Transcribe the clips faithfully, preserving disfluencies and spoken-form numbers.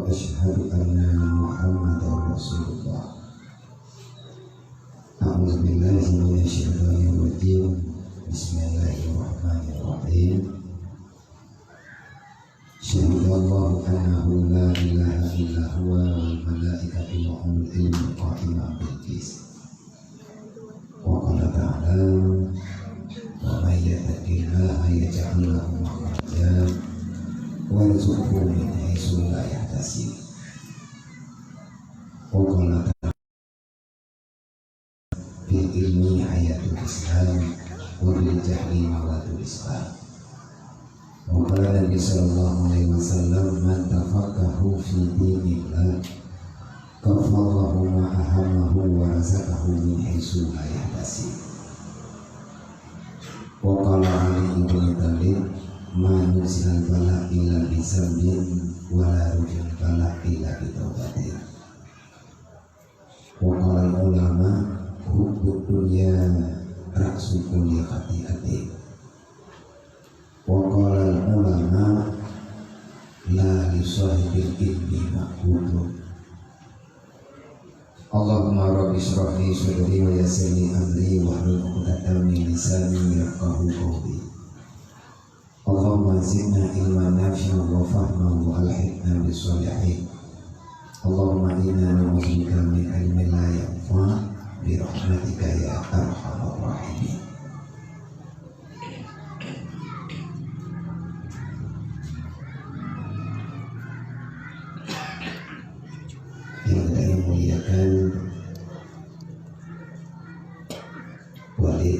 Asyhadu anna Muhammadar Rasulullah. A'udzubillahi minasyaitonirrajim. Bismillahirrahmanirrahim. Syahidallahu annahu la ilaha illa huwa wal malaikatu wa ulul ilmi qaiman bil qist. Wa qala ta'ala, "Wa may yattaqillaha yaj'al lahu makhraja wa yarzuqhu min haitsu la yahtasib." Wa qala ta'ala, "Bil ilmi hayatul Islam, wa bil jahli mawatul Islam." Wa qala Nabi sallallahu alaihi wasallam, "Man tafaqaha fi dinillah, kafallahu ma ahammahu wa razaqahu min haitsu la yahtasib." Wa qala Ali ibn Thalib, "Ma nuzilal bala illa bi dzambin, wa la rufi'al bala illa bi taubatin." Wa qala ulama, "Hubbud dunya ra'su kulli khati'atin." Wa qala ulama, "La li shahibil ilmi ma'khudun." Allahumma rabbi shrah li sadri wa yassir li amri wahlul 'uqdatam min lisani yafqahu qawli. Allahumma zidna ilman nafi'an wa fahman wa alhiqna bis shalihin. Allahumma inna na'udzubika min ilmin la yanfa' bi rahmatika ya arhamar rahimin. Yang saya muliakan, Walid,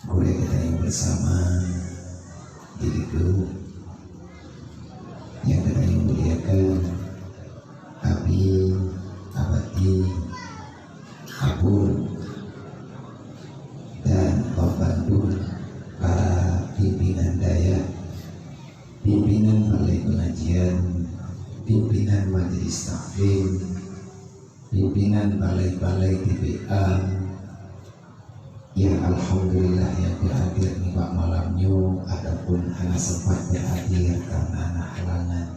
gurée geutanyoe bersama di Ditu, nyang geutanyoe muliakan, Abi, Abati, Abon, dan bandum para pimpinan dayah, pimpinan balai pengajian, pimpinan majelis taklim, pimpinan balai-balai T B A, yang alhamdulillah yang berhadir nibak malam nyoe ataupun hana sempat berhadir karena na halangan.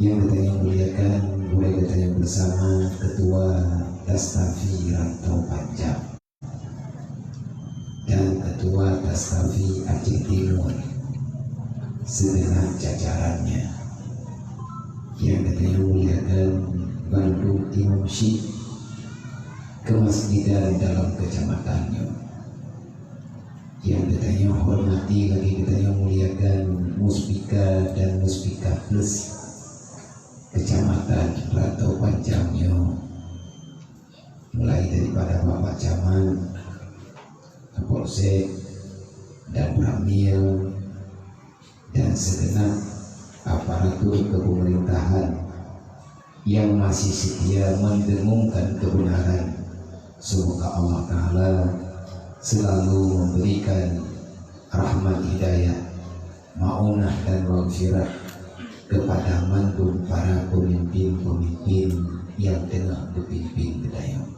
Yang geutanyoe muliakan, gurée geutanyoe bersama, Ketua Tastafi Rantau Panjang dan Ketua Tastafi Aceh Timur, segenap jajarannya. Yang geutanyoe muliakan, bandum imum syik kemasjidan dalam kecamatan nyoe. Yang geutanyoe hormati lagi geutanyoe muliakan, Muspika dan Muspika Plus Kecamatan Rantau Panjang nyoe, mulai daripada Bapak Camat, Kapolsek, dan Ramil, dan segenap aparatur kepemerintahan yang masih setia mendengungkan kebenaran. Semoga Allah Ta'ala selalu memberikan rahmat hidayah, maunah dan maghfirah kepada mandum para pemimpin-pemimpin yang tengah berpimpin geutanyoe.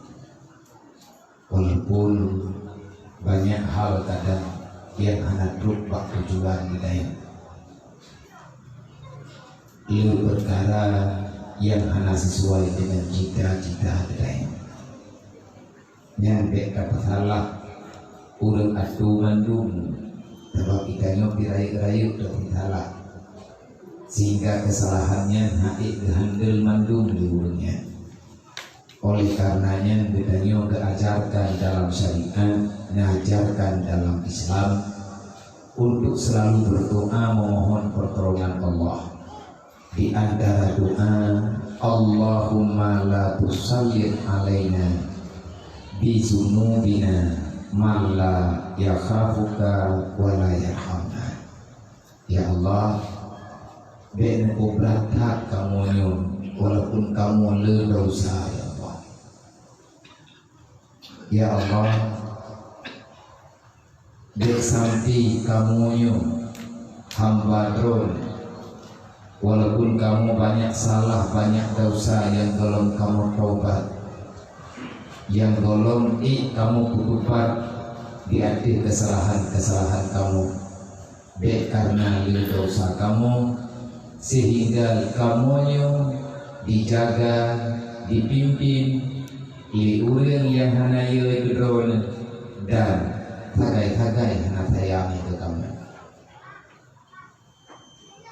Walaupun banyak hal kadang yang hana trok bak tujuan geutanyoe, le perkara yang hana sesuai dengan cita-cita geutanyoe. Nyan bék tapeusalah ureuëng atoe mandum, sabab geutanyoe pih rayeuk-rayeuk tapeusalah, sehingga kesalahan nyan hana geuhandle mandum lé ureuëng nyan. Oleh karena nyan, geutanyoe geuajarkan dalam syariat, ngajarkan dalam Islam untuk selalu berdoa memohon pertolongan Allah. Di antara doa, "Allahumma la tusallit alaina bi dzunubina man la yakhafuka wa la yarhamna." Ya Allah, bék neupubrat that kamoe nyoe, walaupun kamoe le desya, ya Allah. Ya Allah, bék sampoe kamoe nyoe hamba Droe, walaupun kamoe banyak salah, banyak desya nyang gohlom kamoe taubat, nyang gohlom ék kamoe peutupat di ateueh keusalahan-keusalahan kamoe. Bék kareuna lé desya kamoe, Sehingga kamoe nyoe dijaga, dipimpin lé ureuëng nyang hana yö keu Droeneueh dan sagai-sagai hana sayang keu kamoe.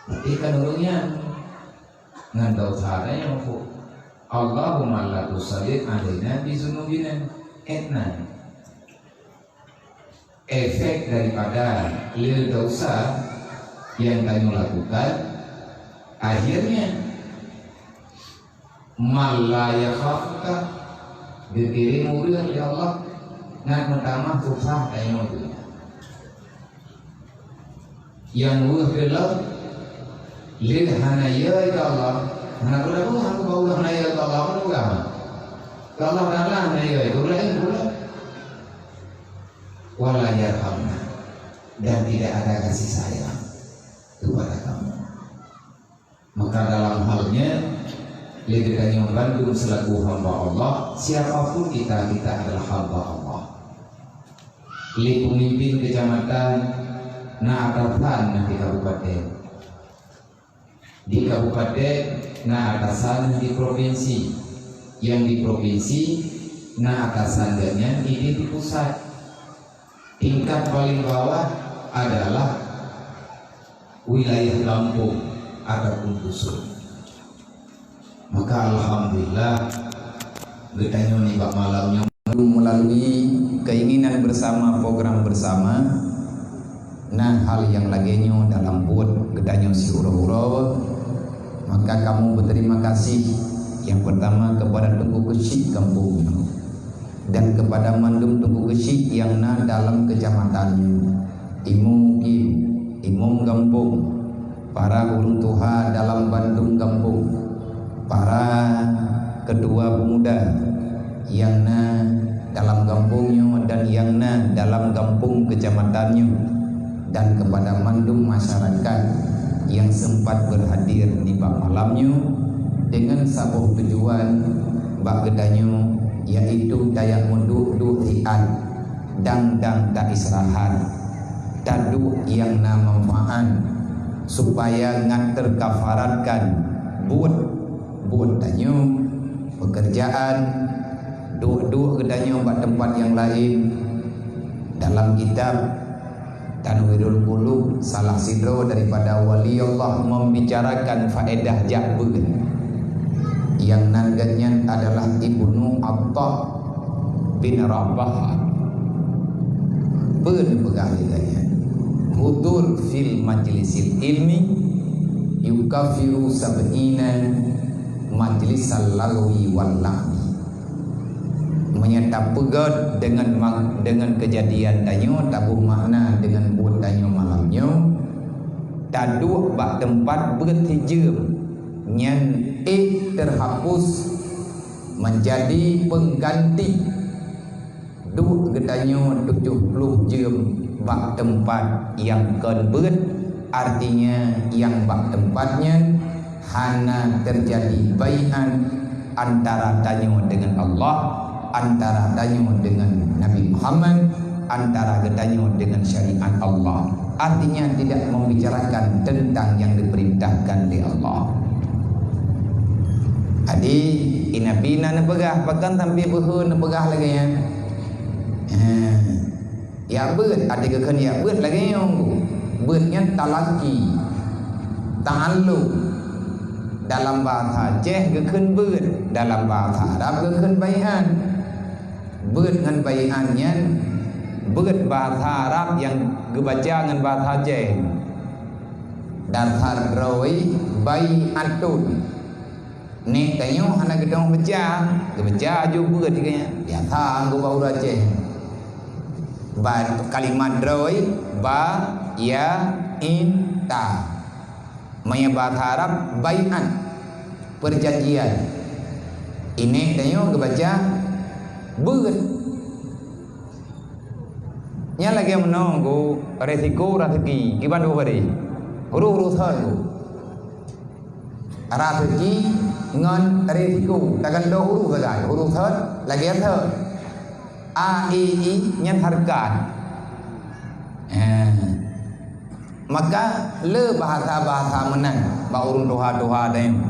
Tapi kan ureuëng nyan ngon dosa nyan, Allahumma la tusallit alaina bizunubina. Etna. Efek daripada le dosa yang tanyoe lakukan, akhirnya man la yakhafuka, geukirém ureuëng lé Allah ngat meutamah susah tanyoe dunia. Yang weueh keulom, le hana yö keu Allah, hana guna-guna, hana guna-guna hana yö keu Allah, hana guna-guna. Keu Allah Taala hana yö, keu laén pula. Wala yarhamna, dan tidak ada kasih sayang kepada kamu. Maka dalam hal nyan, lé geutanyoe bandum selaku hamba Allah, siapapun kita, kita adalah hamba Allah. Lé pemimpin kecamatan na atasan di kabupaten. Di kabupaten na atasan di provinsi, yang di provinsi na atasan geuhnyan di, di pusat. Tingkat paling bawah adalah wilayah gampông ataupun dusun. Maka alhamdulillah, geutanyoe nibak malam nyoe melalui keinginan bersama, program bersama, na hal nyang lagée nyoe dalam buet geutanyoe siuroe-uroe, maka kamoe berterima kasih yang pertama kepada Teungku Keuchik gampông nyoe dan kepada mandum Teungku Keuchik nyang na dalam kecamatan nyoe, imeum mukim, imeum gampông, para ureuëng tuha dalam bandum gampông, para ketua pemuda nyang na dalam gampông nyoe dan nyang na dalam gampông kecamatan nyoe, dan kepada mandum masyarakat nyang sempat berhadir nibak malam nyoe dengan saboh tujuan bak geutanyoe, yaitu tajak meuduek-duek siat, dang-dang taistirahat, taduek nyang na manfaat, supaya ngat teukafaratkan buet-buet tanyoe, pekerjaan, duek-duek geutanyoe bak teumpat nyang laén. Dalam kitab Tanwirul Qulub, salah sidroe daripada wali Allah membicarakan faedah jak beuet. Nyang nan geuhnyan adalah Ibnu Atha bin Rabah. Peue neupeugah lé geuhnyan? Hudur fil majlisil ilmi yukaffiru sab'ina majlisal lagwi wal lahwi. Meunyoe tapeugét deungon mak-, deungon keujadian tanyoe, taboh makna deungon buet tanyoe malam nyoe, taduek bak teumpat beuet sijeuem, nyan ék teuhapus meunjadi peungganti duek geutanyoe tujoh ploh jeuem bak teumpat nyang kon beuet, artinya nyang bak teumpat nyan hana teujadi baiat antara tanyoe deungon Allah, antara tanyoe deungon Nabi Muhammad, antara geutanyoe deungon syariat Allah. Artinya tidak membicarakan tentang yang diperintahkan oleh Allah. Jadi, i Nabi na neupeugah, pakon sampai beuhe neupeugah lagée nyan? Eh, ya beuet, até geukheun ya beuet lagée nyoe. Beuet nyan talaki, ta'alluq. Dalam bahasa Aceh geukheun beuet, dalam bahasa Arab geukheun bai'an. Beuet ngon bai'an nyan beuet bahasa Arab nyang geubaca ngon bahasa Aceh. Dasar droe bai'atun. Nek tanyoe hana geudong baca, geubaca aju beuet geuh nyan. Biasa geuba ureuëng Aceh. Ba kalimat droe ba ya in ta. Meunyoe bahasa Arab, bai'an, perjanjian. Inék tanyoe geubaca beuet. Nyan lagée meunoe geuh resiko raseuki, kiban dua bari. Huruf-huruf thot geuh. Raseuki ngon resiko, tagan dua huruf sagai. Huruf thot lagée thot. A, E, I nyan hareukat. Eh. Maka le bahasa-bahasa meunan bak ureuëng tuha-tuha tanyoe.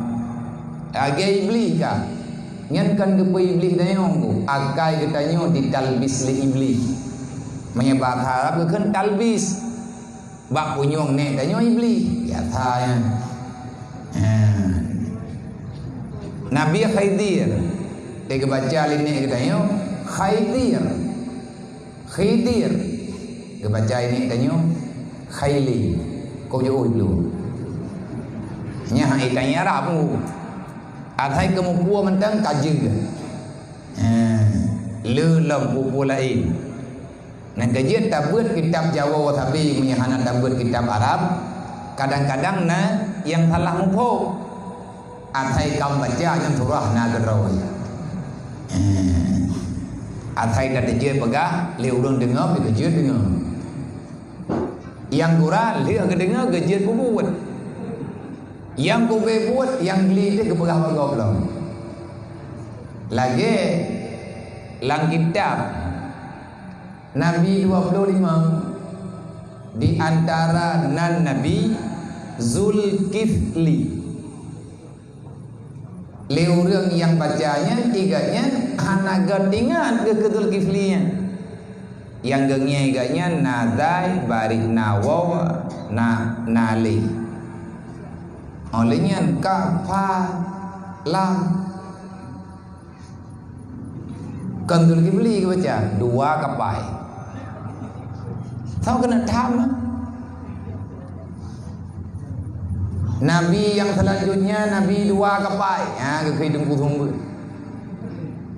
Lagée Iblih ka. Nyan kon geupeu Iblih tanyoe, akai geutanyoe ditalbis lé Iblih. Meunyoe bahasa Arab geukheun talbis. Bak punyueng nek tanyoe Iblih. Biasa nyan. Ha. Nabi Khidir. Teubaca lé nek geutanyoe Khidir. Khidir. Geubaca lé nek tanyoe Khaili. Kok jauh dulu. Nyan hai tanya Arab tu. Asai keumupue mantong kajeue. Ha. Le lom pue-pue laén. Nyang keujeuet tabeuet kitab Jawoe sabe meunyoe hana tabeuet kitab Arab, kadang-kadang na nyang salah muphom. Asai ka baca nyan surah na keudroe. Eh, asai ka teujeuet peugah lé ureuëng deungoe, pih keujeuet deungoe. Nyang gura lheueh geudeungoe, keujeuet peubuet. Nyang kube buet, nyang gli teuh geupeugah bak gob lom. Lagée lam kitab Nabi dua puluh lima, di antara nan Nabi Zulkifli. Lé ureuëng nyang baca nyan, igat nyan hana geuingat keu Zulkifli nyan. Nyang geungieng igat nyan na Zai, barih na Waw, na, na Alif. Óh lheueh nyan ka, fa, lam. Kon Zulkifli geubaca, dua kapai. Soe keuneuk tham? Nabi nyang seulanjutnya, Nabi dua kapai. Ha, geukheun teungku sumbeue.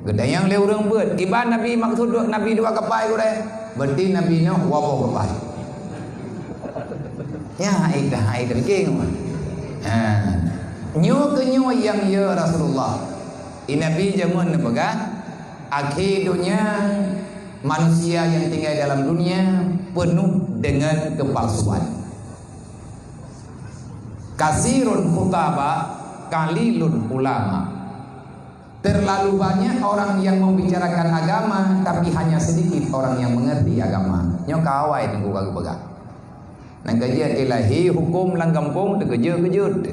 Geutanyong lé ureuëng beuet, kiban Nabi maksud du-, Nabi dua kapai gurée? Berarti Nabi Nuh dua boh kapai. Ya, hai dah, hai dah, geng. Ha. Nyoe keu nyoe nyang ya Rasulullah. Di Nabi jameun neupeugah, akhé donya manusia yang tinggal dalam dunia penuh dengan kepalsuan. Kasirun khutaba, qalilun ulama. Terlalu banyak orang yang membicarakan agama, tapi hanya sedikit orang yang mengerti agama. Nyoe ka awai teungku ka geupeugah. Nyang keujeuet dilahé huköm lam gampông teukeujeuet-keujeuet.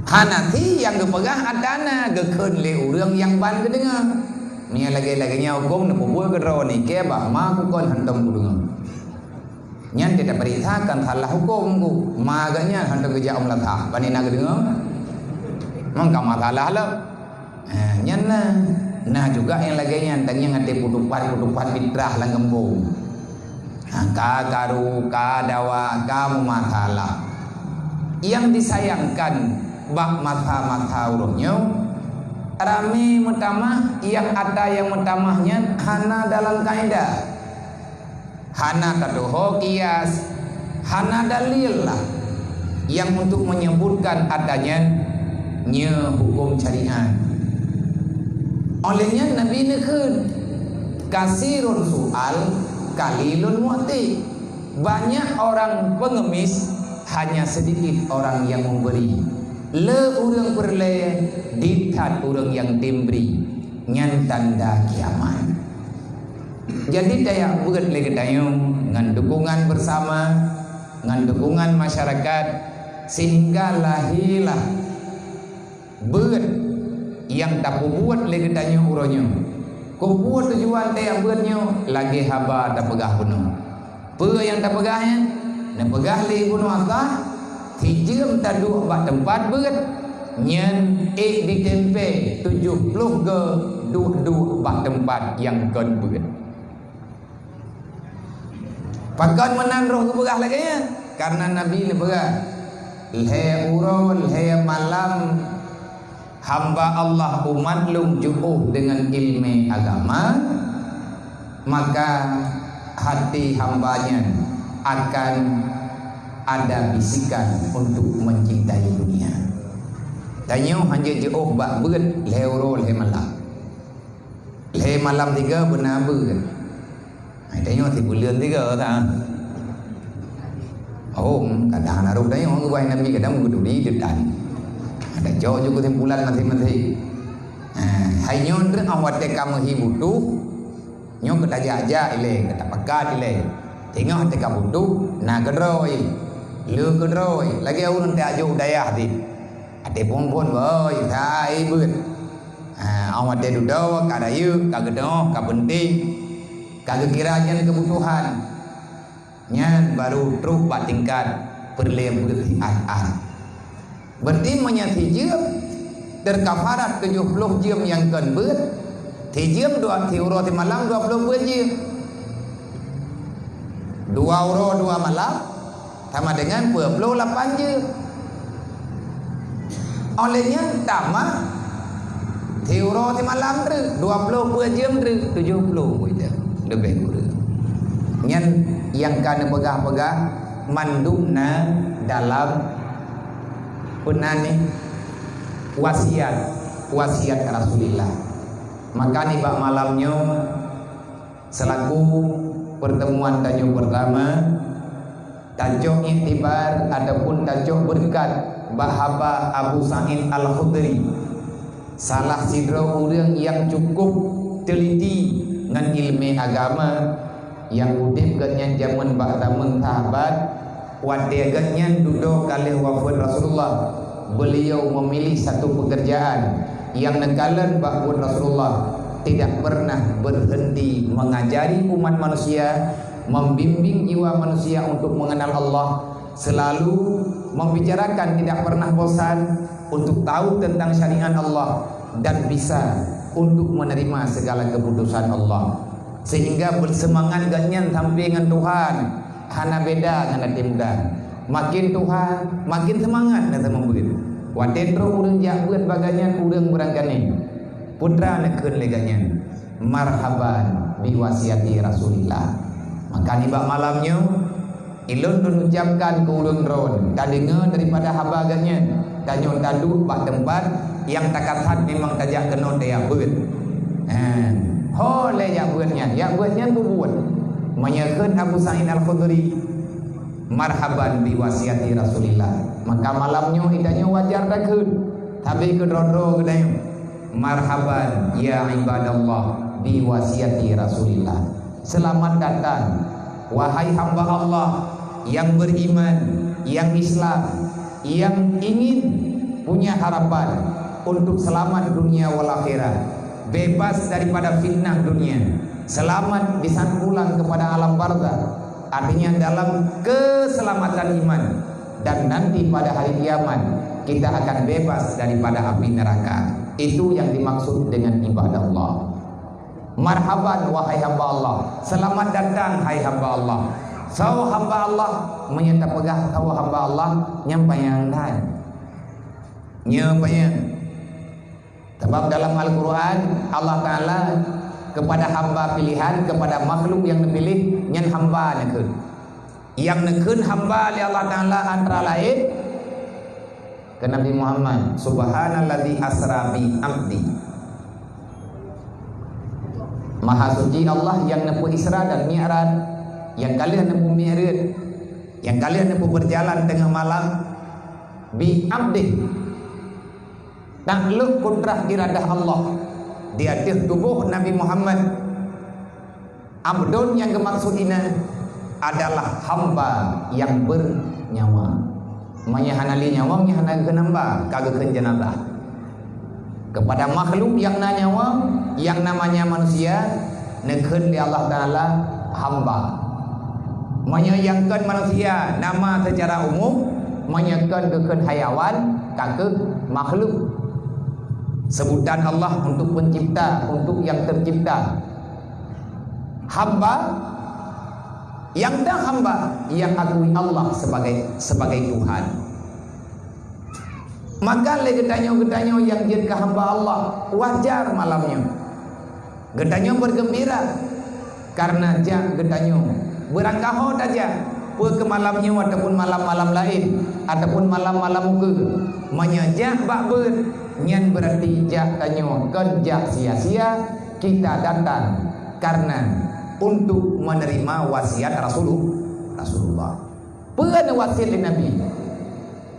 Hana si nyang geupeugah atra na geukheun lé ureuëng nyang ban geudeungoe. Meunyoe lagée-lagée nyan huköm neupeubuet keudroe nike bak ma kukon hantom kudeungoe. Nyan teupeuriksa kon salah huköm ku. Ma geuh nyan hantom geujak u meulasah. Bani na geudeungoe? Mangka masalah lom. Ha, nyan na. Na juga nyang lagée nyan, tangieng até peutupat-peutupat fitrah lam gampông. Ha, ka karu, ka dawa, ka meumasalah. Nyang disayangkan bak masa-masa uroe nyoe, ramé meutamah, nyang atra nyang meutamah nyan hana dalam kaedah. Hana tatuho kias, hana dalil lah yang untuk menyebutkan atra nyan nyoe huköm syariat. Óh lheueh nyan Nabi neukheun, "Kasirun su'al, qalilun mu'ti." Banyak orang pengemis, hanya sedikit orang yang memberi. Le ureuëng peureulée, ditat ureuëng nyang tem bri. Nyan tanda kiamat. Jadi tajak beuet lé geutanyoe ngon dukungan bersama, ngon dukungan masyarakat, sehingga lahé lah beuet nyang tapeubuet lé geutanyoe uroe nyoe. Keupeue tujuan tajak beuet nyoe? Lagée haba tapeugah bunoe. Peue nyang tapeugah nyan? Neupeugah lé Ibnu Abbas, sijeuem taduek bak teumpat beuet, nyan ék ditempé tujoh ploh go duek-duek bak teumpat nyang kon beuet. Pakon meunan roh geupeugah lagée nyan? Karena Nabi neupeugah, "Lhée uroe, lhée malam, hamba Allah umat lôn jiôh deungon iéleumé agama, maka hati hamba nyan akan ada bisikan untuk mencintai dunia." Tanyoe hana jiôh bak beuet lhée uroe lhée malam. Lhée malam tiga beuna beuet. Hai tanyoe sibuleuen tiga ta. Oh, kadang na rôh tanyoe geubai Nabi, kadang geuturi teutan. Ada cok ju keusimpulan masing-masing. Ha, hai nyoe treuk ah watée ka meuhi butoh, nyoe keutajak-jak ilée, keutapakat ilée. Teungoh teuka butuh, na keudroe, le keudroe, lagée ureuëng tajok dayah di. Até phon-phon, woi, sai beuet. Ha, awai até dudoe, ka rayeuk, ka geuteungoh, ka peunteng, ka geukira nyan keubutuhan. Nyan baru trok bak tingkat peureulée beuet siat-at. Berarti meunyoe sijeuem teukafarat tujoh ploh jeuem nyang kon beuet, sijeuem dua siuroe simalam dua ploh peuet jeuem. Dua uroe dua malam sama dengan dua ploh lapan jeuem. Óh lheueh nyan tamah siuroe simalam treuk, dua ploh peuet jeuem treuk, tujoh ploh leubeh kureueng. Nyan nyang ka neupeugah-peugah mandum na dalam peue nan nyan, wasiat, wasiat Rasulullah. Maka nibak malam nyoe, seulaku pertemuan tanyoe pertama, tacok iktibar ataupun tacok beureukat bak haba Abu Sa'id Al-Khudri, salah sidroe ureuëng nyang cukup teuliti ngon iéleumé agama, nyang udeb gobnyan jameun bak zameun sahabat, watée gobnyan dudoe ka lheueh wafeuet Rasulullah, beuliau meumiléh satu peukeurjaan nyang neukalon bak buet Rasulullah, tidak pernah berhenti mengajari umat manusia, membimbing jiwa manusia untuk mengenal Allah, selalu membicarakan, tidak pernah bosan untuk tahu tentang syariat Allah dan bisa untuk menerima segala keputusan Allah. Sehingga beuseumangat gobnyan sampai ngon Tuhan, hana beda ngon até muda. Makin tuha, makin seumangat na seumeubeuet. Watée trok ureuëng jak beuet bak gobnyan, ureuëng beurangkané, peue treuk neukheun lé gobnyan, "Marhaban bi wasiati Rasulillah." Maka nibak malam nyoe, ulôn lôn ucapkan keu ureuëng droen, tadeungoe daripada haba gobnyan, tanyoe taduek bak teumpat nyang takatat memang tajak keunoe tajak beuet. Ha, ho lé jak beuet nyan, jak beuet nyan peubuet. Meunyoe kheun Abu Sa'id Al-Khudri, "Marhaban bi wasiati Rasulillah." Maka malam nyoe geutanyoe wajar takheun, tapi keudroe-droe geutanyoe, "Marhaban ya ibadallah bi wasiati Rasulillah." Selamat datang, wahai hamba Allah yang beriman, yang Islam, yang ingin punya harapan untuk selamat dunia wal akhirah, bebas daripada fitnah dunia, selamat di saat pulang kepada alam barzakh, artinya dalam keselamatan iman, dan nanti pada hari kiamat kita akan bebas daripada api neraka. Itu yang dimaksud dengan ibadah Allah. Marhaban, wahai hamba Allah. Selamat datang, hai hamba Allah. Soe hamba Allah? Meunyoe tapeugah soe hamba Allah, nyan panyang that. Nyan panyang. Sabab dalam Al-Quran, Allah Ta'ala kepada hamba pilihan, kepada makhluk yang neupiléh, nyan hamba neukheun. Nyang neukheun hamba lé Allah Ta'ala antara laén keu Nabi Muhammad, "Subhanalladzi asra bi abdi." Maha suci Allah nyang neupeu Isra dan Mi'raj, nyang ka lheueh neupeu Mi'raj, nyang ka lheueh neupeu beujalan teungoh malam, bi abdih. Taklok kudrah iradah Allah di ateueh tuboh Nabi Muhammad. Abdon nyang geumaksud inan adalah hamba nyang beunyawa. Meunyoe hana lé nyawa, nyan hana geukheun hamba, ka geukheun jeunazah. Kepada makhluk nyang na nyawa, nyang namanya manusia, neukheun lé Allah Ta'ala hamba. Meunyoe nyang kon manusia nama secara umum, meunyoe kon geukheun hayawan, ka keuh makhluk. Sebutan Allah untuk pencipta, untuk yang tercipta. Hamba, nyang na hamba, nyang akui Allah sebagai, sebagai Tuhan. Maka lé geutanyoe-geutanyoe nyang jeuet keu hamba Allah, wajar malam nyoe geutanyoe beugeumbira, kareuna jak geutanyoe beurangkaho tajak, peue keu malam nyoe ataupun malam-malam laén, ataupun malam-malam ukeue. Meunyoe jak bak beuet, nyan beurati jak tanyoe kon jak sia-sia, kita datang kareuna untuk menerima wasiat Rasulul-, Rasulullah. Peue neuwasiet lé Nabi?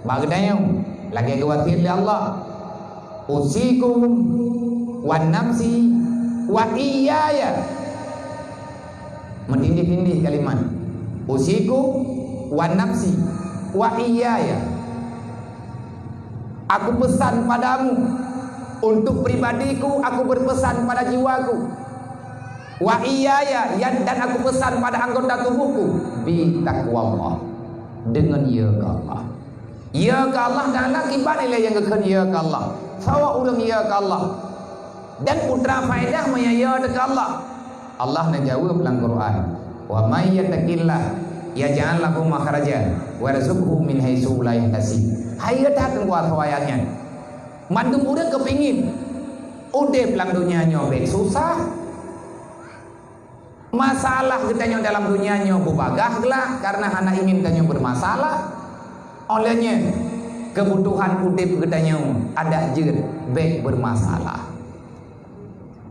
Bak geutanyoe, lagée geuwasiet lé Allah, "Usikum wa nafsi wa iyaya." Meutindih-tindih kalimat. Usikum wa nafsi wa iyaya. Aku pesan padamu, untuk pribadiku aku berpesan pada jiwaku. Wa iyaya, yan, dan aku pesan pada anggota tubuhku, bi taqwallah, dengan ya keu Allah. Ya keu Allah Taala, kiban ilée nyang geukheun ya keu Allah. Sawa ureuëng ya keu Allah. Dan putra faedah meunyoe ya teuka Allah. Allah neujaweueb lam Quran, "Wa may yattaqillah yaj'al lahu makhrajan wa yarzuqhu min haitsu la yahtasib." Hai geutanyoe kuasa ayat nyan. Mandum ureuëng keupingin udeb lam donya nyoe bék susah. Masalah geutanyoe dalam donya nyoe beubagah glak karena hana ingin tanyoe bermasalah. Oleh nyan, kebutuhan udeb geutanyoe adak jeuet bék bermasalah.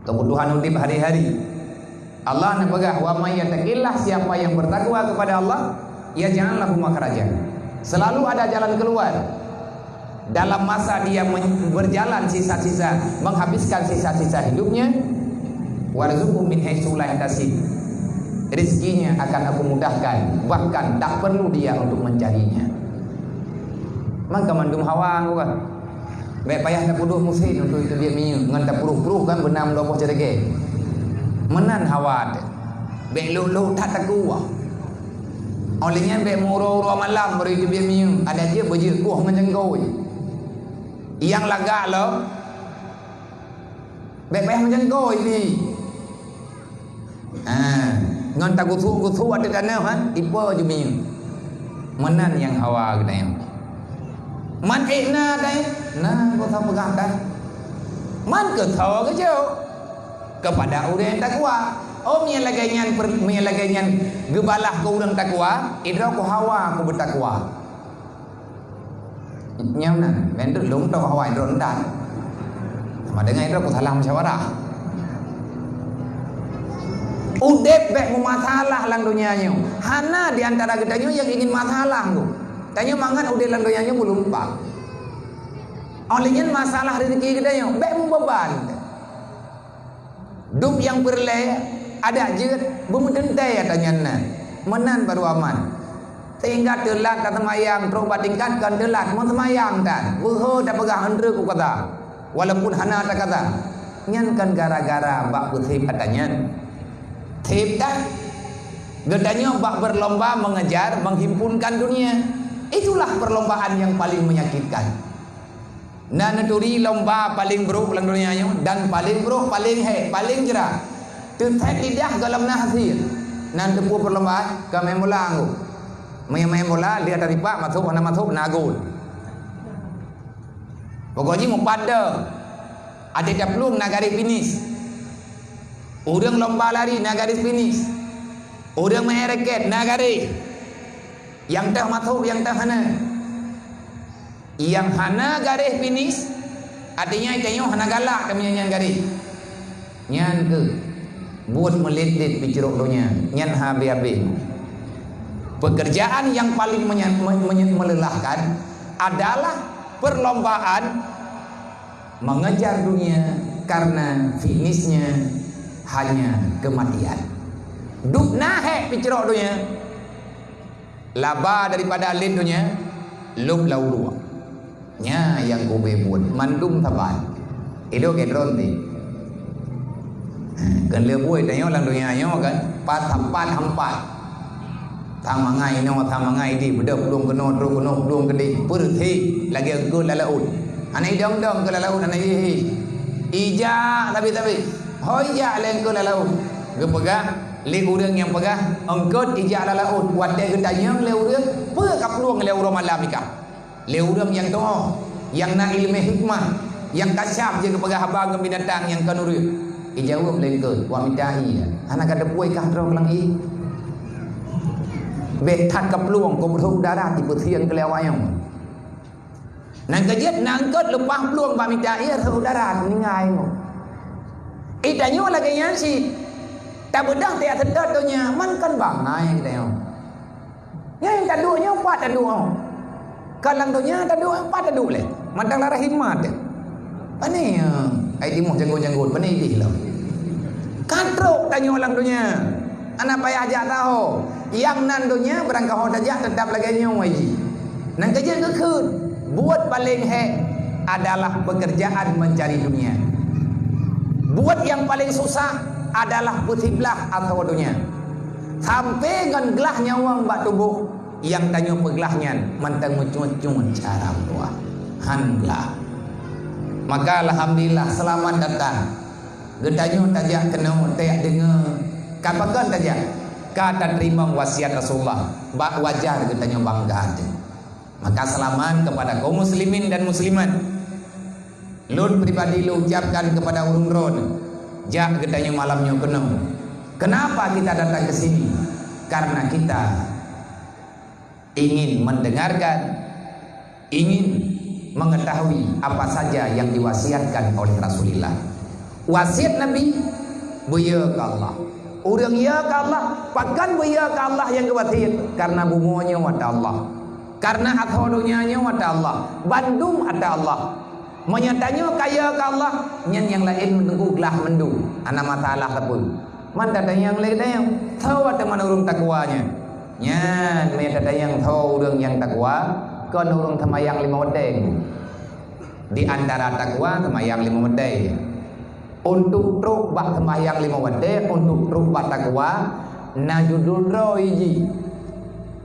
Kebutuhan udeb hari-hari. Allah neupeugah, "Wa may yattaqillah," siapa yang bertakwa kepada Allah, "yaj'al lahu makhrajan." Selalu ada jalan keluar. Dalam masa dia men-, berjalan sisa-sisa, menghabiskan sisa-sisa hidupnya, "warzuqhu min haitsu la yahtasib." Rizkinya akan Aku mudahkan, bahkan tak perlu dia untuk mencarinya. Maka mandum hawa ngura. Bék payah tapeuduek musén untuk itu biet minyeuk ngon tapeuruh-pruh kan beunam dua boh ceureuge. Meunan hawa teuh. Bék lhok-lhok that takue. Óh lheueh nyan bék meuuroe-uroe malam baro itu biet minyeuk. Adak jeuet beujeuet kueh ngon jangkôi. Nyang lagak lom. Bék payah meujangkôi di. Ha, ngon tagusuk-gusuk ateueh tanoh, ha, ipo jumie. Meunan nyang hawa geutanyoe. Man ék na dai, na gata peugah dai. Man keu soe geujok? Keupada ureuëng nyang takwa. Oh, meunyo lagée nyan per-, meunyo lagée nyan geubalah keu ureuëng takwa, idroe keu hawa keu beutakwa. Nyang nan, meunan lôn tôh awai droe nyan. Sama dengan droe ku salah musyawarah. Udeb bék meumasalah lam donya nyoe. Hana di antara geutanyoe nyang ingin masalah tu. Tanyoe mangat udeb lam donya nyoe meulumpah. Óh lheueh nyan masalah rezeki geutanyoe bék meubeban. Dub nyang peureulée adak jeuet beumeuteuntée ata nyan na. Meunan barô aman. Sehingga teulat taseumayang trok bak tingkat kon teulat meuseumayang tan. Beuhe tapeugah eunteuk u kaza, walaupun hana takaza. Nyan kon gara-gara bak peuséb ata nyan. Séb tan. Geutanyoe bak berlomba mengejar menghimpunkan dunia. Itulah perlombaan yang paling menyakitkan. Na neuturi lomba paleng brok lam donya nyoe dan paleng brok, paleng hék, paleng jra. Teuthét lidah gohlom na hasé. Na neuteupeue peulombaan, ka main bola anggô. Main-main bola, lihat dari pak masôk hana masôk na gol. Pokok jih meupat deuh. Até taplueng na garéh finish. Ureuëng lomba lari na garéh finish. Ureuëng main raket na garéh. Nyang teuh masôk, nyang teuh hana. Nyang hana garéh finish, artinya tanyoe hana galak keu meunyan garéh. Nyan keuh buet meulet-let picrok donya, nyan habéh-habéh. Pekerjaan yang paling menya-, me-, menye-, melelahkan adalah perlombaan mengejar dunia karena finishnya hanya kematian. Dub na hék picrok donya, laba daripada lét donya, lôb lam uruek. Nyan nyang ubé buet, mandum saban. Idok keu droe teuh. Kon lé buet tanyoe lam donya nyoe kan, pat hampat-hampat. Samangai inoe, samangai di, beudôh plueng keunoe, trok keunoe, plueng keudeh, peureusé lagée eungkôt lam laôt. Hana idong-dong keu lam laôt, hana jih. Ijak sabe-sabe. Hôi jak lé eungkôt lam laôt. Geupeugah lé ureuëng nyang peugah, eungkôt ijak lam laôt. Watée geutanyong lé ureuëng, peue ka plueng lé uroe malam ikah? Lé ureuëng nyang tuoh, nyang na iéleumé hikmah, nyang kasyaf jeuet geupeugah haba ngon binatang nyang kon ureuëng. Ijaweueb lé eungkôt, "Wak mita ié." "Hana ka teupeue kah droe keulang ié?" Bék that ka plueng, keu beurhot udara tipeusieng keu lé awak nyoe. Nyang keujeuet na eungkôt leupah plueng bak mita ié rhot udara ninggai nyoe. Ih, tanyoe lagée nyan cit. Tabeudôh tieb seutôt donya, man kon bangai tanyoe. Nyan taduek nyoe pat taduek nyoe. Ka lam donya taduek pat taduek lé. Mantong lara himat. Pane, ai timuh janggut-janggut, pane ideh lom. Ka trok tanyoe lam donya. Hana payah jak taho. Nyang nan donya, barangkaho tajak, teutap lagée nyoe, wajib. Nyang keujeuet geukheun, buet paleng hék adalah pekerjaan mencari dunia. Buet nyang paleng susah adalah peusiblah ateueh donya. Sampai ngon glah nyawöng bak tuboh, nyang tanyoe peuglah nyan mantong meucut-cut cara meutuah. Han glah. Maka alhamdulillah, seulamat datang. Geutanyoe tajak keunoe, tajak deungoe. Ka pakon tajak? Ka tateurimong wasiat Rasulullah. Bak wajar geutanyoe bangga até. Maka seulamat kepada kaum muslimin dan muslimat. Lôn pribadi lôn ucapkan kepada ureuëng droe, jak geutanyoe malam nyoe keunoe. Kenapa kita datang ke sini? Karena kita ingin mendengarkan, ingin mengetahui apa saja yang diwasiatkan oleh Rasulullah. Wasiat Nabi, beuyeu keu Allah. Ureuëng yeu keu Allah, pakon beuyeu keu Allah nyang geuwasiat? Karena bumoe nyoe ata Allah. Karena ateueh donya nyoe ata Allah. Bandum ata Allah. Meunyoe tanyoe ka yeu keu Allah, nyan nyang laén meununggu glah mandum, hana masalah sapeue. Man tatanyong lé geutanyoe, soe teuma ureuëng takwa nyan? Nyan, meunyoe tatanyong soe ureuëng nyang takwa, kon ureuëng seumayang limong watée. Di antara takwa, seumayang limong watée. Untuk trok bak seumayang limong watée, untuk trok bak takwa, na judul droe jih.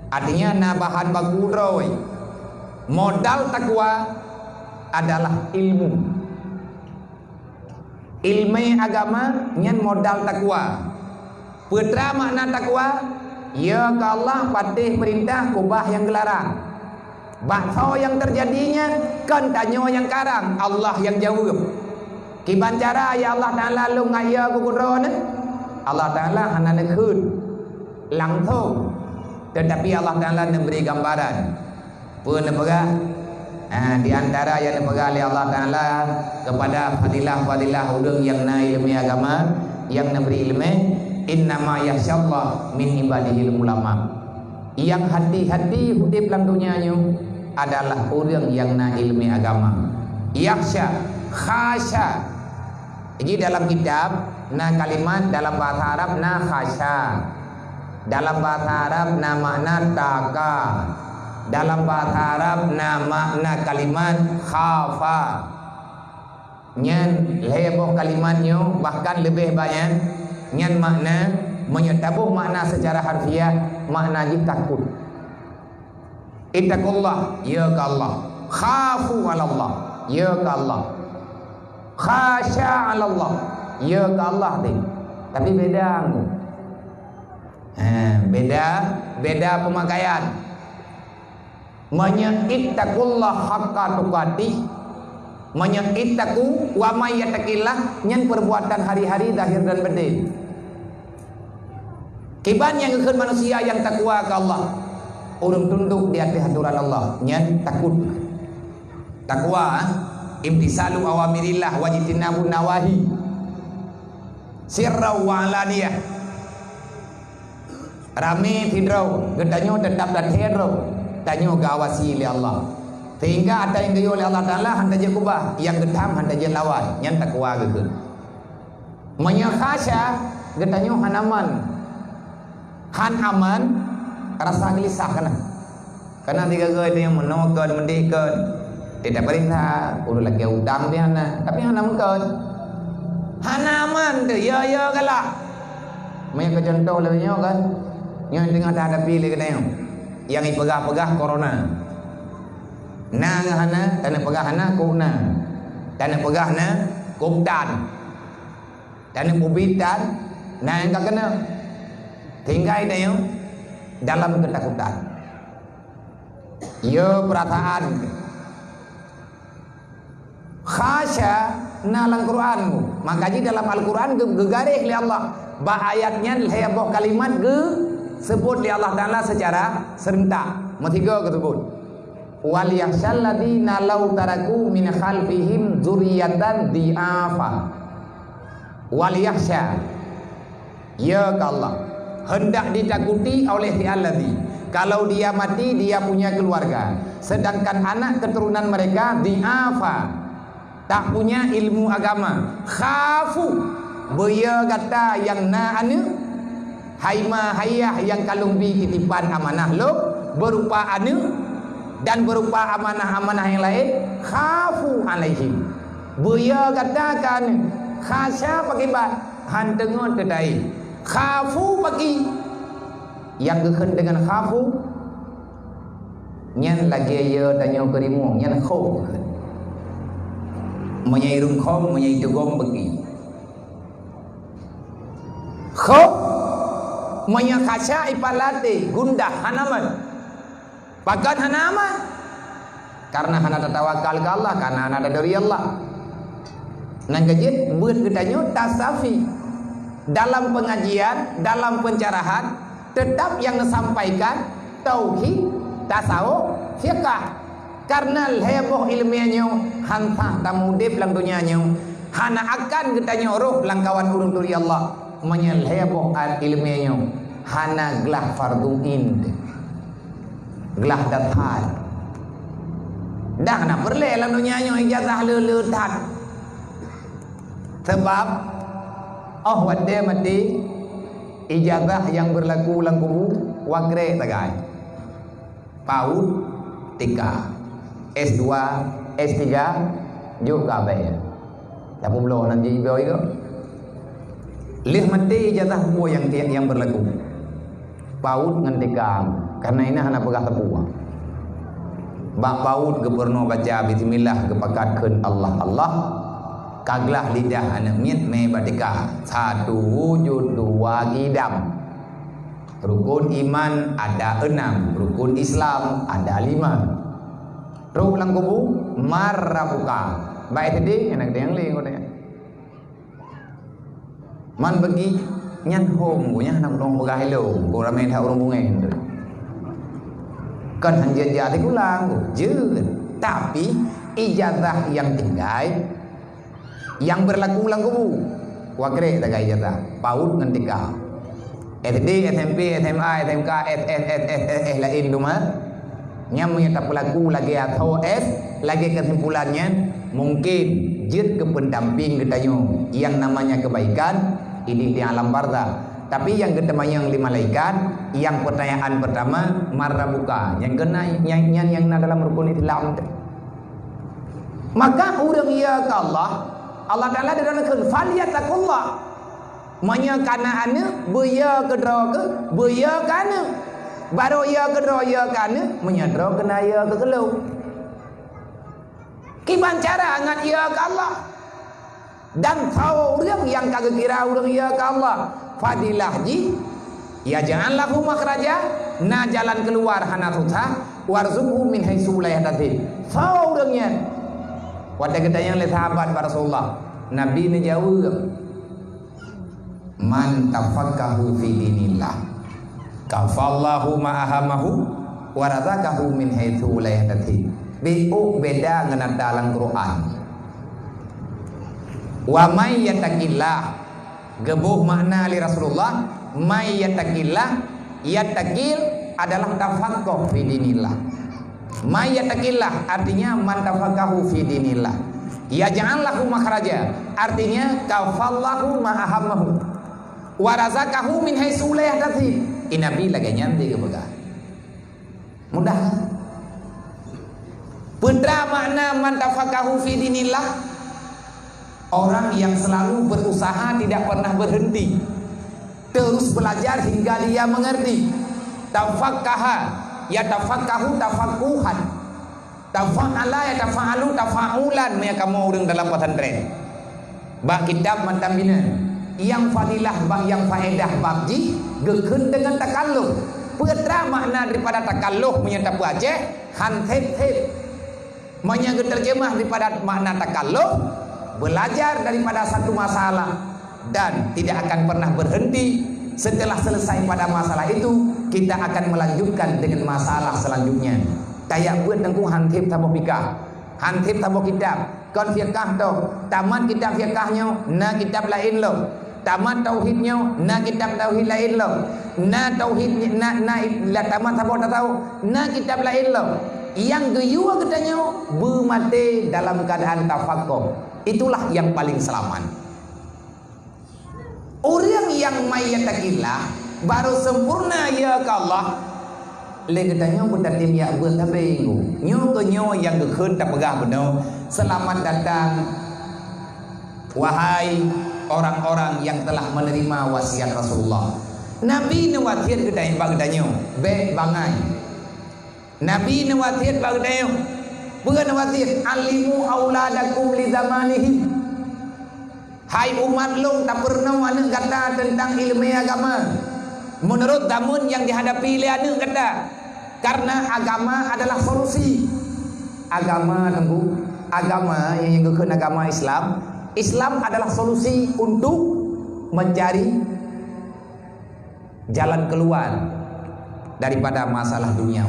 Artinya, na bahan baku droe. Modal takwa adalah ilmu. Ilmu agama nyan modal takwa. Peue treuk makna takwa? Yeu keu Allah, patéh peurintah, keubah nyang geularang. Bak soe nyang teujadi nyan, kon tanyoe nyang karang, Allah nyang jaweueb. Kiban cara, ya Allah Taala, lôn ngat yeu keu droeneuh? Allah Taala hana neukheun langsong, teutapi Allah Taala neubri gambaran. Peue neupeugah? Ha, di antara nyang neupeugah lé Allah Taala kepada fadilah-fadilah ureuëng nyang na iéleumé agama, nyang neubri iéleumé, "Innama yakhsyallaha min ibadihil ulama." Nyang hati-hati udeb lam donya nyoe adalah ureuëng nyang na iéleumé agama. Yakhsya, khasya. Jadi dalam kitab na kalimat dalam bahasa Arab na khasya. Dalam bahasa Arab na makna taka. Dalam bahasa Arab na makna kalimat khafa. Nyan lhée boh kalimat nyoe, bahkan leubeh banyak. Nyan makna, meunyoe taboh makna secara harfiah, makna jih takot. Ittaqullah, yeu keu Allah. Khafu 'alallah, yeu keu Allah. Khasya 'alallah, yeu keu Allah teuh. Tapi beda ngon. Ha, beda, beda pemakaian. Meunyoe ittaqullah haqqa tuqatih, meunyoe ittaqu wa may yattaqillah, nyan perbuatan hari-hari, zahir dan batin. Kiban nyang geukheun manusia nyang takwa keu Allah, ureuëng tundok di ateueh atoran Allah, nyan takot. Takwa, imtisalu awamirillah wajtinabun nawahi. Sirra wa alaniyah. Ramé sidroe, geutanyoe teutap lam lhée droe, tanyoe geuawasi lé Allah. Sehingga ata nyang geuyue lé Allah Taala hana jeuet keubah, nyang geutham hana jeuet lawan, nyan takwa geukheun. Meunyoe khasya, geutanyoe hana aman. Han aman, rasa geulisah kana. Kana sigoe-goe tanyoe meunoe kon, meudeh kon. Teutab peurintah, ureuëng lakée utang pih hana, tapi hana meukon. Hana aman teuh, yo-yo galak. Meunyoe keu cuntoh lagée nyoe kan, nyoe teungoh tahadapi lé geutanyoe. Nyang jipeugah-peugah corona. Na ngon hana, taneuk peugah hana, kok na. Taneuk peugah na, kok tan. Taneuk mubiet tan, na nyang ka keuneuk. Tinggai tanyoe dalam keutakutan. Yo peurasaan. Khasya na lam Quran. Maka jih dalam Al-Quran geu-, geugaréh lé Allah. Bak ayat nyan lhée boh kalimat geuseubut lé Allah Taala secara serentak. Meusigoe geuseubut. "Wal yakhsyal ladzina law taraku min khalfihim dzurriyyatan dhi'afa." Wal yakhsya. Ya keu Allah. Hendak ditakuti oleh si alladzi. Kalau dia mati, dia punya keluarga. Sedangkan anak keturunan mereka dhi'afa. Tak punya ilmu agama. Khafu. Beuyeu gata nyang na aneuëk. Hai ma hai yah nyang ka lôn bi titipan amanah lôn, berupa aneuëk dan berupa amanah-amanah nyang laén, khafu alaihim. Beuyo gata keu aneuëk, khasya pakriban, han teungeut teutai. Khafu pakri, nyang geukheun deungon khafu, nyan lagée yo tanyoe keu rimueng, nyan khof. Meunyoe ureuëng khof, meunyoe tugom beuki. Khof, meunyoe khasya ipat lam até, gundah, hana aman. Pakon hana aman? Karena hana tatawakal keu Allah, karena hana taduri Allah. Nyang keujeuet, buet geutanyoe tasafi. Dalam pengajian, dalam pencerahan, tetap nyang neusampaikan tauhid, tasawuf, fiqah. Karena lhée boh iéleumé nyoe han sah tameudeb lam donya nyoe, hana akan geutanyoe rhoh lam kawan ureuëng turi Allah. Meunyoe lhée boh iéleumé nyoe hana glah fardhu ain, glah dasar. Dah na peureulée lam donya nyoe ijazah le-le that. Sabab, oh watée maté, ijazah nyang beurlaku lam kubu, wakrek sagai. PAUD, TK, S dua, S tiga, jok keu abée. Tapi bloe nan jih igoe-igoe. Lheueh maté ijazah peue nyang, nyang beurlaku? PAUD ngon TK, karena inan hana peugah sapeue. Bak PAUD geupeurunoe baca bismillah, geupakat kheun Allah, Allah. Ka glah lidah aneuëk miet mé bak TK. Satu wujud, dua qidam. Rukun iman ada enam, rukun Islam ada lima. Trok lam kubu, man rabbuka. Bak SD, aneuk nyang lé ngon Man bagi nyan hom, nyan hana ulôn peugah ilôn, kok ramé that ureuëng bungéng tu. Kan hanjeuet jak sikulang, jeuet. Tapi, ijazah nyang tinggai, nyang beurlaku lam kubu, wakrek sagai ijazah, PAUD ngon TK. SD, SMP, SMA, SMK, S S, S S, S S, laén duma. Nyan meunyoe tapeulaku lagée atho S, lagée keusimpulan nyan, mungkin jeuet keu peundamping geutanyoe nyang namanya kebaikan idéh di alam barzakh. Tapi nyang geuteumanyong lé malaikat, nyang peutanyaan peurtama, man rabbuka, nyang keuna, nyang, nyan nyang na dalam rukun Islam teuh. Maka ureuëng yo keu Allah, Allah Taala didon kheun, "Falyattaqullah." Meunyoe kana aneuëk, beuyo keudroe keu, beuyo keu aneuëk. Barô yo keudroe yo keu aneuëk, meunyoe droe keuna yo keu keulôn. Kiban cara ngat yo keu Allah. Dan soe ureuëng nyang ka geukira ureuëng yo keu Allah, fadilah jih, yaj'al lahu makhraja, na jalan keuluar hana susah, warzuqhu min haitsu la yahtasib. Soe ureuëng nyan? Watée geutanyong lé sahabat bak Rasulullah, Nabi neujaweueb, "Man tafaqahu fi dinillah, kafallahu ma ahamahu, wa razaqahu min haitsu la yahtasib." Bék beda ngon ata lam Quran. Wa may yattaqillah, geuboh makna lé Rasulullah, may yattaqillah, yattaqil adalah tafaqquh fi dinillah. May yattaqillah artinya man tafaqahu fi dinillah. Yaj'al lahu makhraja artinya kafallahu ma ahammahu. Wa razaqahu min haitsu la yahtasib. Di Nabi lagée nyan geupeugah. Mudah. Peue teuma makna man tafaqahu fi dinillah? Orang yang selalu berusaha tidak pernah berhenti, terus belajar hingga dia mengerti. Tafaqaha, yatafaqahu tafaqquhan. Tafa'ala, yatafa'alu tafa'ulan, meunyoe kamoe ureuëng dalam pesantren. Bak kitab mantong bineun, nyang fadilah bak nyang faedah bab jih geukheun deungon takalluf. Peue teuma makna daripada takalluf meunyoe tapeuaceh? Han theb-theb. Meunyoe geuteurjeumah daripada makna takalluf, belajar daripada satu masalah dan tidak akan pernah berhenti. Setelah selesai pada masalah itu, kita akan melanjutkan dengan masalah selanjutnya. Tajak beuet teungku han theb saboh pikah, han theb saboh kitab. Kon fiqah toh, tamat kitab fiqah nyoe, na kitab laén lom. Tamat tauhid nyoe, na kitab tauhid laén lom. Na tauhid, na, na, la tamat saboh tasawuf, na kitab laén lom. Nyang geuyue geutanyoe beumaté dalam keadaan tafaqquh. Itulah yang paling selamat. Ureuëng nyang may yattaqillah, Barô sempurna ya keu Allah. Lé geutanyoe beutatem jak beuet sabe nyoe. Nyoe keuh nyoe nyang geukheun tapeugah bunoe, "Selamat datang, wahai orang-orang yang telah menerima wasiat Rasulullah." Nabi neuwasiat geutanyoe bak geutanyoe, bék bangai. Nabi neuwasiat bak geutanyoe. Peue neuwasiat? "Allimu auladakum li zamanihim." Hai umat lôn, tapeurunoe aneuëk gata teuntang iéleumé agama. Meunurot zameun nyang jihadapi lé aneuëk gata. Karena agama adalah solusi. Agama, Teungku, agama nyang geukheun agama Islam, Islam adalah solusi untuk mencari jalan keluar daripada masalah dunia.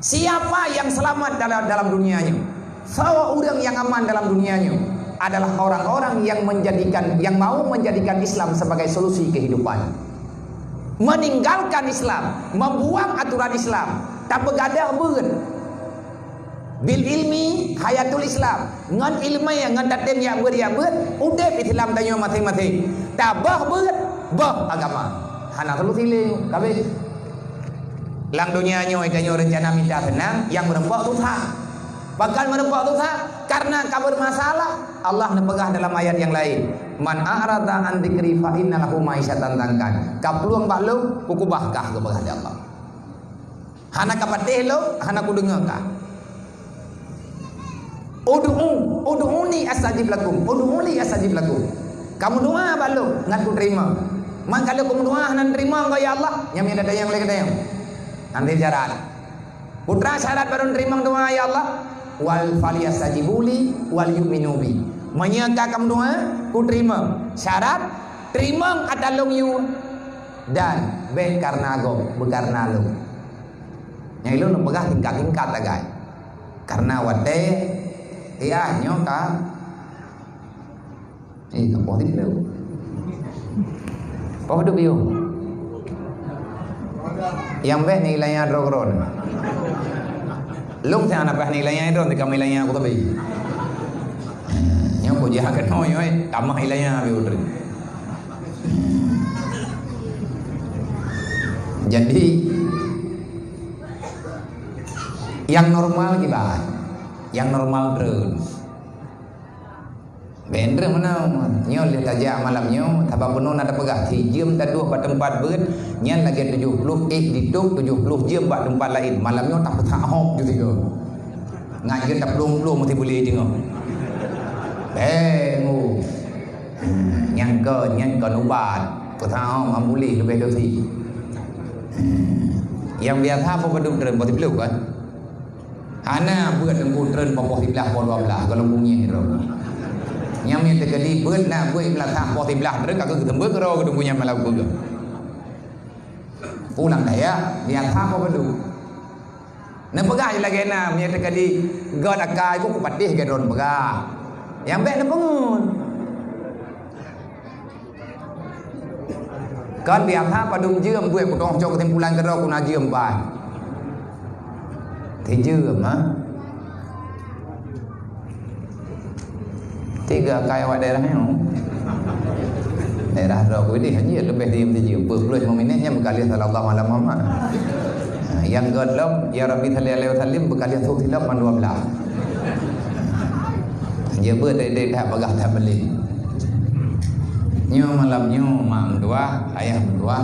Siapa yang selamat dalam, dalam dunia nyoe? Soe ureuëng nyang aman dalam dunia nyoe? Adalah orang-orang yang menjadikan, yang mau menjadikan Islam sebagai solusi kehidupan. Meninggalkan Islam, membuang aturan Islam, tapeugadôh beuet. "Bil ilmi hayatul Islam." Ngon iéleumé, ngon tatem jak beuet, jak beuet, udeb Islam tanyoe maséng-maséng. Taböh beuet, böh agama. Hana solusi lé, ka abéh. Lam donya nyoe tanyoe reuncana mita seunang, nyang meureumpok susah. Pakon meureumpok susah? Karena ka beurmasalah. Allah neupeugah dalam ayat nyang laén, "Man a'rada an dzikri fa inna lahu ma'isyatan dhanka." Ka plueng bak lôn, kukeubah kah, geupeugah lé Allah. Hana kapatéh lôn, hana kudeungoe kah. "Ud'u, ud'uni astajib lakum, ud'uni astajib lakum." Kamu doa bak lôn, ngon kuteurimong. Man ka lheueh kamu doa hana teurimong, ya Allah, nyan meunan tanyong lé geutanyoe. Nanti jarat. Peue teuma syarat barô teurimong doa, ya Allah? "Wal falyastajibu li wal yu'minu bi." Meunyoe ka kamu doa, kuteurimong. Syarat, teurimong ata lôn yue. Dan bék kareuna gob, beukareuna lôn. Nyang ilôn neupeugah tingkat-tingkat sagai. Kareuna watée, ya, nyoe ka, eh, ka poh tiplôh. Poh duek biôh. Nyang bék ni ilanya droe keudroe. Lôn siat na paih ni ilanya droe, tika ilanya aku tapi. Nyoe ku jah keunoe nyoe, tamah ilanya biôh. Jadi, nyang normal kiban, nyang normal treun. Bèk treun meunan, nyoe lheueh tajak malam nyoe, sabab bunoe na tapeugah, si jeuem taduek bak teumpat beuet, nyan lagèe tujoh ploh éh ditôb, tujoh ploh jeuem bak teumpat laén. Malam nyoe tapeusak hok ju sigoe. Ngat jeuet taplueng-plueng meusti bulèh teungoh. Bèk ngu. Nyang kon, nyang kon ubat. Peusaha mambulih leubeh dosi. Nyang biasa apa padum treun, poh siplôh kan? Hana beuet teungku treun poh siblaih, poh dua blaih, golom bunyi droe. Nyang meuteukali beuet na beuet meulasan poh siblaih treun ka geuteumbeu keudroe teungku nyang malam beuet. Pulang daya, biasa apa padum. Neupeugah lagèe na, meunyoe teuka di göt akai, ku kupatéh gèt droen peugah. Nyang bèk neupeungeut. Kan biasa padum jeuem buet, kutong cok keusimpulan keudroe ku na jeuem ban. Tijeuem, ha? Tiga kali awak daerah nyoe. Daerah droe ku idéh haji leubeh di meuseujid. Peuet ploh lima minit nyan meukalih sallallahu ala Muhammad. Ha, nyang göt lom, "Ya Rabbi salli alaihi wasallim," meukalih sôk silop man dua blaih. Jeuet beuet dek-dek that bagah that beuleuh. Nyoe malam nyoe mak meutuah, ayah meutuah.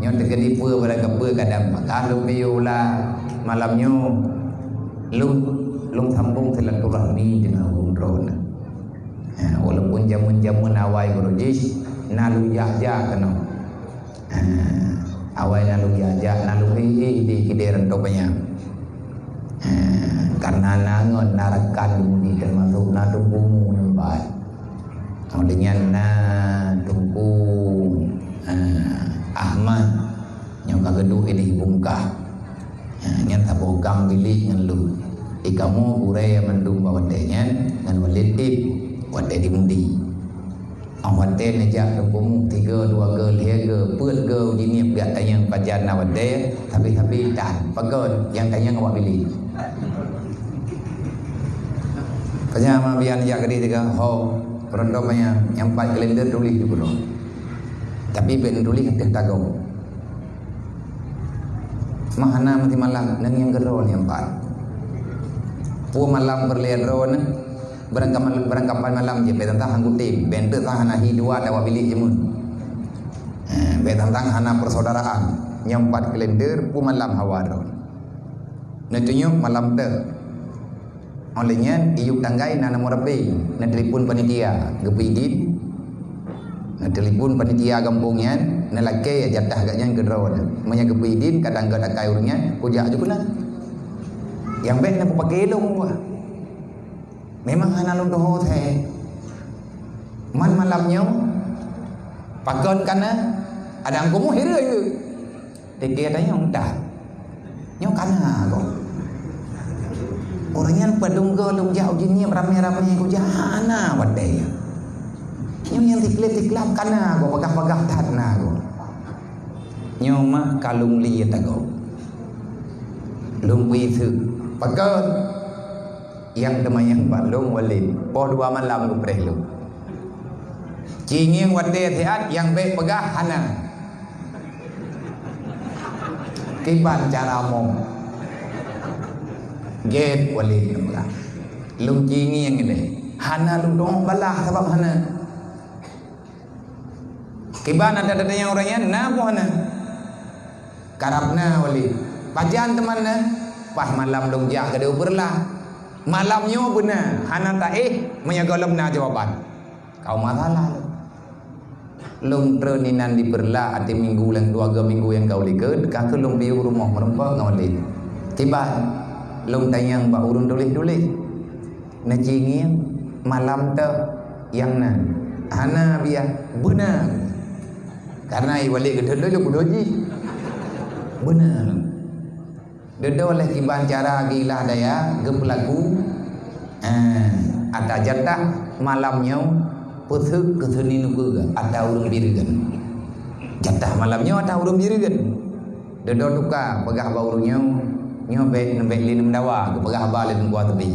Nyoe teukeudi peue barang kapeue kadang pakah lôn piôh ula. Malam nyoe lôn, lôn sambông silaturahmi deungon ureueng droeneuh. Ha, walaupun jameun-jameun awai beurujih, na lôn jak-jak keunoe. Ha, awai na lôn jak-jak, na lôn éh-éh di keudè Rantau Panyang. Ha, kareuna na ngon, na rakan lôn di, teumasok na Teungku Mu nyan bai. Óh lheueh nyan na Teungku, ha, Ahmad. Nyoe ka geuduek idéh bungkah. Ha, nyan saboh gang bilék ngon lôn. Di kamoe gurèe mandum bak watèe nyan ngon Walid Ip watèe di Mundi. Óh watèe neujak Teungku Mu, tiga, dua geu, lhèe geu, peuet geu jiniep jak tanyong pajan na watèe, sabe-sabe tan. Pakon nyang tanyong awak bilék. Pajan ma bian jak keudéh tiga, ho, Rantau Panyang, nyang pat kalender tuléh di bunoe. Tapi bèk neutuléh ateueh tagoe. Mah hana meusimalam, neungieng keudroe nyang pat. Peue malam peureulèe droeneuh, beurangkapan, beurangkapan malam jih, bèk tantang han kutem, bèk tantang hana hi dua dawa bilék jeumeun. Eh, bèk tantang hana persaudaraan, nyang pat kalender peue malam hawa droeneuh. Neutunyok malam teuh. Óh lheueh nyan, iyup tanggai na nomor H P, neutelepon panitia, geupeuidin. Neutelepon panitia gampông nyan, neulakèe jatah gobnyan keudroe nyan. Meunyo geupeuidin, kadang gèt akai ureueng nyan, kujak ju keunan. Nyang bèk neupeupaké lôn buah. Memang hana lôn tuho thèe. Man malam nyoe, pakon kana, ada angkumuh hireue-hireue. Teuka tanyong dah. Nyoe kana gob. Ureueng nyan padum goe lôn jak uji ngieng ramé-ramé kujak hana watèe. Nyoe nyang siklab-siklab kana gob, bagah-bagah that na gob. Nyoe mah ka lôn li tagoe. Lôn bri seuk. Pakon? Nyang teumanyong bak lôn Walid, poh dua malam geupreh lôn. Ci ngieng watèe siat nyang bèk peugah hana. Kiban cara mom. Gèt Walid peugah. Lôn ci ngieng ilèe. Hana lôn dong balah sabab hana. Kiban ata tatanyong ureueng nyan, na boh na? Karab na Walid. Pajan teuma na? Paih malam lôn jak keudéh u Beurla. Malam nyoe beuna, hana taéh meunyoe gohlom na jawaban. Ka masalah lôn. Lôn treun inan di Beurla, até minggu nyang dua, dua minggu nyang ka u likot, ka keuh lôn piôh rumoh meurumpok ngon Walid. Kiban, lôn tanyong bak ureueng tuléh-tuléh. Neuci ngieng malam teuh nyang na. Hana biah, beuna. Karena i Walid geuthon lôn kudoe jih. Beuna. Dudoe lé kiban cara geuilah daya geupeulaku, eh, ata jatah malam nyoe peuseuk keu seuni nukeue ata ureueng Bireuen. Jatah malam nyoe ata ureueng Bireuen. Dudoe tuka peugah bak ureueng nyoe, nyoe bèk, bèk lé neumeudawa, geupeugah haba lé teungku teubi.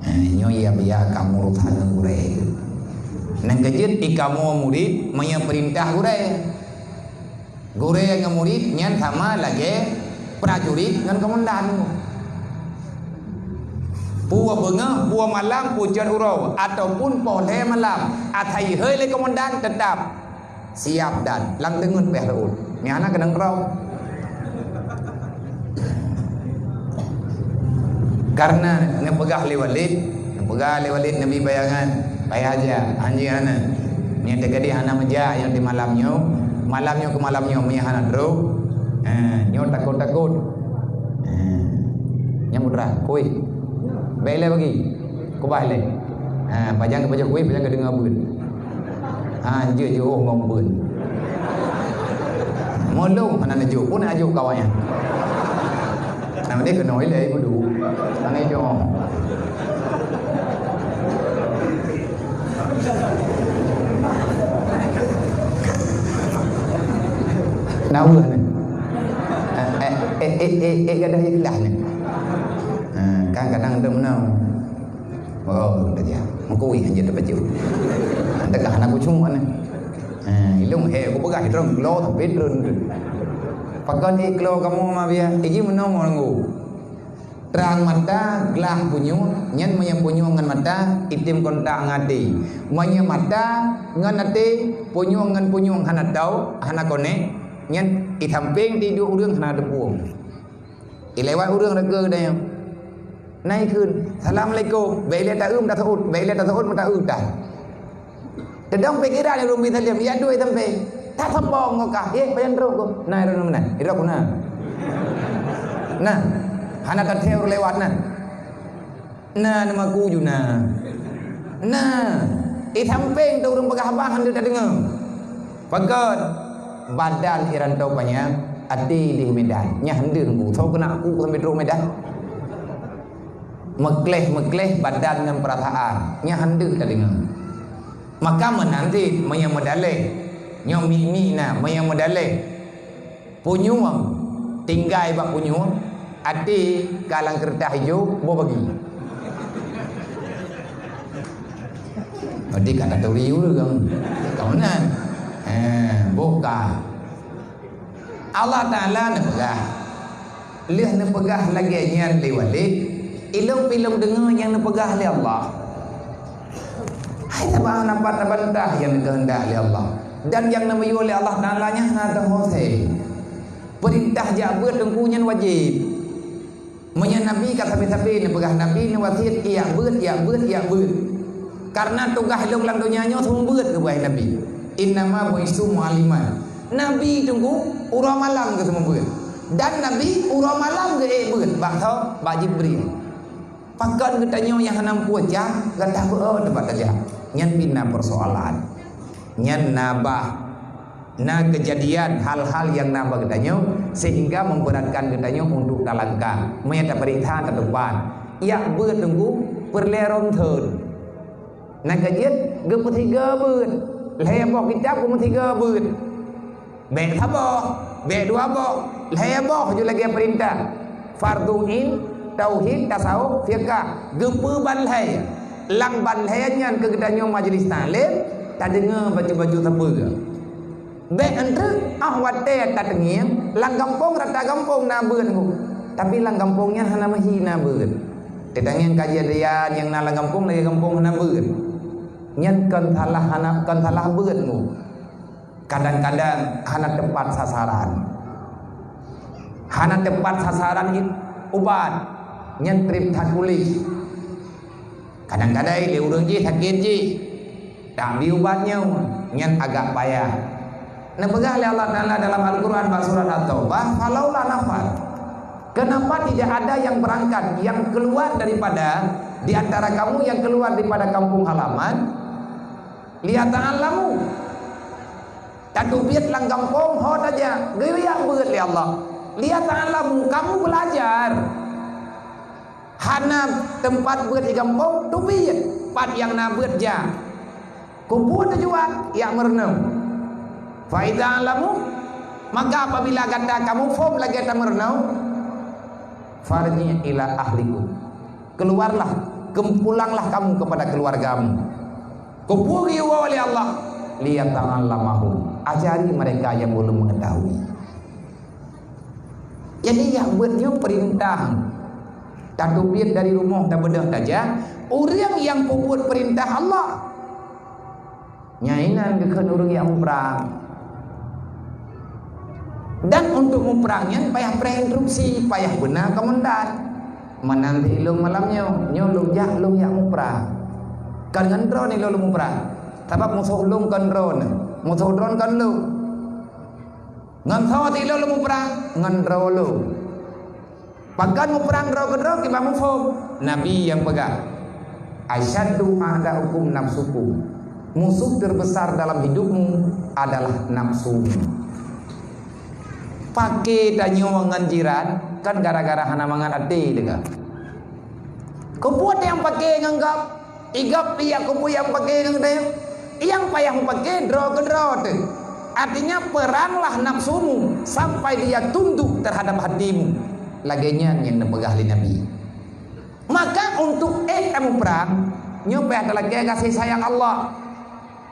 Eh, nyoe ya biya kamoe urusan ngon gurèe. Nyang keujeuet i kamoe murit meunyoe peurintah gurèe. Gurèe ngon murit nyan sama lagèe prajurit ngon komandan. Peue beungoh, peue malam, peue cot uroe, ataupun poh lhèe malam, asai jihôi lé komandan, teutap siap dan lam teungeut pih reuôt. Nyan na keunong droe. Karena neupeugah lé Walid, neupeugah lé Walid neubi bayangan, payah jak, hanjeuet hana. Nyan teukeudi hana meujak nyoe di malam nyoe, malam nyoe keu malam nyoe meunyoe hana trôk, eh, nyoe takot-takot. Eh, nyan putra, kueh. Bèk lé bagi. Kubah lé. Ha, pajan keu pajoh kueh, pajan keu deungoe beuet. Ha, jeuet jeuet ngon beuet. Mulông hana neujok, pun neujok kawan nyan. Nah, dia kena ilai kudu. Hana jok. Nah, weuh ni. Eh, eh, eh, eh, eh, eh, gadah ikhlas ni. Ha, kan kadang tu menang. Oh, teuka. Meukuwi hanjeuet teupeujeuet. Teuka hana kucuma na. Ha, ilông he kupeugah droe klo sampai droe tu. Pakon iklo kamoe ma biya, iji meunoe meuranggu. Trang mata, glah punyueng, nyan meunyoe punyueng ngon mata, item kontak ngon até. Meunyoe mata ngon até, punyueng ngon punyueng hana tau, hana konek, nyan i sampéng tiduek ureueng hana teupueng. Ilewat ureueng reuka dayang. Na ikheun, "Assalamualaikum." Bèk ilèe taeum taseuôt, bèk ilèe taseuôt meuta eu tan. Teudong pikiran ureueng bi saleuem, ya dua sampai. Tak sombong kau kah? Eh, pajan trok kau. Na irok meunan, irok na. Nah, hana tathèe ureueng lewat na. Na nama ku ju na. Na, i sampéng tu ureueng peugah haba hana tadeungoe. Pakon? Badan i rantau panyang, até di Medan. Nyah ndeuh ku, soe keunak ku sampai trok Medan. Meukleh-meukleh badan ngon peurasaan, nyah ndeuh tadeungoe. Maka meunan cit meunyoe meudaleh, nyoe mi-mi na, meunyoe meudaleh, punyueng tinggai bak punyueng, até ka lam keureutah ijo, boh bagi. Jadi ka taturi ureueng. Ka meunan. Ha, Eh, bukan. Allah Taala neupeugah. Lheueh neupeugah lagée nyan lé Walid, ilong pih lôn deungoe nyang neupeugah lé Allah. Hai saban na pat tabantah nyang geukeuheundak lé Allah. Dan nyang neumiyueb lé Allah Taala nyan hana teuhusé. Peurintah jak beuet Teungku nyan wajéb. Meunyoe Nabi ka sabe-sabe neupeugah, Nabi neuwasiet, "Jak beuet, jak beuet, jak beuet." Karena tugaih lôn lam donya nyoe seumeubeuet, geupeugah Nabi. "Innama bu'istu mu'alliman." Nabi Teungku uroe malam geuseumeubeuet. Dan Nabi uroe malam geuék beuet bak soe? Bak Jibril. Pakon geutanyoe nyang hana muphom, gata beuet teumpat tajak? Nyan pih na persoalan. Nyan na bah, na keujadian hal-hal nyang na bak geutanyoe sehingga memberatkan geutanyoe untuk talangkah. Meunyoe tapeuriksa tatupat, jak beuet Teungku peureulée rom thon. Na ka jeuet geupeusigoe beuet. Lhée boh kitab geupeusigoe beuet. Bék saboh, bék dua boh, lhée boh ju lagée peurintah. Fardhu ain, tauhid, tasawuf, fiqah. Geupeuban lhée. Lam ban lhée nyan keu geutanyoe majlis taklim, tadeungoe bacut-bacut sapeue. Bék eunteuk, ah watée tateungieng, lam gampông rata gampông na beuet Teungku. Tapi lam gampông nyan hana meuhi na beuet. Tateungieng kajian nyang na lam gampông, lagée gampông hana beuet. Nyan kon salah hana, kon salah beuet Teungku. Kadang-kadang hana teumpat sasaran. Hana teumpat sasaran i-, ubat, nyan treb that puléh. Kadang-kadang lé ureuëng jih sakét jih, dak bi ubat nyoe, nyan agak payah. Neupeugah lé Allah Taala dalam Al-Quran bak surat At-Taubah, "Falaula nafar." Kenapa tidak ada yang berangkat, yang keluar daripada, di antara kamu yang keluar daripada kampung halaman, liyata'allamu? Tateubiet lam gampông ho tajak, geuyue jak beuet lé Allah. Liyata'allamu, kamu belajar. Hana teumpat beuet di gampông, teubiet pat nyang na beuet jak. Keupeue tujuan? Jak meurunoe. Fa idza alamu, maka apabila gata kamu phom lagée tameurunoe, farji ila ahlikum. Keluarlah, kem-, pulanglah kamu kepada keluargamu. Keupeue geuwoe lé Allah? Liyata'allamahum. Ajari mereka yang belum mengetahui. Jadi, jak beuet nyoe peurintah. Tateubiet dari rumoh tabeudôh tajak, ureuëng nyang peubuet peurintah Allah. Nyan inan geukheun ureuëng nyang muprang. Dan untuk muprang nyan payah preh instruksi, payah beuna komandan. Meunan lé lôn malam nyoe, nyoe lôn jak, lôn jak muprang. Kon ngon droeneuh lôn muprang. Sabab musoh lôn kon droeneuh, musoh droeneuh kon lôn. Ngon soe lôn muprang? Ngon droe lôn. Pakon muprang droe keudroe? Kiban muphom. Nabi nyang peugah, "Asyaddu a'da'ukum nafsukum." Musuh terbesar dalam hidupmu adalah nafsumu. Paké tanyoe ngon jiran, kan gara-gara hana mangat até teuka. Keupeue nyang paké ngon gob? Igop pih jak keupeue nyang paké ngon geutanyoe? Nyang payah mupaké droe keudroe teuh. Artinya, peranglah nafsumu sampai dia tunduk terhadap hatimu. Lagée nyan nyang neupeugah lé Nabi. Maka untuk ék tamuprang, nyoe payah talakée gaséh sayang Allah.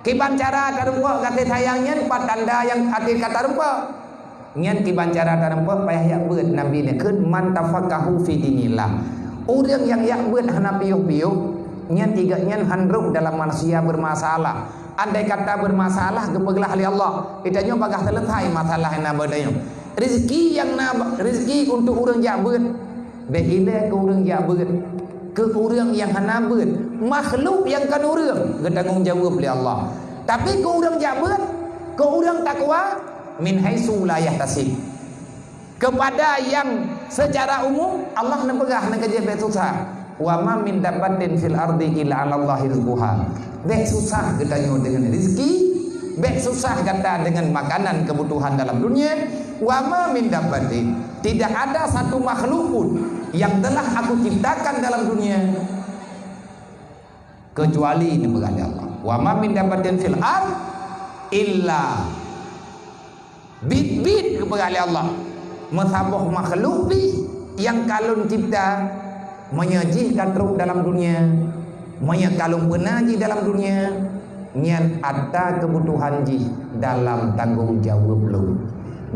Kiban cara tarumpok gaséh sayang nyan, pat tanda nyang até ka tarumpok. Nyan kiban cara tarumpok payah jak beuet, Nabi neukheun, "Man tafaqahu fi dinillah." Ureuëng nyang jak beuet hana piôh-piôh, nyan igeuh nyan hán rôh dalam manusia bermasalah. Andai kata bermasalah geupeuglah lé Allah, geutanyoe bagaih seuleusai masalah nyang na bak geutanyoe. Rezeki nyang na, rezeki untuk ureuëng jak beuet, bék ilée keu ureuëng jak beuet. Keu ureuëng nyang hana beuet, makhluk nyang kon ureuëng, geutanggong jaweueb lé Allah. Tapi keu ureuëng jak beuet, keu ureuëng takwa, min haitsu la yahtasib. Kepada yang secara umum, Allah neupeugah, neukeujeuet bék susah. "Wa ma min dabbatin fil ardi illa 'alallahi rizquha." Bék susah geutanyoe deungon rezeki, bék susah gata deungon makanan kebutuhan dalam dunia. "Wa ma min dabbatin," tidak ada satu makhluk pun yang telah Aku ciptakan dalam dunia kecuali, neupeugah lé Allah, "Wa ma min dabbatin fil ard illa," biet-biet geupeugah lé Allah, meusaboh makhluk pih nyang ka Lôn cipta, meunyoe jih ka trok dalam dunia, meunyoe ka Lôn peuna jih dalam dunia, Nyan atra keubutuhan jih dalam tanggong jaweueb lôn.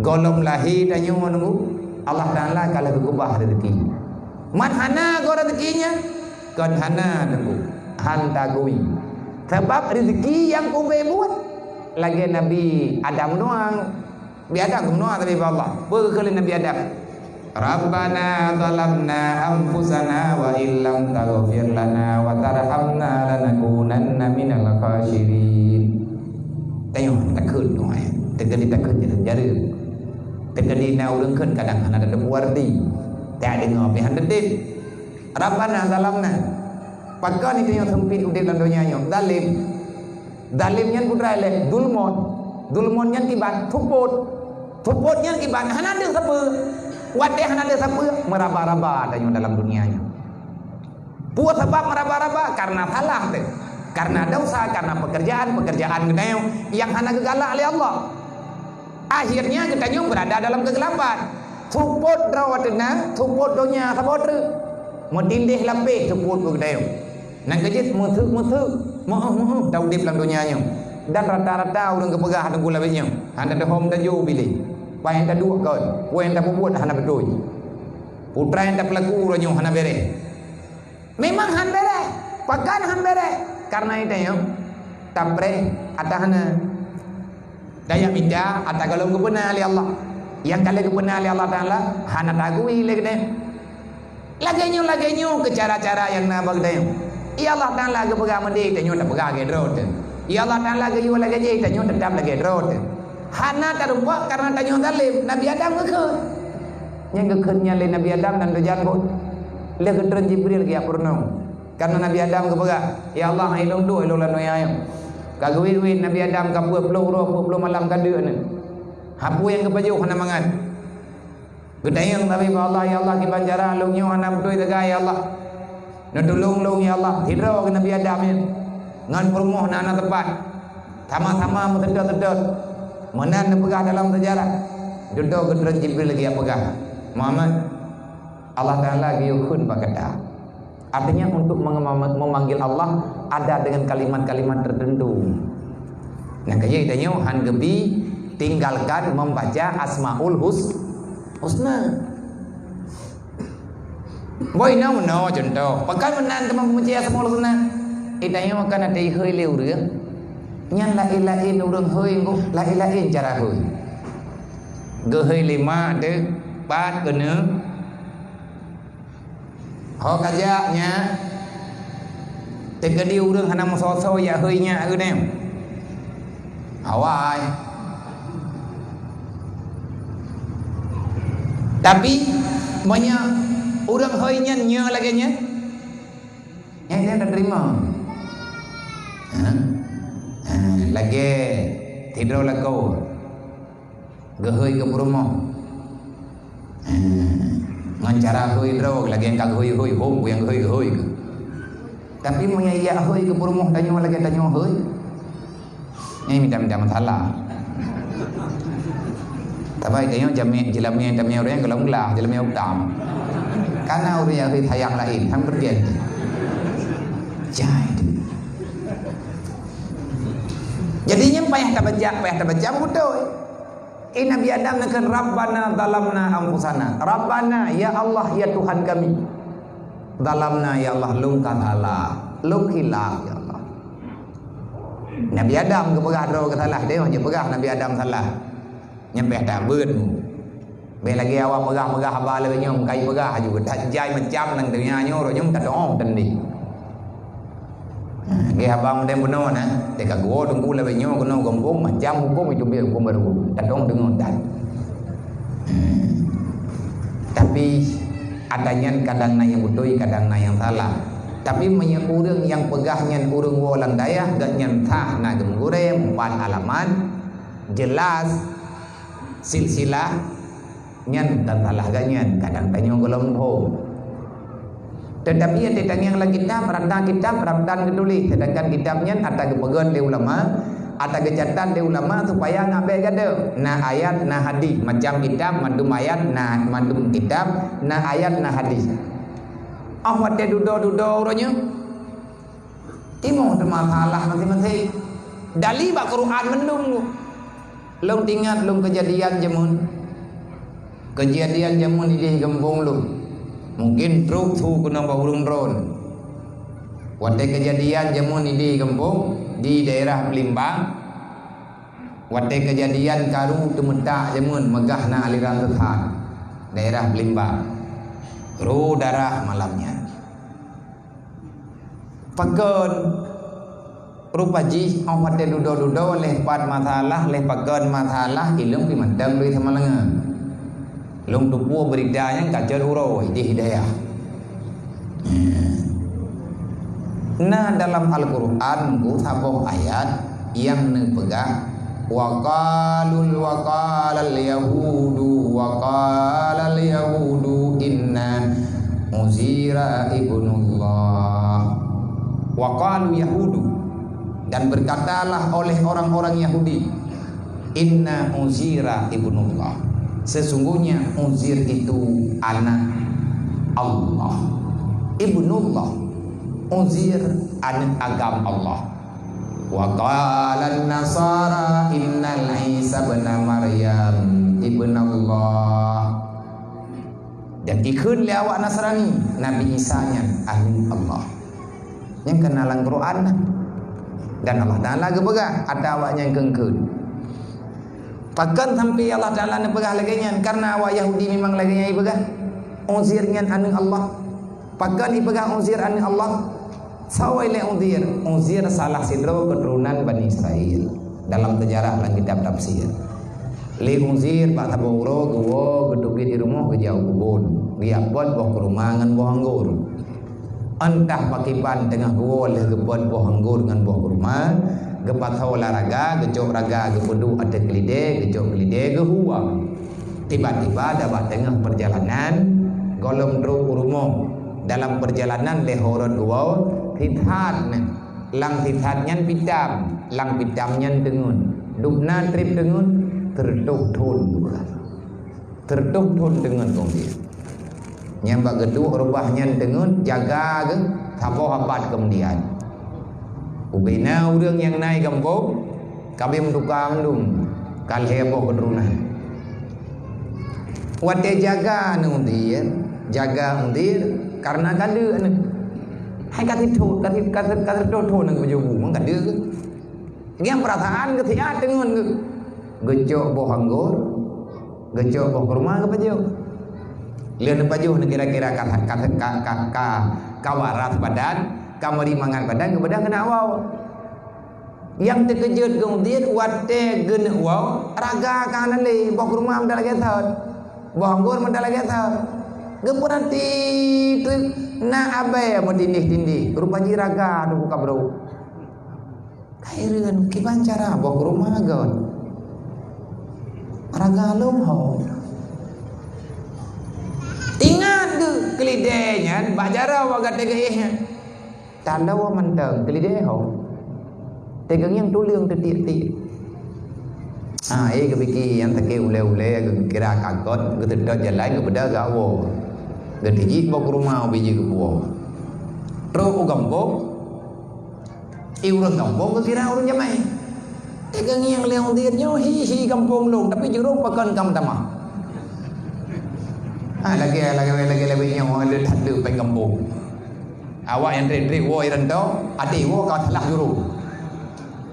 Gohlom lahé tanyoe nunggu, Allah Taala ka lheueh geukeubah rezeki. Man hana goe rezeki nyan, kon hana nunggu, han tagui. Sabab rezeki nyang ubé buet lagée Nabi Adam doang. Nabi Adam geumeunua tapi bak Allah. Peue geukheun lé Nabi Adam? "Rabbana zalamna anfusana wa illam taghfir lana wa tarhamna lanakunanna minal khasirin." Tanyoe takheun doa, eh. Teukeudi takheun jareung-jareung. Teukeudi na ureuëng kheun kadang hana teupeue arti. Tak deungoe pih hana teutem. Rabbana zalamna. Pakon tanyoe seumpit udeb lam donya nyoe? Zalim. Zalim nyan peue treuk lé? Zulmon. Zulmon nyan kiban tupot. Tupot nyan kiban hana deuh sapeue. Watée hana deuh sapeue, meuraba-raba tanyoe dalam dunia nyoe. Peue sabab meuraba-raba? Karena salah teuh. Karena dosa, karena pekerjaan-pekerjaan geutanyoe nyang hana geugalak lé Allah. Akhirnya geutanyoe beurada dalam keugelapan. Tupot droe teuh na, tupot donya saboh treuk. Meutindeh lapéh tupot keu geutanyoe. Nyang keujeuet meutheuk-meutheuk, meu'euh-meu'euh taudeb lam donya nyoe. Dan rata-rata ureuëng geupeugah teungku lawét nyoe, hana teuhom tajok biléh. Peue nyang taduek kon, peue nyang tapeubuet hana beutôi. Peue treuk nyang tapeulaku uroe nyoe hana béréh. Memang han béréh. Pakon han béréh? Karena tanyoe tapreh atra hana. Tajak mita atra gohlom geupeuna lé Allah. Nyang ka lheueh geupeuna lé Allah Taala hana tagui lé geutanyoe. Lagée nyoe, lagée nyoe keu cara-cara nyang na bak geutanyoe. Ya Allah Taala geupeugah meudeh, tanyoe tapeugah lagée droe teuh. Ya Allah Taala geuyue lagée jéh, tanyoe teutab lagée droe teuh. Hana tarumpok karena tanyoe zalim. Nabi Adam geukheun. Nyang geukheun nyan lé Nabi Adam dan teujan buet. Lheueh geutreun Jibril geujak peurunoe. Karena Nabi Adam geupeugah, "Ya Allah, hai lôn duek lôn lam donya nyoe. Ka geuwét-wét Nabi Adam ka peuet ploh uroe, peuet ploh malam ka deuk nyoe. Hapui nyang geupajoh hana mangat." Geutanyong Nabi bak Allah, "Ya Allah, kiban cara lôn nyoe hana beutôi teuga, ya Allah. Neutulông lôn, ya Allah." Sidroe keu Nabi Adam nyan ngon peurumoh na, na teumpat. Sama-sama meuseudot-seudot. Meunan neupeugah dalam seujarah. Dudoe geutreun Jibril lagée peugah, "Muhammad, Allah Taala geuyue kheun bak gata." Artinya untuk menge-, memanggil Allah ada dengan kalimat-kalimat tertentu. Nyang keu jih tanyoe han geubi tinggalkan membaca Asmaul Hus-, Husna. Boh inoe meunoe cuntoh, pakon meunan teuma meubaca Asmaul Husna? Eh, tanyoe kan até ihôi lé ureuëng. Nyan laén-laén ureuëng hôi ngon laén-laén cara hôi. Geuhôi lé mak teuh, pat keuneuk. Ho kajak nyak, teukeudi ureuëng hana meusoe-soe jak hôi nyak geuneuk. Awai. Tapi, meunyoe ureuëng hôi nyan nyoe lagée nyan, nyan, nyan teurimong. Ha? Ha, lagée sidroe lakoe. Geuhôi keu peurumoh. Eh, ngon cara hôi droe lagée nyang ka geuhôi-hôi, hom nyang geuhôi-geuhôi keuh. Tapi meunyoe jak hôi keu peurumoh tanyoe lagée tanyoe hôi, nyan mita-mita masalah. Tapi tanyoe jamé, jeulamé tamé ureuëng gohlom glah, jeulamé utam. Kana ureuëng jak hôi sayang laén, han beureudian. Jai. Jadi nyan payah tabaca, payah tabaca beutôi. Eh, Nabi Adam neukheun, "Rabbana zalamna anfusana." "Rabbana, ya Allah, ya Tuhan kami. Zalamna, ya Allah, lôn ka salah. Lôn khilaf, ya Allah." Nabi Adam geupeugah droe geusalah, deh, jipeugah Nabi Adam salah. Nyan payah tabeuet. Bèk lagèe awak peugah-peugah haba lagèe nyoe, meukai peugah aju, that jai macam lam donya nyoe, roh nyoe tatong teundi. Nah, lagèe haba meudeh bunoe na, teuka geuwoe teungku lagèe nyoe keunoe gampông, macam hukôm itu biar hukôm baru. Tatong deungon that. Tapi ada nyan kadang na nyang beutôi, kadang na nyang salah. Tapi meunyoe ureueng nyang peugah nyan ureueng woe lam dayah, gobnyan sah na geumeugurèe, meupat alamat, jelas, silsilah, nyan tan salah gobnyan, kadang tanyoe gohlom phom. Teutapi até tangieng lam kitab, rata kitab, rata geutuléh, seudangkan kitab nyan ata geupeugöt lé ulama, ata geucatat lé ulama supaya ngat bèk gadôh. Na ayat, na hadis, macam kitab, mandum ayat, na mandum kitab, na ayat, na hadis. Oh, watèe dudoe-dudoe uroe nyoe, timoh teuma salah maséng-maséng. Dali bak Quran mandum. Lôn teuingat lôn keujadian jameun. Keujadian jameun idéh gampông lôn. Mungken trok su keunong bak ureuëng droen. Watée keujadian jameun idéh gampông di daerah Blimbang, watée keujadian karu teumeutak jameun meugah na aliran sesat daerah Blimbang. Ro darah malam nyan. Pakon rupa jih óh watée dudoe-dudoe lheueh pat masalah, lheueh pakon masalah, ilong pih mantong lui sama lengan. Lôn tupeue beurita nyang ka cot uroe di hidayah. Na dalam Al-Qur'an ku saboh ayat nyang neupeugah, "Wa qalul, wa qalal yahudu, wa qalal yahudu inna Uzaira ibnullah." Wa qalu yahudu, dan berkatalah oleh orang-orang Yahudi, "Inna Uzaira ibnullah." Sesungguhnya Uzair itu anak Allah. Ibnullah. Uzair anak agam Allah. Wa qalan nasara innal Isa ibn Maryam ibnallah. Dan ikheun lé awak Nasrani, Nabi Isa nyan aneuëk Allah. Nyang keunan lam Quran na. Dan Allah Taala geupeugah ata awak nyang keungkeut. Pakon sampai Allah Taala neupeugah lagée nyan? Karena awak Yahudi memang lagée nyan ipeugah. Uzair nyan aneuëk Allah. Pakon ipeugah Uzair aneuëk Allah? Sawa lé Uzair. Uzair salah sidroe keuturonan Bani Israel dalam sejarah lam kitab tafsir. Lé Uzair bak saboh uroe geuwoe geuteubiet di rumoh geujak u keubon, geujak bot boh keuruma ngon boh anggor. Entah pakiban teungoh geuwoe lheueh geubot boh anggor ngon boh keuruma, geupasoe lam raga, geucok raga geupeuduek ateueh keulidée, geucok keulidée geuhuwa. Tiba-tiba dabah teungoh peurjalanan, gohlom trok u rumoh. Dalam peurjalanan lheueh rot geuwoe, sisat nyan. Lam sisat nyan pitam, lam pitam nyan teungeut. Dubna treb teungeut, teureutôh thon geupeugah. Teureutôh thon teungeut kong dia. Nyang bak geuduek reubah nyan teungeut jaga geuh saboh abad keumudian. Ubena ureuëng nyang na i gampông, ka beuem tuka mandum, ka lhée boh keuturonan. Watée jaga aneuëk Uzair, jaga Uzair karena ka deuk aneuëk. Hai ka sithon, ka si-, ka si-, ka sithon-thon aneuëk beujubu, memang ka deuk. Ngieng peurasaan geusiat teungeut geuh. Geucok boh anggor, geucok boh keuruma geupajoh. Lheueh neupajoh neu kira-kira ka, ka, ka, ka, ka, ka waras badan, ka meuri mangat badan, geupeugah keuneuk woe. Nyang teukeujot geuh Uzair watée geuneuk woe, raga ka hana lé, boh keuruma meuda lagée sot, boh anggor meuda lagée sot. Geupeurati teuk na abée meutindih-tindih, rupa jih raga teungku ka brok. Ka hireuen, kiban cara boh keuruma gon. Raga lom ho. Ingat geuh keulidée nyan bak jaroe awak gata geuéh nyan. Taloe mantong keulidée ho. Teungoh ngieng tuleueng teutiek-tiek. Ha, eh, geupike nyang sakét ulée-ulée, geukira kakot, geuteudot jalan, geupeugah gak woe. Geutijik boh keuruma ubé jih geupuwoe. Trok u gampông, eh, ureuëng gampông geukira ureuëng jamé. Teungoh ngieng lé Uzair nyoe hi-hi gampông lôn, tapi jurông pakon ka meutamah. Ha, lagée, lagée, lagée, lagée nyoe, le that le péng gampông. Awak nyang treb-treb woe i rantau, até woe ka salah jurông.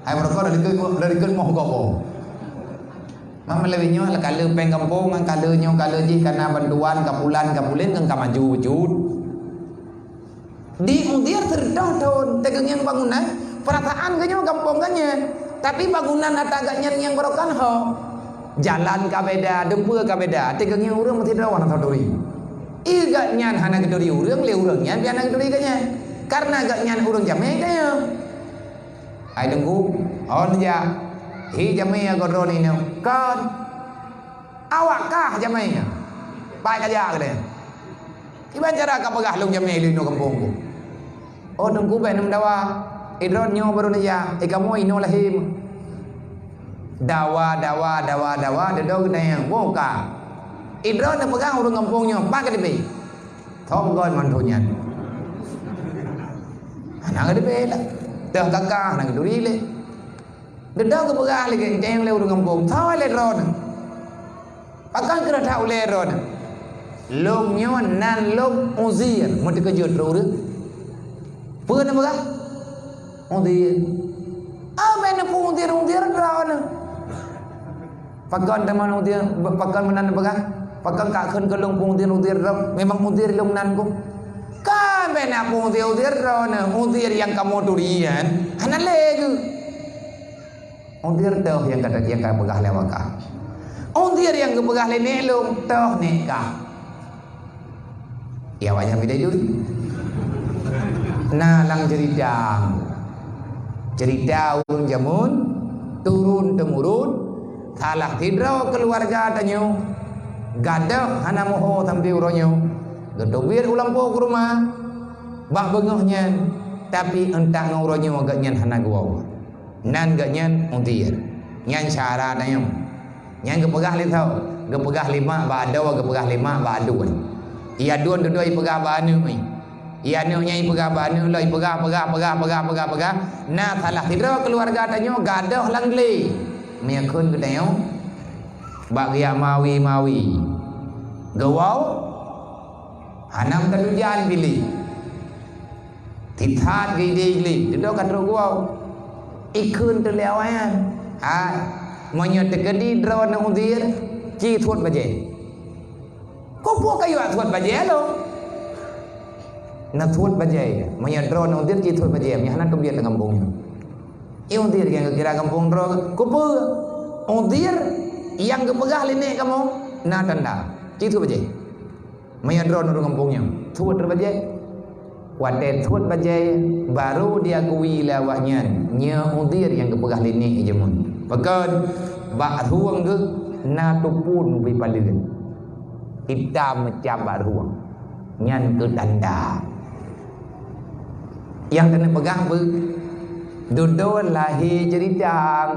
Hai meureuka dari keut, dari keut moh gob woe. Mak meuleueh nyoe ka le péng gampông, ngon ka le nyoe, ka le jih, ka na bantuan, ka pulan, ka pulen, kan ka maju bacut. Di Uzair seureutôh thon, teungoh ngieng bangunan, peurasaan geuh nyoe gampông geuh nyan. Tapi bangunan ata geuh nyan ngieng barokah ho. Jalan ka beda, dumpeue ka beda, teungoh ngieng ureuëng meusidroe hana turi. Ié geuh nyan hana geuturi ureuëng, lé ureuëng nyan pih hana geuturi geuh nyan. Karena geuh nyan ureuëng jamé geuh nyan. Hai Teungku, ho neujak? Hi jamé ya goh droeneuh nyoe. Kon. Awak kah jamé nyan. Pai ka jak keudeh. Kiban cara ka peugah lôn jamé lôn inoe gampông ku. Oh Teungku bék neumeudawa. Idroen nyoe barô neujak. I kamoe inoe lahé. Dawa, dawa, dawa, dawa, deudok geutanyong. Woe ka. Idroen neupeugah ureuëng gampông nyoe, pat ka tibé. Thong gon mantong nyan. Hana ka tibé lah. Teuh kakah hana geuturi lé. Dudoe geupeugah lagée nyan lé ureuëng gampông, "Soe lé droeneuh? Pakon keuneuk that ulée droeneuh?" "Lôn nyoe nan lôn Uzair." Meuteukeujot ureuëng. "Peue neupeugah?" "Uzair." "Ah, bèk neupeue Uzair, Uzair droeneuh." "Pakon teuma Uzair, pakon meunan neupeugah? Pakon ka kheun keu lôn peue Uzair, Uzair droe? Memang Uzair lôn nan ku." "Kan bèk na peue Uzair, Uzair droeneuh, Uzair nyang kamoe turi nyan hana lé geuh." Uzair toh nyang ka, nyang ka peugah lé awak kah. Uzair nyang geupeugah lé nek lôn toh nek kah. Ya, awak nyan bidai dun. Nah, lam cerita. Cerita ureuëng jameun, turun temurun, salah sidroe keuluwarga tanyoe gadôh hana muho sampoe uroe nyoe. Geuteubiet u lampôh keuruma bak beungoh nyan, tapi euntak ngon uroe nyoe gobnyan hana geuwoe. Nan gobnyan Uzair. Nyan syara tanyoe. Nyan geupeugah lé soe? Geupeugah lé mak bak adoe, geupeugah lé mak bak aduen. Iya aduen dudoe ipeugah bak aneuëk nyan. Iya aneuëk nyan ipeugah bak aneuëk lom, ipeugah, peugah, peugah, peugah, peugah, peugah. Na salah sidroe keuluwarga tanyoe gadôh lam glé. Meunyoe kheun geutanyoe bak geujak mawi-mawi. Geuwoe, hana meuteujeuet piléh. Tithat geuidéh glé, dudoe ka trok geuwoe. Ikheun teuleue awaknyan. Hai, meunyoe teukeudi droeneuh Uzair, ci thuet bajée. Keupeue kayue thuet bajée lom? Na thuet bajée. Meunyoe droeneuh Uzair, ci thuet bajée. Meunyoe hana teubiet lam gampông nyoe. Uzair nyang geukira gampông droe. Keupeue? Uzair nyang geupeugah lé nek kamoe na tanda. Ci thuet bajée. Meunyoe droeneuh ureuëng gampông nyoe, thuet bajée. Watée thuet bajée, barô jiakui lé awaknyan, nyoe Uzair nyang geupeugah lé nek jameun. Pakon? Bak rueng geuh na tupun ubé paleuet. Itam meucam bak rueng. Nyan keuh tanda. Nyang keuneuk peugah beu, dudoe lahé cerita.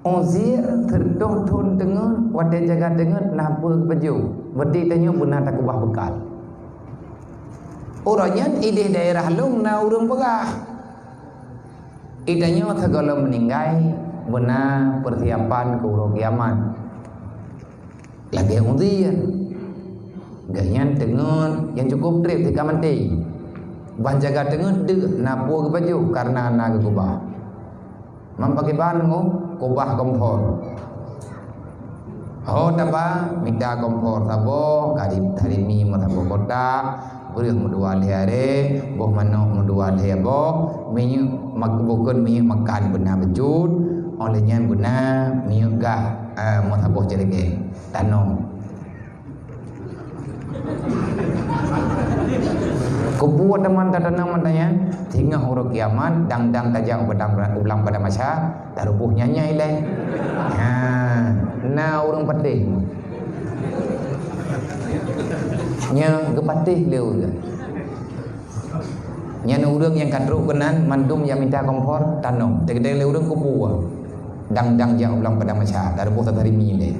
Uzair sireutoh thon teungeut, watée jaga teungeut na peue geupajoh. Berarti tanyoe beuna takeubah beukal. Uroe nyan idéh daerah lôn na ureuëng peugah, "Itanyoe sigohlom meuninggai beuna peusiapan keu uroe kiamat." Lagée Uzair. Gobnyan teungeut nyang cukôp treb sika maté. Ban jaga teungeut deuh na peue geupajoh kareuna na geukeubah. Mam pakriban ngon keubah kompor. Ho taba mita kompor saboh, kari tarimi meusaboh kotak, breueh meudua lhée aré, boh manok meudua lhée boh, minyeuk mak-, bukon minyeuk makan beuna bacut, óh lheueh nyan beuna minyeuk gah, eh, meusaboh jeureuen. Tanom. Keupeue teuma tatanam mantanya? Singoh uroe kiamat, dang-dang tajak u padang, u lam padang mahsyar, taruboh nyan-nyan ilée. Ha, na ureuëng patéh. Nyan geupatéh lé ureuëng. Nyan ureuëng nyang ka trok keunan mandum nyang mita kompor tanom. Teukeudeh lé ureuëng keupeue. Dang-dang jak u lam padang mahsyar, taruboh tatarimi lé.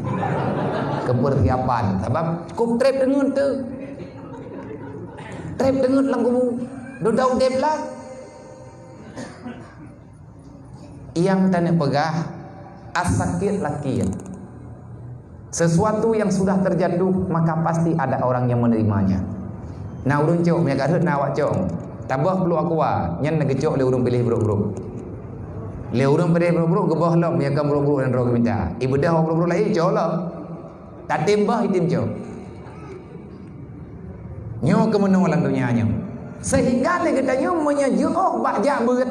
Keupeursiapan, sabab cukôp treb teungeut teuh. Treb teungeut lam kubu. Dudoe udeb lah. Nyang taneuk peugah, as-sakit lakit. Sesuatu yang sudah terjatuh, maka pasti ada orang yang menerimanya. Na ureuëng cok, meunyo ka rhot na awak cok. Taboh pluek aqua, nyan na geucok lé ureuëng piléh brok-brok. Lé ureuëng piléh brok-brok geuboh lom, meunyo ka brok-brok nyang droe geumita. Ibeudôh brok-brok laén cok lom. Tatem boh item cok. Nyoe keumeunoe lam donya nyoe. Sehingga lé geutanyoe meunyoe jiôh bak jak beuet,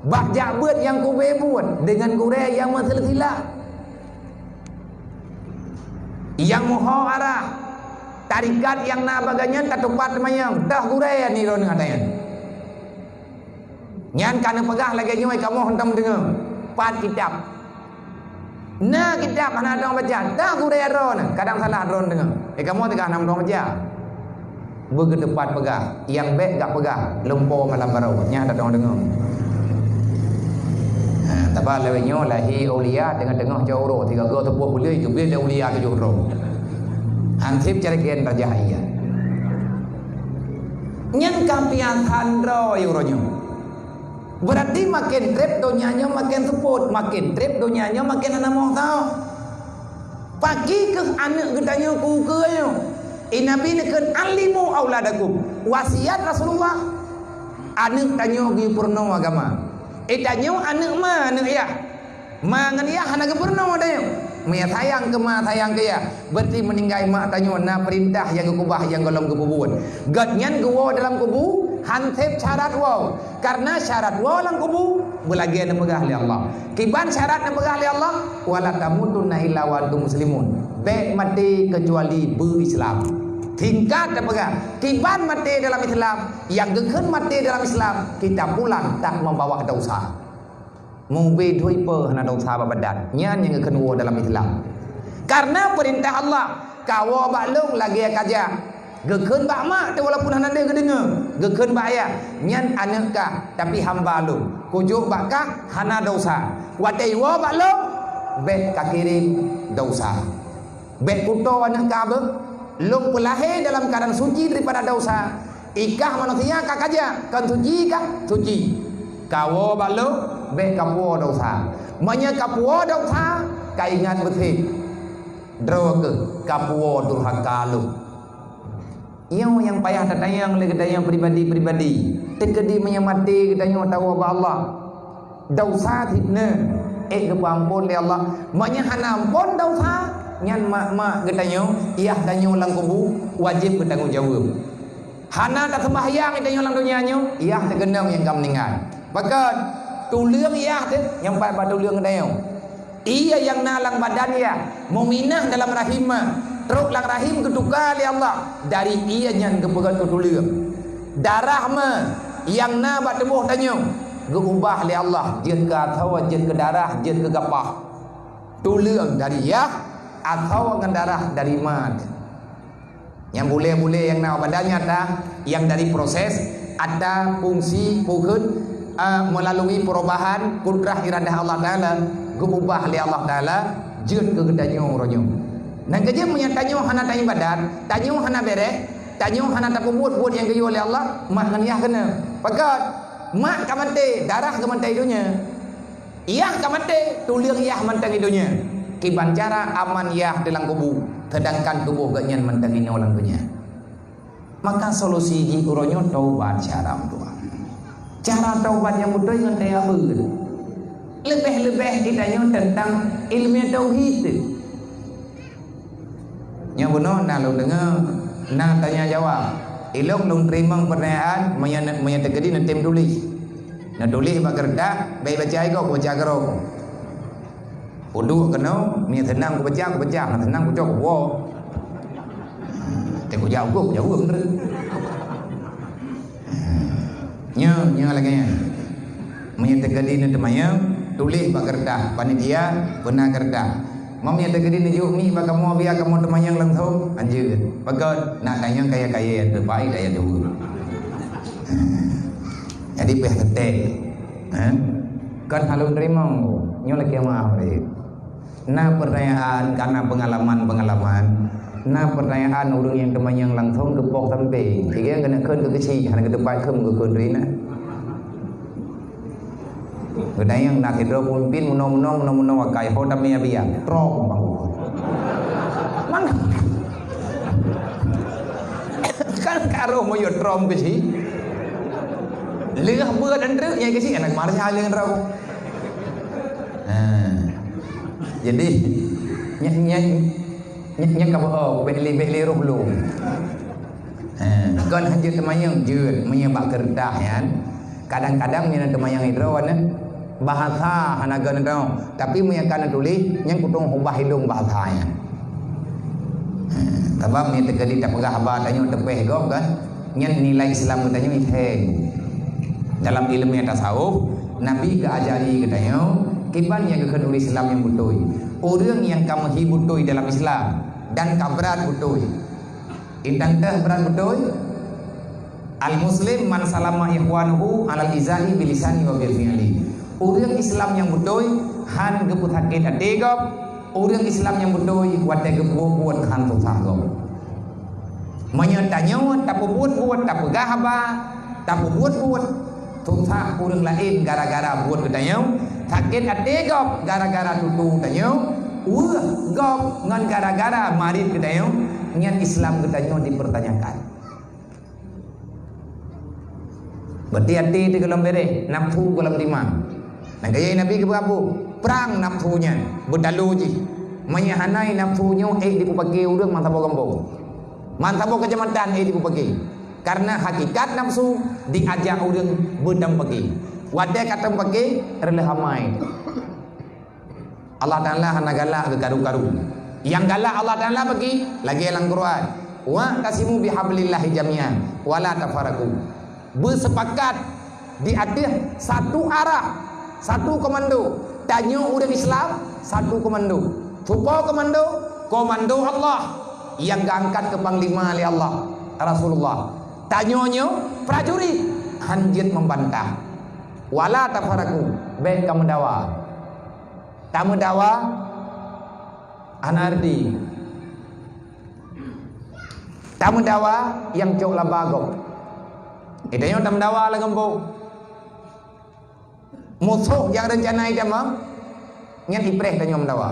bak jak beuet nyang kubé buet deungon gurée nyang meusilsilah, nyang meuho arah, tarekat nyang na bagai nyan tatupat teumanyong, toh gurée nirôn ngon ata nyan. Nyan ka neupeugah lagée nyoe kamoe hantom deungoe, pat kitab. Na kitab hana droe baca, dah gurée droe na, kadang salah droe deungoe. Eh, kamoe teuka hana droe baca. Beugeuteupat peugah, nyang bék gak peugah, lumpo malam baroe, nyan hana droe deungoe. Ha, taba lawét nyoe lahé aulia teungoh-teungoh cot uroe, sigoe-goe teupeue buleue, teubiet lé aulia tujoh droe. Hanseb cara gen raja iya. Nyan ka piasan droe uroe nyoe. Berarti maken treb donya nyoe maken seupôt, maken treb donya nyoe maken hana moh tao. Pakri keuh aneuk geutanyoe keu ukeue nyoe? Eh, Nabi neukheun, "Allimu auladakum." Wasiat Rasulullah. Aneuk tanyoe geupeurunoe agama. Eh, tanyoe aneuk ma, aneuk yah. Ma ngon yah hana geupeurunoe tanyoe. Meunyo sayang keu ma, sayang keu yah, berarti meuninggai mak tanyoe na peurintah nyang geukeubah nyang gohlom geupeubuet. Gobnyan geuwoe dalam kubu, han sép syarat woe. Kareuna syarat woe lam kubu, beulagée neupeugah lé Allah. Kiban syarat neupeugah lé Allah, "Wala tamutunna illa wa antum muslimun." Bék maté keucuali beu-Islam. Singkat teupeugah, kiban maté dalam Islam, nyang geukheun maté dalam Islam, kita pulang tak membawa dosa. Mubé dhui peue hana dosa bak badan, nyan nyang geukheun woe dalam Islam. Kareuna peurintah Allah, "Kawoe bak lôn lagée kajak." Geukheun bak mak teuh walaupun hana deuh geudeungoe, geukheun bak yah, "Nyan aneuk kah, tapi hamba lôn. Kujok bak kah hana dosa. Watée iwoe bak lôn, bék kakirém dosa." Bék kutoe aneuk kah beuh, lôn peulahé dalam keuadaan suci daripada dosa. Ikah manusia ka kajak, kon suci kah? Suci. Kawoe bak lôn, bék kapuwoe dosa. Meunyo kapuwoe dosa, kaingat beusét. Droe keuh kapuwoe durhaka lôn. Nyoe nyang payah tatanyong lé geutanyoe pribadi-pribadi. Teukeudi meunyo maté geutanyoe tawoe bak Allah. Dosa sineuk ék geupeuamphon lé Allah. Meunyo hana amphon dosa, nyan mak-mak geutanyoe, yah tanyoe lam kubu, wajéb geutanggong jaweueb. Hana taseumbahyang geutanyoe lam donya nyoe, yah teukeunong nyang ka meuninggai. Pakon? Tuleueng yah teuh nyang pat bak tuleueng geutanyoe. Ie nyang na lam badan yah, meuminah dalam rahim ma, trok lam rahim geutuka lé Allah, dari ie nyan geupeugét keu tuleueng. Darah ma nyang na bak tuboh tanyoe, geuubah lé Allah, jeuet keu asoe, jeuet keu darah, jeuet keu gapah. Tuleueng dari yah, asoe ngon darah dari ma. Nyang bulée-bulée nyang na badan nyan ata, nyang dari proses ata fungsi peukeuen, eh, melalui perubahan kudrah iradah Allah Taala, geuubah lé Allah Taala jeuet keu geutanyoe uroe nyoe. Nyan keuh jeuet meunyo tanyoe hana taibadat, tanyoe hana béreh, tanyoe hana tapeubuet buet nyang geuyue lé Allah, mak ngon yah keuneuk. Pakon? Mak ka maté, darah ka maté donya. Yah ka maté, tuleueng yah mantong i donya. Kiban cara aman yah di lam kubu, seudangkan tuboh geuhnyan mantong inoe lam donya. Maka solusi jih uroe nyoe taubat syara meutuah. Cara taubat nyang beutôi ngon teuabeuet. Leubeh-leubeh geutanyoe teuntang ileumèe tauhid. Nyoe bunoe na lôn deungoe, na tanya jawab. Ilôn lôn teurimong peurtanyaan, meunyoe, meunyoe teukeudi neutem tuléh. Neutuléh bak keureutah, bèk baca igoe, baca keudroe. Uduk keunoe, meunyoe seunang kubaca, kubaca, meunyoe seunang kucok, kuwoe. Teuh kujaweueb, kujaweueb meunurot. Nyoe, nyoe lagèe nyan. Meunyoe teukeudi neuteumanyong, tuléh bak keureutah, panitia peuna keureutah. Meunyoe teukeudi neujok mic bak kamoe, biya kamoe teumanyong langsong, hanjeuet. Pakon? Nak tanyong kaya-kaya, teubaik daya dua. Jadi payah teutek. Ha? Kan hana lôn teurimong. Nyoe lakèe meu'ah, murit. Na peurtanyaan, kana peungalaman-peungalaman. Na peurtanyaan ureueng nyang teumanyong langsong geupoh sampé. Tiga keuneuk kheun keu keuchik, hana geuteupat kheun geukheun ri na. Geutanyong na sidroe peumimpin meunoe-meunoe, meunoe-meunoe akai, ho tamé biang. Trom bang. Mana? Kan ka roh meuyueb trom keuchik. Lheueh beuet andreuk nyang keuchik aneuk marah lheueh trom. Ha. Jadi, nyan, nyan, nyan, nyan ka beuo, bèk lé, bèk lé roh lom. Ha, kon hanjeuet teumanyong, jeuet, meunyoe bak keureutah nyan. Kadang-kadang meunyoe na teumanyong sidroe nyan, bahasa hana kon droe. Tapi meunyoe ka na tuléh, nyan kutong ubah idong bahasa nyan. Ha, sabab meunyoe teukeudi tapeugah haba tanyoe teupèh gob kan, nyan nilai Islam geutanyoe hèng. Dalam ileumèe tasawuf, Nabi geuajari geutanyoe kiban nyang geukheun ureueng Islam nyang beutôi. Ureueng nyang ka meuhi beutôi dalam Islam dan ka brat beutôi. Intan teuh brat beutôi. Al-muslim man salama ikhwanuhu alal izai bilisani wa bil fi'li. Ureueng Islam nyang beutôi han geupeusakét até gob. Ureueng Islam nyang beutôi watèe geubuet-buet han susah gob. Meunyoe tanyoe tapeubuet-buet, tapeugah haba, tapeubuet-buet, Susah ureuëng laén gara-gara buet geutanyoe, sakét até gob gara-gara tutoe tanyoe, weueh gob ngon gara-gara marit geutanyoe, nyan Islam geutanyoe dipertanyakan. Berarti até teuh gohlom béréh, nafsu gohlom timang. Nyang kayée Nabi geupeugah, prang nafsu nyan beutalo jih. Meunyoe hana nafsu nyoe ék dipeupaké ureuëng ban saboh gampông, ban saboh keucamatan ék dipeupaké. Karena hakikat nafsu diajak ureuëng beutam paké. Watée ka tam paké, reuloh amai. Allah Taala hana galak keu karu-karu. Nyang galak Allah Taala bagi, lagée lam Quran, "Wa'tasimu bihablillahi jami'an wa la tafarraqu." Beusepakat di ateueh satu arah, satu komando. Tanyoe ureuëng Islam, satu komando. Soe po komando? Komando Allah nyang geuangkat keu panglima lé Allah, Rasulullah. Tanyoe nyoe prajurit, han jeuet membantah. Wa la tafarraqu, bék kameudawa. Tameudawa hana arti. Tameudawa nyang cok laba gob. Geutanyoe tameudawa lam gampông. Musoh nyang reuncana itamong, nyan ipreh tanyoe meudawa.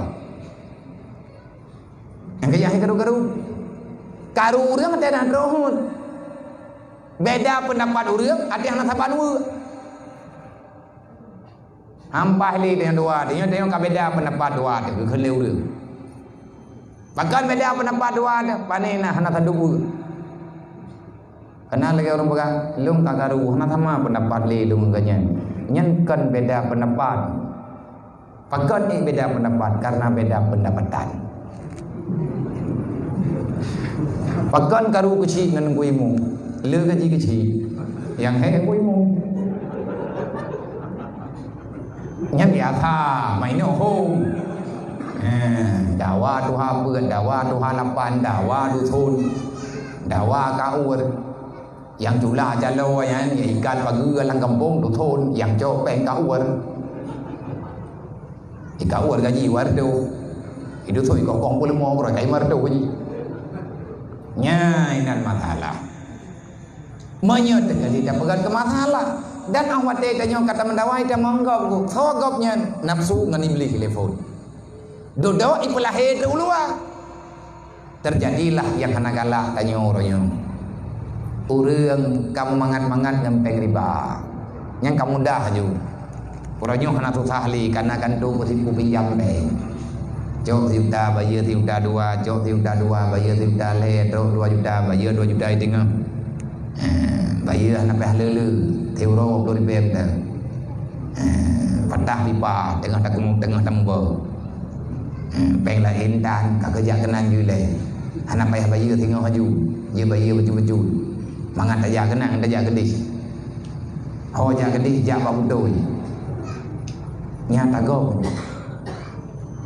Nyang keu yah karu-karu. Karu ureuëng até na droe hon. Beda peundapat ureuëng até hana saban weuek. Hampah lé tanyoe dua, tanyoe, tanyoe ka beda peundapat dua teuh, geukheun lé ureuëng. Pakon beda peundapat dua teuh, pane na hana saduek ureuëng. Kana lagée ureuëng peugah, "Lôn ka karu, hana sama peundapat lé lôn ngon gobnyan." Nyan kon beda peundapat. Pakon ék beda peundapat? Karena beda pendapatan. Pakon karu keuchik ngon Teungku Imum? Le gaji keuchik. Nyang hék Teungku Imum. Nyan biasa, main hom. Eh, dawa tuha peuet, dawa tuha lapan, dawa dusun, dawa kaur. Nyang cula calo nyan, nyang ikat pageue lam gampông dusun, nyang cok péng kaur. Ikaur gaji wardo. Idusun ikokong peuleumô uroe kai mardo gaji. Nyan inan masalah. Meunyoe teuka lé tapeugah keu masalah, dan 'oh watée tanyoe ka tameudawa, tamong gob, soe gob nyan? Nafsu ngon iblih lé phon. Dudoe ipeulahé di uluwa. Teujadilah nyang hana galak tanyoe uroe nyoe. Ureuëng ka meumangat-mangat ngon péng riba. Nyang ka mudah ju. Uroe nyoe hana susah lé, kana gantung beusipu pinjam péng. Cok sijuta, bayeue sijuta dua, cok sijuta dua, bayeue sijuta lhée, trok dua juta, bayeue dua juta di teungoh. Eh, bayeue hana payah le-le, siuroe dua ploh ribée meuteun. Eh, patah pipa, teungoh takeumuk, teungoh tamuba. Eh, péng laén tan, ka keujak keunan ju ilée. Hana payah bayeue singoh aju, jeuet bayeue bacut-bacut. Mangat tajak keunan, tajak keudeh. Ho jak keudeh, jak bak beutôi. Nyan tagob.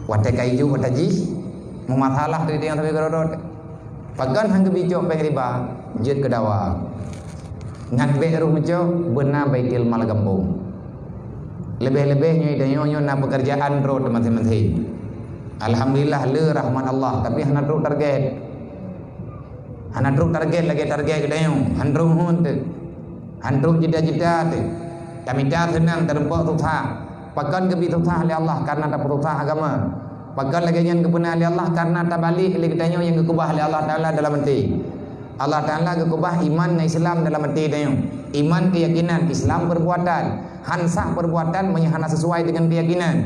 Watée ka ijok, watée jih, meumasalah teuh nyang sabe keudroe-droe. Pakon han geubi cok péng riba, jeuet keu dawa. Ngat bék roh meucok, beuna Baitul Mal gampông. Leubeh-leubeh nyoe tanyoe nyoe na peukeurjaan droe teuh maséng-maséng. Alhamdulillah, le rahmat Allah, tapi hana trok target. Hana trok target lagée target geutanyoe, han trok hon teuh. Han trok cita-cita teuh. Tamita seunang, tarumpok susah. Pakon geubi susah lé Allah? Karena tapeususah agama. Pakon lagée nyan geupeuna lé Allah? Karena tabalek lé geutanyoe nyang geukeubah lé Allah Taala dalam até. Allah Taala geukeubah iman ngon Islam dalam até tanyoe. Iman keuyakinan, Islam perbuatan. Han sah perbuatan meunyoe hana sesuai dengan keyakinan.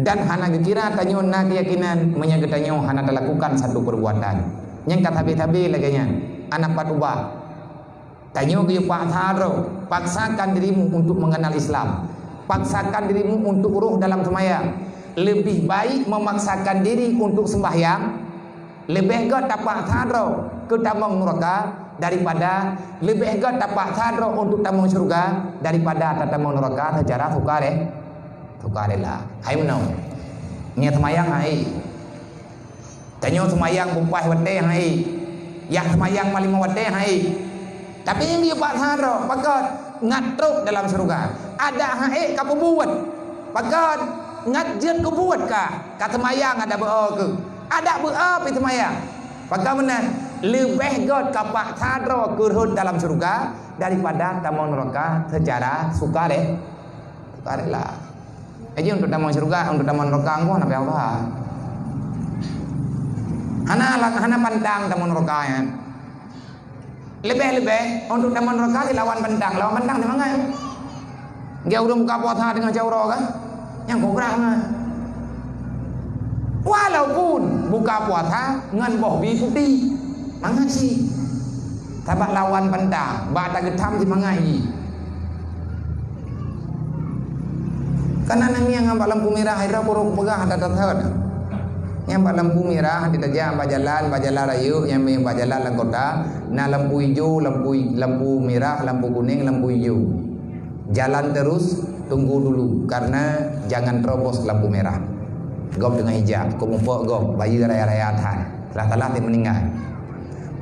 Dan hana geukira tanyoe na keyakinan meunyoe geutanyoe hana talakukan satu perbuatan. Nyang ka sabe-sabe lagée nyan, hana pat ubah. Tanyoe geuyue paksa droe, paksakan dirimu untuk mengenal Islam. Paksakan dirimu untuk roh dalam seumayang. Leubeh baik memaksakan diri untuk sembahyang, leubeh gét tapaksa droe keu tamong nuraka daripada, leubeh gét tapaksa droe untuk tamong syeuruga daripada tatamong nuraka secara sukaré-, sukarela. Hai meunoe. Nyan seumayang hai. Tanyoe seumayang beupaih watée hai. Yah seumayang ma limong watée hai. Tapi nyang geuyue paksa droe, pakon? Ngat trok dalam syeuruga. Adak hai ka peubuet. Pakon? Ngat jeuet keu buet kah? Ka seumayang adak beu-o keuh. Adak beu-o pih seumayang. Pakon meunan? Leubeh göt kapaksa droe keu rhot dalam syeuruga daripada tamong neuraka seucara sukarela. Sukarela. Jadi untuk tamong syeuruga, untuk tamong neuraka, engkoh na payah usaha. Hana la-, hana pantang tamong neuraka nyan. Leubeh-leubeh untuk tamong neuraka dilawan pantang, lawan pantang di mangat. Geu ureueng buka puasa teungoh cot uroe kan? Nyang kobra mangat. Walaupun buka puasa ngon boh bi putéh, mangat cit. Sabab lawan pantang, bak tageutam simangat jih. Kana namiang bak lampu mirah, hai droe kurok peugah that-that. Nyang bak lampu mirah, di tajak bak jalan, bak jalan rayeuk, nyang bak jalan lam kota, na lampu ijo, lampu, lampu mirah, lampu kuning, lampu ijo. Jalan terus, tunggu dulu, karena jangan terobos lampu merah. Gob teungoh ijak, keu muphom gob, bayeue raya-raya that. Salah-salah teuh meuninggai.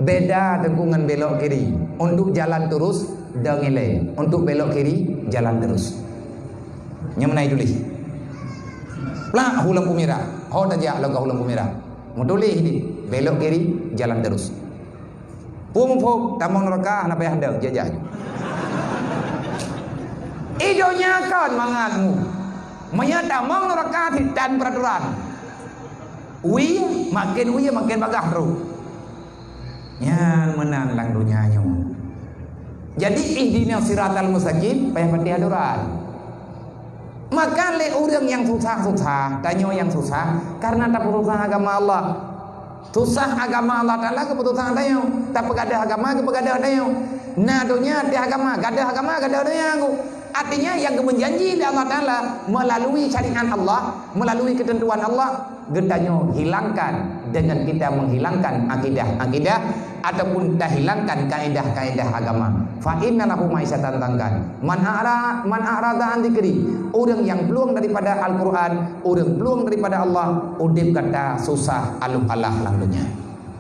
Beda Teungku ngon belok kiri. Untuk jalan terus, dong ilée. Untuk belok kiri, jalan terus. Nyoe meunan tuléh. Plak, hu lampu merah. Ho tajak lagak hu lampu merah. Meutuléh di, belok kiri, jalan terus. Phom-phom, tamong neuraka, hana payah dong, jajak. Ijo nyan kon mangatmu. Meunyoe tamong neuraka, sit tan peraturan. Wie, makin wie, makin bagah trok. Nyan meunan lam donya nyoe. Jadi, ihdinas siratal mustaqim, payah patéh aturan. Maka lé ureueng nyang susah-susah, tanyoe nyang susah, karena tapeususah agama Allah. Susah agama Allah Taala keupeususah tanyoe, tapeugadoh agama keupeugadoh tanyoe. Na donya ateueh agama, gadoh agama, gadoh donya. Artinya, nyang geumeujanji lé Allah Taala melalui syariat Allah, melalui keuteuntuan Allah, geutanyoe hilangkan dengan kita menghilangkan akidah-akidah ataupun tahilangkan kaedah-kaedah agama. Fa inna lahu ma'isyatan dhankan. Man a'ra-, man a'rada an dzikri, ureueng nyang plueng daripada Al-Qur'an, ureueng plueng daripada Allah, udeb gata susah aloh-alah lam donya.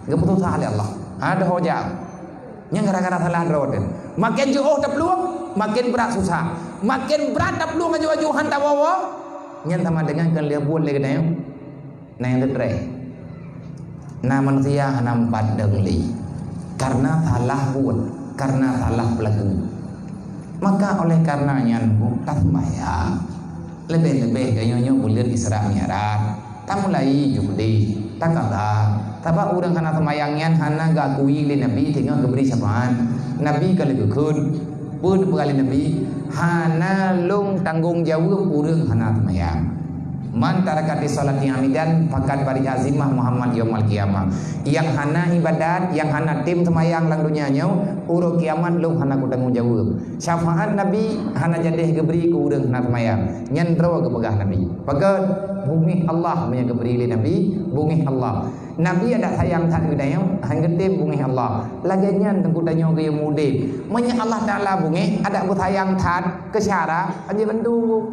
Geupeususah lé Allah. Ada hoja. Nyang gara-gara salah droe teuh. Makin jiôh taplueng, makin brat susah. Makin brat taplueng aju-aju han tawoe-woe, nyan sama dengan keu lheueh buet lé geutanyoe. Na nyang teutreh. Na manusia hana meupat dong lé. Karena salah buet, karena salah peulaku. Maka oleh karena nyan, bu, taseumayang. Leubeh-leubeh tanyoe nyoe buleuen Isra Mi'raj. Tamulai jukde, takala. Sabab ureueng hana seumayang nyan hana geuakui lé Nabi teungoh geubri syafaat. Nabi ka lheueh geukheun, peue neupeugah lé Nabi, "Hana lôn tanggong jaweueb ureueng hana seumayang." "Man taraka sholati amidan faqad bari'a zimmah Muhammad yaumal qiyamah." Nyang hana ibadat, nyang hana tem seumayang lam donya nyoe, uroe kiamat lôn hana kutanggong jaweueb. Syafaat Nabi hana jadeh geubri keu ureueng hana seumayang. Nyan droe geupeugah Nabi. Pakon? Beungéh Allah meunyoe geubri lé Nabi, beungéh Allah. Nabi adak sayang that keu geutanyoe, han geutem beungéh Allah. Lagée nyan teungku tanyoe geuyue mudeb. Meunyoe Allah Taala beungéh, adak beusayang that keu syara, aja bantu.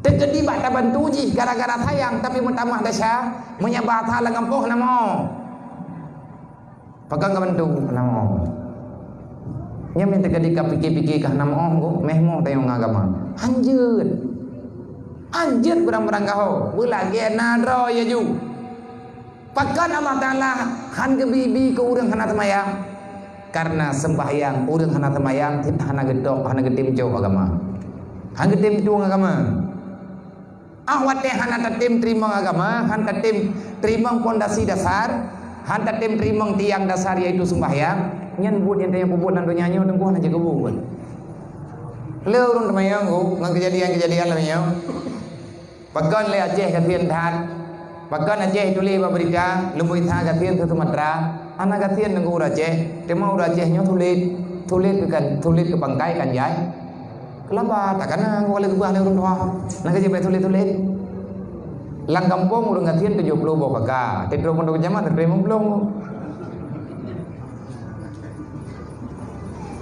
Teukeudi bak tabantu jih gara-gara sayang, tapi meutamah desya, meunyoe bahasa lam gampông hana mo. Pakon ka bantu? Hana mo. Nyan meuteukadi ka pike-pike ka hana mo, méh mo tayong agama. Hanjeuet. Hanjeuet barang-barang gaho. Beulagée na droe ya ju. Pakon Allah Taala han geubi-bi keu ureueng hana seumayang? Karena sembahyang ureueng hana seumayang hana geutok, hana geutem cok agama. Han geutem tueng agama. Ah, watée hana tatem teurimong agama, han tatem teurimong pondasi dasar, han tatem teurimong tiang dasar, yaitu sembahyang, nyan buet nyang tanyoe peubuet lam donya nyoe teungku hana jeuet keubuet. Le ureueng teumayang ku ngon keujadian-keujadian lam nyoe. Pakon lé Aceh gasien that. Pakon Aceh tuléh bak beurita, lumboi that gasien keu Sumatra. Hana gasien teungku ureueng Aceh, teuma ureueng Aceh nyoe sulet, sulet keu kan, sulet keu pangkai kan jai. Keulaba takana ngon lé keubah lé ureueng tuha. Nyang ka jeuet bak tuléh-tuléh. Lam gampông ureueng gasien tujoh ploh boh kaka, teutroe pondok jameun teutroe limong ploh.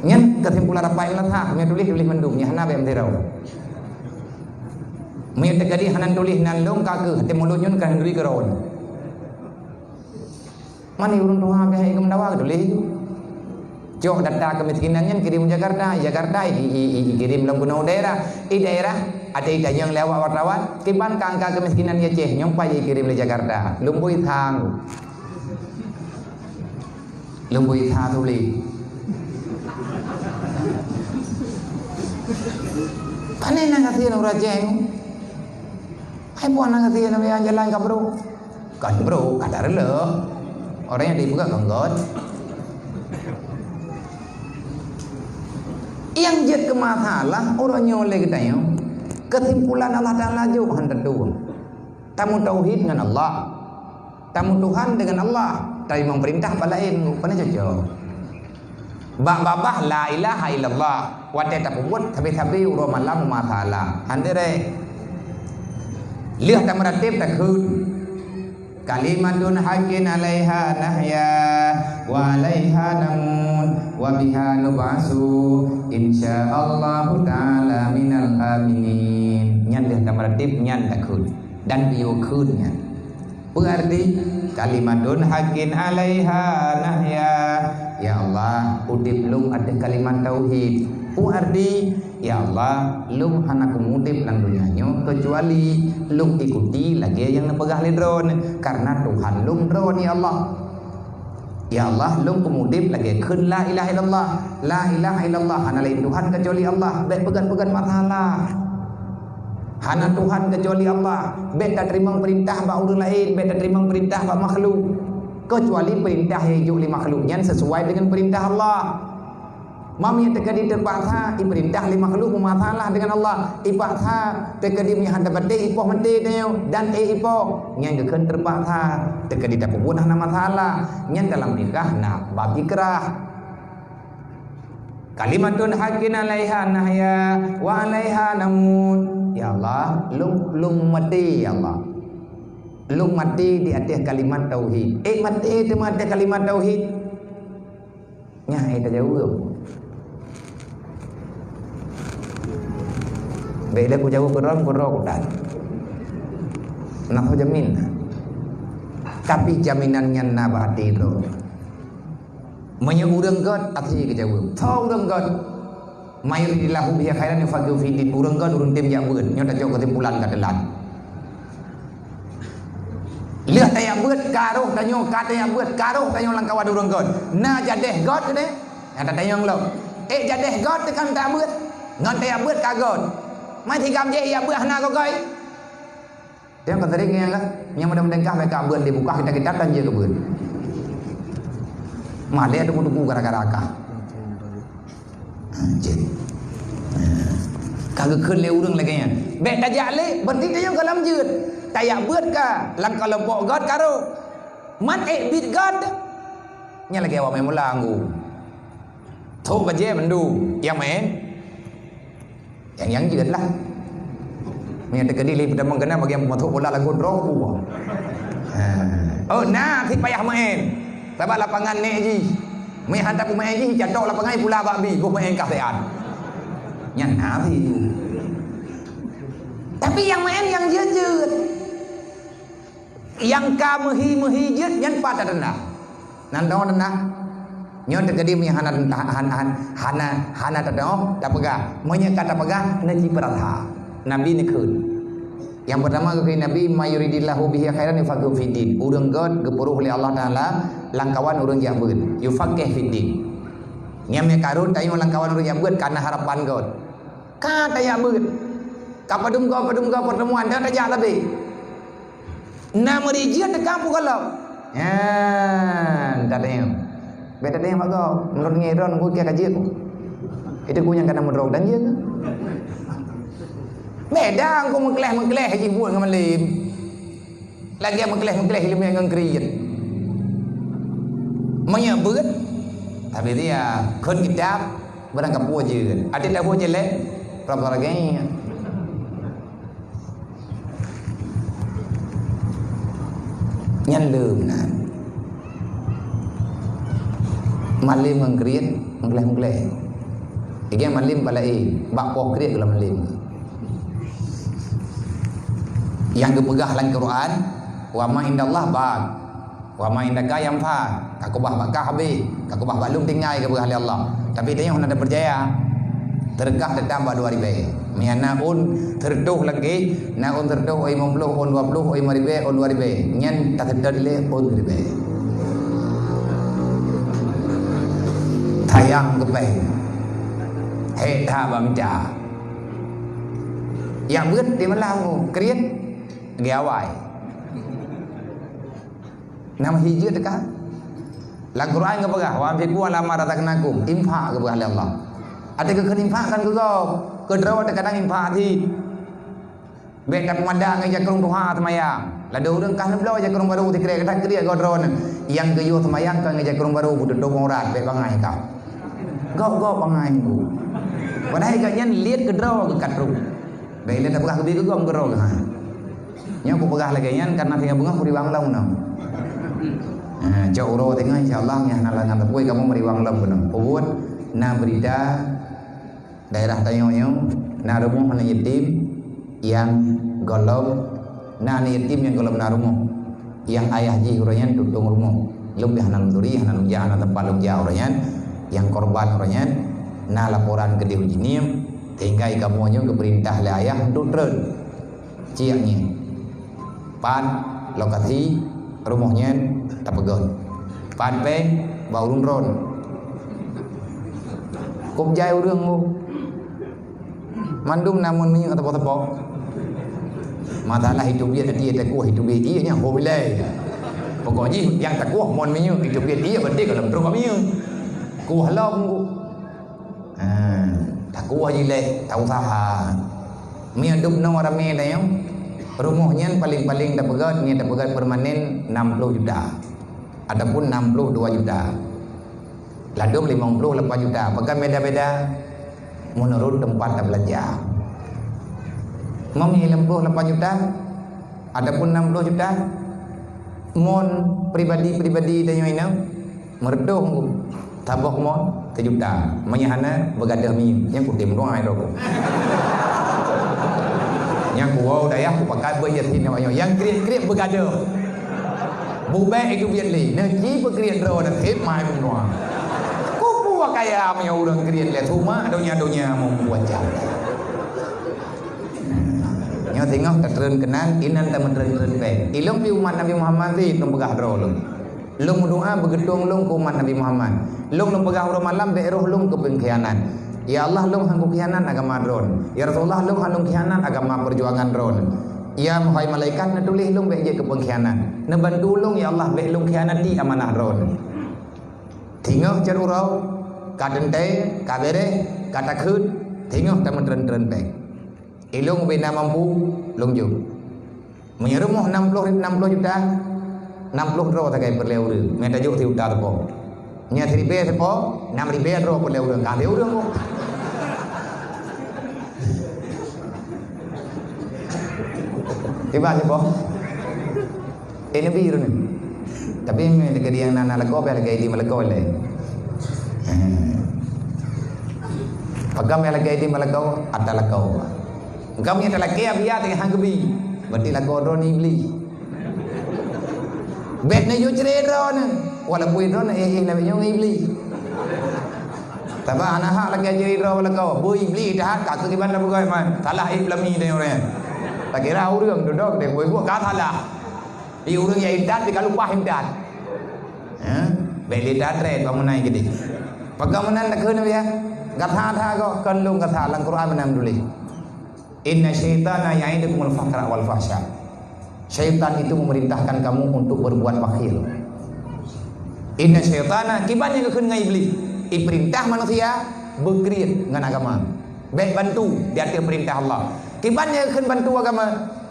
Nyan keusimpulan rapat nyoe lah, meunyoe tuléh, tuléh mandum, nyang hana bèk meusidroe. Meunyoe teukeudi hana tuléh nan lôn ka keuh, até mulod nyoe ka hana turi keudroe. Mani ureueng tuha pih hai keu meudawa, tuléh ju. Cok data keumiskinan nyan kirém u Jakarta, i Jakarta i, i, i, i kirém lom keunoe u daerah. I daerah até itanyong lé awak wartawan, kiban keu angka keumiskinan di Aceh, nyoe pat jikirém lé Jakarta. Lumboi sang. Lôn bui that tuléh. Pane na gasien ureueng rajeng. Hai buah na gasien nyang jalan ka brôk. Kon brôk, ka tareulôh. Orang nyang dipeugah kon göt. Nyang jeuet keu masalah uroe nyoe lé geutanyoe, keusimpulan Allah Taala jok han teutueng. Tameu tauhid ngon Allah. Tameu Tuhan deungon Allah. Teurimong peurintah bak laén, kon cocok. Bak babah la ilaha illallah, watée tapeubuet sabe-sabe uroe malam masalah. Han direk. Lheueh tameuratéb takheun. Kalimatun haqqin alaiha nahya wa alaiha namut wa biha nub'asu insyaallahu ta'ala minal aminin. Nyan lheueh tameuratéb nyan takheun dan geuyue kheun nyan. Peue arti kalimatun haqqin alaiha nahya? Ya Allah, udeb lôn ateueh kalimat tauhid. Peue arti, ya Allah, lôn hana kuudeb lam donya nyoe keucuali lôn ikuti lagée nyang neupeugah lé Droe, karena Tuhan lôn Droe, ya Allah. Ya Allah, lôn kuudeb lagée kheun la ilaha illallah. La ilaha illallah, hana laén Tuhan keucuali Allah. Bék peugét-peugét masalah. Hana Tuhan keucuali Allah. Bék tateurimong peurintah bak ureuëng laén, bék tateurimong peurintah bak makhluk. Keucuali peurintah nyang jijok lé makhluk nyan sesuai deungon peurintah Allah. Meunyoe teukeudi teupaksa ipeurintah lé makhluk meumasalah deungon Allah, ipaksa teukeudi meunyoe han tapatéh ipoh maté tanyoe dan éh ipoh, nyan geukheun teupaksa. Teukeudi tapeubuet hana masalah, nyan dalam nikah na bab ikrah. Kalimatun haqqin alaiha nahya wa alaiha namut. Ya Allah, lôn, lôn maté, ya Allah. Lôn maté di ateueh kalimat tauhid. Éh maté teuma ateueh kalimat tauhid. Nyan ai tajaweueb. Bék lé kujaweueb keudroe, keudroe kudan. Nah, jamin. Tapi jaminan nyan na bak até droe. Meunyoe ureuëng göt, até geujaweueb. Tho ureuëng göt. May yuridillahu bihi khairan yufaqqihhu fiddin. Ureuëng göt, ureuëng tem jak beuet. Nyoe tacok keusimpulan ka teulat. Lheueh tajak beuet, ka roh tanyoe, ka tajak beuet, ka roh tanyoe lam kawan ureuëng göt. Na jadéh göt keudeh? Nyang tatanyong lom. Ék jadéh göt teuka tajak beuet? Ngon tajak beuet ka göt. Mai sigam jih jak beuet hana gogoi. Nyang ka sering nyang ka, nyang mudah-mudahan kah mereka beuet di bukah kita-kita kan je ke beuet. Malée tuku-tuku gara-gara kah. Ha, jeuet. Ha. Ka geukheun lé ureuëng lagée nyan. Bék tajak lé, berarti tanyoe ka lam jeuet. Tajak beuet ka, lam keulompok göt ka roh. Man ék bit göt. Nyan lagée awak main bola anggu. Thok bajée mandum, nyang main. Nyang, nyang jeuet lah. Meunyoe teukeudi lé peutamong keunan bagian peumathok bola lagoe droe buah. Ha. Oh, na sit payah main. Sabab lapangan nek jih. Meunyoe hantom peumain jih, jatok lapangan pula bak bi, boh main kah siat. Nyan na sit. Tapi nyang main nyang jeuet-jeuet. Nyang ka meuhi-meuhi jeuet nyan pat tateuntang. Nan dong tateuntang. Nyoe teukeudi meunyoe hana teuntang, han-, han-, hana, hana tateuntang, tapeugah. Meunyoe ka tapeugah, neujipeurasa. Nabi neukheun. Nyang peurtama geukheun Nabi, "May yuridillahu bihi khairan yufaqqihhu fiddin." Ureuëng göt geupeuruh lé Allah Taala lam kawan ureuëng jak beuet. Yufaqqih fiddin. Nyan meunyoe ka rhot tanyoe lam kawan ureuëng jak beuet, ka na harapan göt. Ka tajak beuet. Ka padum goe, padum goe pertemuan, dan tajak leubeh. Na meurijeuet teuka peugohlom. Nyan, tateueng. Bék tateueng bak gob. Meunurot ngieng droe, nunggu kia ka jeuet. Itu ku nyang kana meudroe dan jeuet. Beda ku meukleh-meukleh jih buet ngon malem. Lagée meukleh-meukleh ileumèe ngon kriet. Meunyoe beuet, tapi dia khon kitab, barang kapeue jeuet. Até tahu jelek, rab lagée nyan. Nyan leuem nan. Malem ngon kriet, meugleh-meugleh. Lagée malem balaé, bak poh kriet geulam malem. Nyang geupeugah lam Quran, "Wa ma indallah baq, wa ma indaka yanfa." Ka keubah bak kah habéh, ka keubah bak lôn tinggai, geupeugah lé Allah. Tapi tanyoe hana tapeucaya. Teureukah teutap bak dua ribée. Meunyo na ôn sireutôh lagée, na ôn sireutôh, ôn limong ploh, ôn dua ploh, ôn lima ribée, ôn dua ribée. Nyan taseutôt lé ôn ribée. Ayang keupeng. Hek that bak mita. Yak beuet di malam tu, kriet, lagèe awai. Nama hijat ka? Lam Quran geupeugah, "Wa anfiqu ala ma razaqnakum." Infak geupeugah lé Allah. Ada keu infak kan keu gob. Keu droe kadang infak cit. Bèk tapeumada ngon jakrong tuha seumayang. Ladôm ureueng kah neubloe jakrong barô sikrek, that kriet gob droeneuh. Nyang geuyue seumayang kon ngon jakrong barô, beututôp aurat, bèk bangai kah. Gob-gob bangai ngon. Padahai gobnyan liet keudroe geukat ruh. Bèk lé tapeugah keubiet keu gob keudroe geuh. Nyoe kupeugah lagèe nyan karena singoh beungoh kuriwang lom nyoe. Ha, cok uroe teungoh insya Allah nyan hana lagèe tapui kamoe meriwang lom keunoe. Peubuet na berita daerah tanyoe nyoe, na rumoh aneuk yatim nyang gohlom, na aneuk yatim nyang gohlom na rumoh. Nyang ayah jih uroe nyan tutong rumoh. Lôn pih hana lôn turi, hana lôn jak, hana teumpat lôn jak uroe nyan. Nyang korban uroe nyan na laporan keudéh u Jeunieb, sehingga kamoe nyoe geupeurintah lé ayah untuk treun. Ciek nyoe. Pat lokasi rumoh nyan tapeugöt. Pat péng bak ureueng droen. Kôb jai ureueng mu. Mandum na mon minyeuk teupok-teupok. Masalah itu biet, dia takuah itu biet, iya nyan ho bilai. Pokok jih nyang takuah mon minyeuk itu biet, iya berarti gohlom trok minyeuk. Kuah lom. Ha, takuah jileh, tausaha. Meunyoe dub noe ramé tanyoe, rumoh nyan paléng-paléng tapeugöt, nyan tapeugöt permanen enam puluh juta ataupun enam puluh dua juta. Ladôm limong puluh lapan juta. Pakon beda-beda? Menurut tempat tabeulanja. Meunyoe limong puluh lapan juta ataupun enam puluh juta, mon pribadi-pribadi tanyoe inong, Meureutoh ngon saboh mon sijuta. Meunyo hana, beugadoh minyeuk. Nyan kutem doa droe. Nyan kuwoe dayah kupakat beuet yatim nyoe. Nyang kriet-kriet beugadoh. Bubek itu biet lé. Neuci peukriet droe naseb mai meunyoe. Kupu kaya meunyoe ureueng kriet lé. Cuma donya-donya membuat jalan. Nyoe singoh tatreun keunan, inan tameutreun-treun péng. Ilong pi umat Nabi Muhammad sih, lôn peugah droe lôn. Lôn meudoa beugeutong lôn keu umat Nabi Muhammad. Lôn, lôn peugah uroe malam, bèk roh lôn keu peungkhianat. Ya Allah, lôn han kukhianat agama droen. Ya Rasulullah, lôn han lôn khianat agama peujuangan droen. Ya hai malaikat, neutuléh lôn bèk jeuet keu peungkhianat. Neubantu lôn, ya Allah, bèk lôn khianati amanah droen. Singoh cit uroe, ka teuntèe, ka bèrèh, ka takheun, singoh tameutreun-treun péng. Ilong ubena mampu, lôn jok. Meunyoe rumoh nam ploh, nam ploh juta, nam ploh droe sagai peureulèe ureueng. Meunyoe tajok sijuta sapo. Meunyoe siribèe sapo, nam ribèe droe peureulèe ureueng. Ka lhèe ureueng kok. Tiba sapo. Eh, Nabi ureueng. Tapi meunyoe lagèe nyang na, na lakoe, payah lagèe di meulakoe lé. Eh. Pakon payah lagèe di meulakoe, ata lakoe. Engkau meunyoe talakèe biya teuka han geubi. Berarti lakoe droeneuh Iblih. Bèk neuyue cre droeneuh. Walaupun droeneuh eh, eh, lagèe nyoe ngon Iblih. Tapi hana hak lagèe cre droe lakoe. Beu Iblih that ka keu kiban lam bukai man. Salah Iblami deh ureueng. Tak kira ureueng duduk deh, beu buet ka salah. Di ureueng nyang intat, di ka lupah intat. Ha? Bèk lé that rèt bak meunan keudéh. Pakon meunan takheun Nabi, ya? Gata that kok, kon lôn gata, lam Quran meunan tuléh. "Inna syaitana ya'idukumul faqra wal fahsya." Syaitan itu memerintahkan kamu untuk berbuat bakhil. Inna syaitana, kiban nyang geukheun ngon Iblih. Ipeurintah manusia beukriet ngon agama. Bèk bantu di ateueh peurintah Allah. Kiban nyang kheun bantu agama,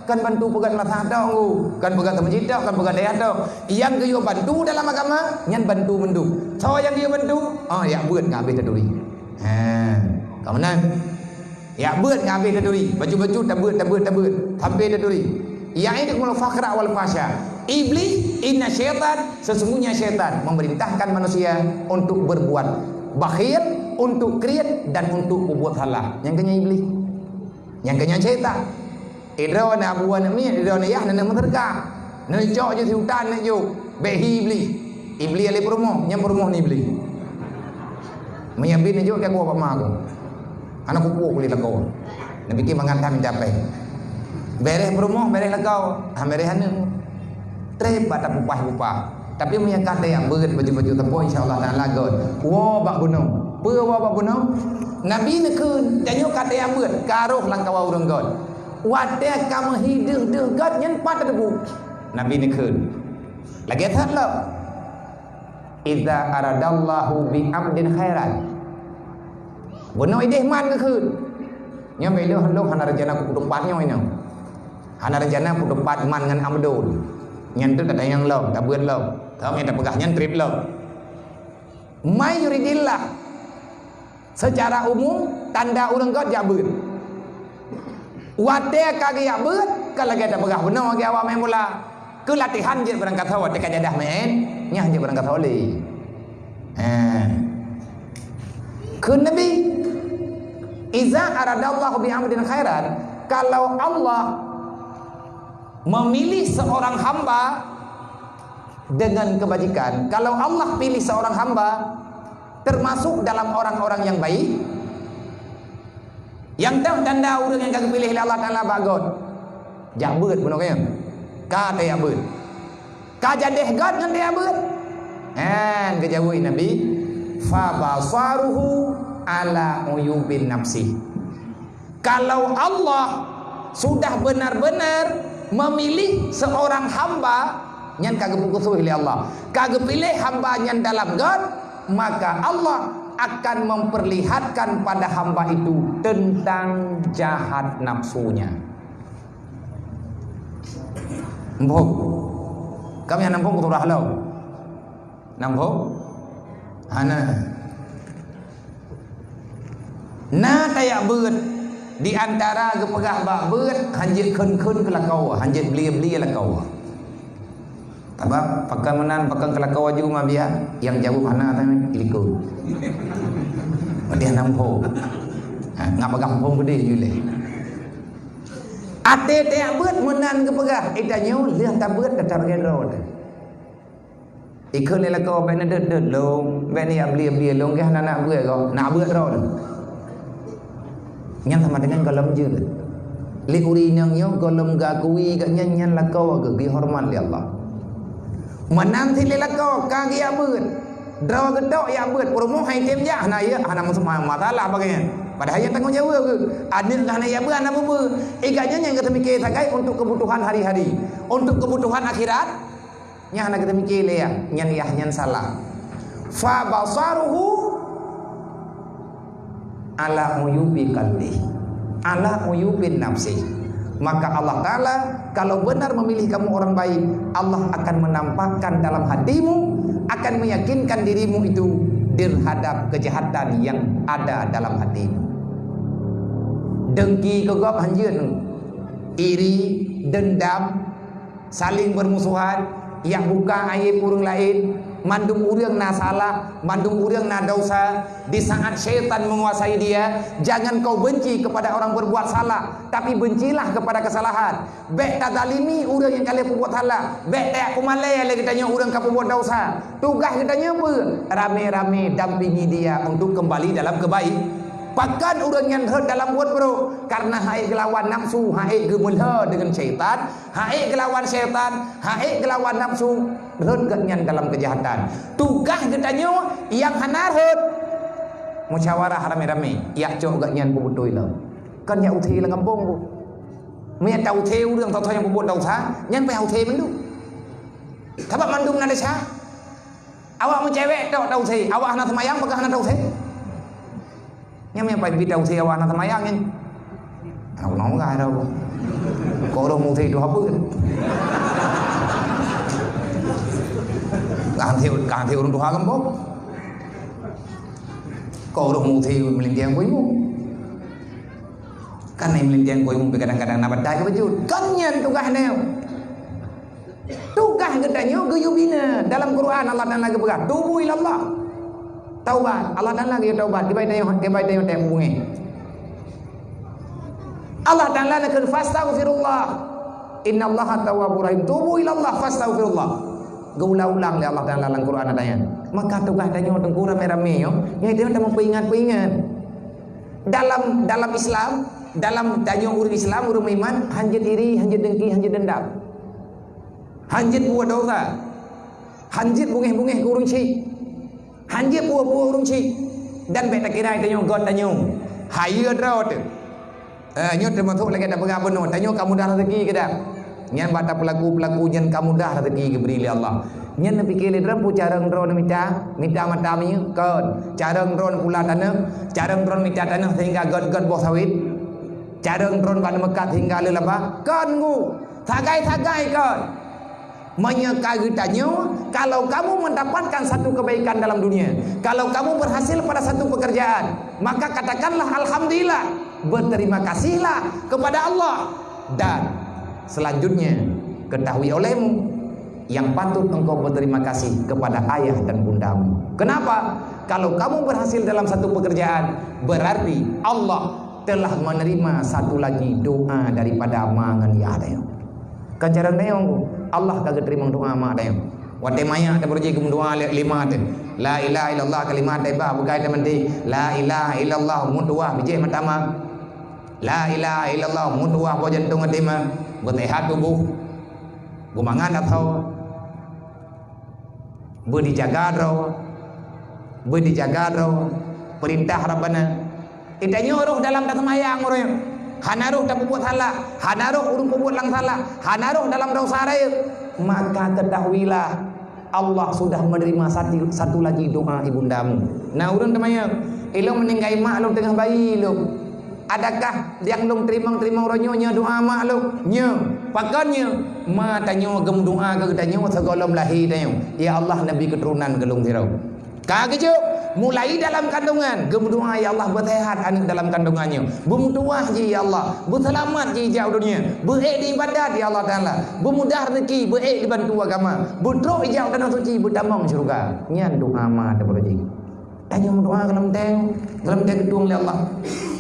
kon bantu peugöt masalah tok, kon peugöt meuseujid tok, kon peugöt dayah tok. Nyang geuyue bantu dalam agama, nyan bantu mandum. Soe nyang geuyue bantu? Oh, yak beuet ngon abéh taturi. Ha, ka meunan. Yak beuet ngon abéh taturi, bacut-bacut tabeuet, tabeuet, tabeuet, sampai taturi. Ya'idukumul faqra wal fahsya. Iblih, inna syaitan, sesungguhnya syaitan memerintahkan manusia untuk berbuat bakhil, untuk kriet, dan untuk berbuat salah. Nyang keu nyan Iblih. Nyang keu nyan syaitan. Idroe na abu aneuk miet, idroe na yah, na aneuk meuseuruka. Na cok jih siutan na jok. Bèk hi Iblih. Iblih lé peurumoh, nyang peurumoh ni Iblih. Meunyo bin na jok, ka kuwoe bak ma ku. Hana kupuih kulit lakoe. Neupike mangat that mita péng. Bèrèh peurumoh, bèrèh lakoe, han bèrèh aneuk. Trép bak tapupah-pupah. Tapi meunyo ka teuyak beuet baju-baju teupok, insya Allah Taala göt. Woe bak bunoe. Peue woe bak bunoe? Nabi neukheun, tanyoe ka teuyak beuet, ka rôh lam kawan ureuëng göt. Watée ka meuhi deuh-deuh göt nyan pat teupok. Nabi neukheun. Lagée that lom. "Idza aradallahu bi abdin khairan." Bunoe ideh man geukheun. Nyoe bak lôn, lôn hana rencana kupeuteupat nyoe inong. Hana rencana kupeuteupat man ngon Abdul. Nyan teuk tatanyong lom, tabeuet lom. Teuh nyang tapeugah nyan treb lom. May yuridillah. Seucara umum, tanda ureuëng göt jak beuet. Watée ka geujak beuet, ka lagée tapeugah bunoe lagée awak main bola. Keu latihan jeuet barangkasoe, watée ka jadah main, nyan jeuet barangkasoe lé. Ha. Kheun Nabi, "Iza aradallahu bi abdin khairan," kalau Allah memilih seorang hamba dengan kebajikan, kalau Allah pilih seorang hamba termasuk dalam orang-orang yang baik, nyang teuh tanda ureuëng nyang ka geupiléh lé Allah Taala bak göt. Jak beuet bunoe nyan. Ka teuyak beuet. Ka jadeh göt ngon teuyak beuet. Han geujaweueb Nabi, "Fa basaruhu ala uyubin nafsi." Kalau Allah sudah benar-benar memilih seorang hamba, nyan ka geupeukeusui lé Allah, ka geupiléh hamba nyan dalam göt, maka Allah akan memperlihatkan pada hamba itu tentang jahat nafsunya. Muphom? Kami hana muphom, kuturah lom. Muphom? Hana. Na teuyak beuet, di antara geupeugah bak beuet, hanjeuet kheun-kheun keu lakoe, hanjeuet blie-blie lakoe. Sabab pakon meunan, pakon keu lakoe aju ma biya, nyang jaweueb hana, tapi likot. Padahai hana muphom. Ha, ngat peugah muphom geudeh ju lé. Até teuyak beuet meunan geupeugah, eh, tanyoe lheueh tabeuet ka tabeuet droe teuh. Ikheun lé lakoe, "Bék neudeuet-deuet lôn, bék neuyak blie-blie lôn, geh hana nak beuet gob, nak beuet droe lôn." Nyan sama dengan gohlom jeuet. Lé ureuëng inong nyoe gohlom geuakui gobnyan nyan lakoe geuh, geuhoreumat lé Allah. Meunan cit lé lakoe ka geuyak beuet. Droe geutok yak beuet, peurumoh hai tem jak, hana yak, hana masalah bagi nyan. Padahai nyan tanggong jaweueb geuh. Aneuëk geuh hana yak beuet, hana beuet. Eh, gobnyan nyang geuteumike sagai untuk kebutuhan hari-hari, untuk kebutuhan akhirat. Nyan hana geuteumike lé yah, nyan yah nyan salah. Fa basaruhu ala uyubi qalbi, ala uyubin nafsi. Maka Allah Ta'ala kalau benar memilih kamu orang baik, Allah akan menampakkan dalam hatimu, akan meyakinkan dirimu itu terhadap kejahatan yang ada dalam hatimu. Dengki keu gob hanjeuet, iri, dendam, saling bermusuhan, yak buka aib ureuëng laén, mandum ureuëng na salah, mandum ureuëng na desya. Di saat syaitan menguasai dia, jangan kau benci kepada orang berbuat salah, tapi bencilah kepada kesalahan. Bék tazalimi ureuëng nyang ka lheueh peubuet salah, bék tajak peumalée lé geutanyoe ureuëng ka peubuet desya. Tugaih geutanyoe peue? Ramé-ramé dampingi dia untuk kembali dalam kebaik. Pakon ureuëng nyan rhot dalam buet brok? Karena han ék geulawan nafsu, han ék geumeulhö deungon syaitan, han ék geulawan syaitan, han ék geulawan nafsu, rhot gobnyan dalam keujahatan. Tugaih geutanyoe nyang hana rhot, musyawarah ramé-ramé, yak cok gobnyan peubeutôi lom. Kon yak usé lam gampông bu. Meunyo ta usé ureuëng soe-soe nyang peubuet desya, nyan payah usé mandum. Sabab mandum na desya. Awak meucewek tok ta usé, awak hana seumayang, peugah hana ta usé. Nyan meunyo paih bit ta usé awak hana seumayang nyan. Hana guna meugah dah. Kok roh meuusé tuha pun. Kah hanté, kah hanté ureuëng tuha gampông. Kok roh meuusé meulintang keu imeum. Kan meulintang keu imeum kadang-kadang na batai keu bacut. Kan nyan tugaih nyoe. Tugaih geutanyoe geuyue bina. Dalam Quran Allah Taala geupeugah, "Tubu ilallah." Taubat. Allah Taala geuyue taubat. Kiban tanyoe, kiban tanyoe teuh hubungi. Allah Taala neukheun, "Fastaghfirullah. Innallaha tawwabur rahim. Tubu ilallah fastaghfirullah." Geuulang-ulang lé Allah Taala lam Quran ayat nyan. Maka tugaih tanyoe teungku ramé-ramé nyoe, nyoe tanyoe tameupeuingat-peuingat. Dalam, dalam Islam, dalam tanyoe ureuëng Islam, ureuëng meuiman, hanjeuet iri, hanjeuet dengki, hanjeuet dendam. Hanjeuet buet desya. Han jeuet beungéh-beungéh keu ureuëng chik. Han jeuet peue-peue ureuëng chik. Dan bék takira tanyoe göt tanyoe. Hayeue droe teuh. Eh, nyoe teumasok lagée tapeugah bunoe, tanyoe ka mudah rezeki keu dak? Nyan bak tapeulaku-peulaku nyan ka mudah rezeki geubri lé Allah. Nyan neupiké lé droe peue carông droe neumita, mita mata minyeuk kon. Carông droe neupula tanoh, carông droe neumita tanoh sehingga göt-göt boh sawit. Carông droe bak neumeukat sehingga le laba kon ngu. Sagai-sagai kon. Meunyoe ka geutanyoe, kalau kamu mendapatkan satu kebaikan dalam dunia, kalau kamu berhasil pada satu pekerjaan, maka katakanlah alhamdulillah, berterima kasihlah kepada Allah. Dan selanjutnya, ketahui olehmu yang patut engkau berterima kasih kepada ayah dan bundamu. Kenapa? Kalau kamu berhasil dalam satu pekerjaan, berarti Allah telah menerima satu lagi doa daripada ma ngon yah tanyoe. Kan cara tanyoe, Allah ka geuteurimong doa ma tanyoe. Watée manyak teuh beureuji geumeudoa lé lima teuh. La ilaha illallah kalimat thayyibah bukai teuh meuti. La ilaha illallah meutuwah bijéh meutamah. La ilaha illallah meutuwah boh jantung até ma. Beuseuhat tuboh. Geumangat asoe. Beudijaga droe, beudijaga droe, peurintah Rabbana. Geutanyoe rhoh dalam taseumayang uroe nyoe, hana rhoh tapeubuet salah, hana rhoh ureuëng peubuet nyang salah, hana rhoh dalam desya rayeuk, maka ketahuilah Allah sudah menerima satu, satu lagi doa ibundamu. Nah, ureuëng teumayang, ilong meuninggai mak lom teungoh bayi lom. Adakah nyang lôn teurimong-teurimong uroe nyoe nyoe doa mak lôn? Nyoe. Pakon nyoe? Ma tanyoe geumeudoa keu geutanyoe sigohlom lahé tanyoe, "Ya Allah, neubi keuturonan keu lôn sidroe." Ka geujok, mulai dalam kandungan, geumeudoa, "Ya Allah, beuseuhat aneuëk dalam kandungan nyoe. Beumeutuwah jih, ya Allah. Beuseulamat jih jak u dunia. Beuék di ibadat, ya Allah Taala. Beumudah rezeki, beuék di bantu agama. Beutrok jak u tanoh suci, beutamong syeuruga." Nyan doa ma teuh uroe jih. Tanyoe meudoa gohlom teuh, gohlom teuh geutueng lé Allah.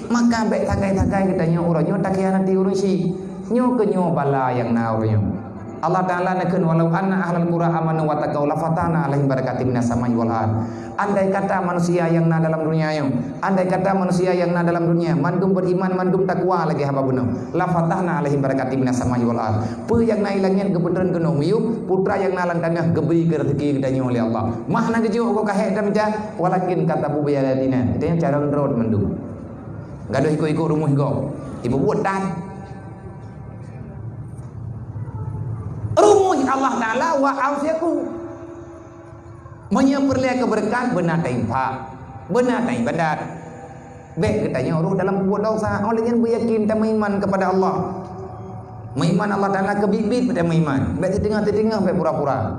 Maka bék sagai-sagai geutanyoe uroe nyoe takhianati ureuëng chik. Nyoe keuh nyoe bala nyang na uroe nyoe. Allah Taala neukheun, "Walau anna ahlal qura amanu wattaqau lafatahna 'alaihim barakatim minas sama'i wal ard." Andai kata manusia nyang na dalam dunia nyoe, andai kata manusia nyang na dalam dunia mandum beriman, mandum takwa lagée haba bunoe, lafatahna 'alaihim barakatim minas sama'i wal ard. Peue nyang na i langét geupeutreun keunoe miyueb, peue nyang na lam tanoh geubri keu rezeki geutanyoe lé Allah. Mah na geujok uroe kahé dan mita, walakin kadzabu bi ayatina. Geutanyoe carông droe mandum. Gadôh ikot-ikot rumoh gob. Ibubuet tan. Rumoh Allah Taala wa anfiqu. Meunyoe peureulée keu beureukat, beuna tainfak, beuna taibadat. Bék geutanyoe rhoh dalam peubuet desya, óh lheueh nyan beuyakin tameuiman keupada Allah. Meuiman Allah Taala keubiet-biet beutameuiman, bék siteungoh-siteungoh, bék pura-pura.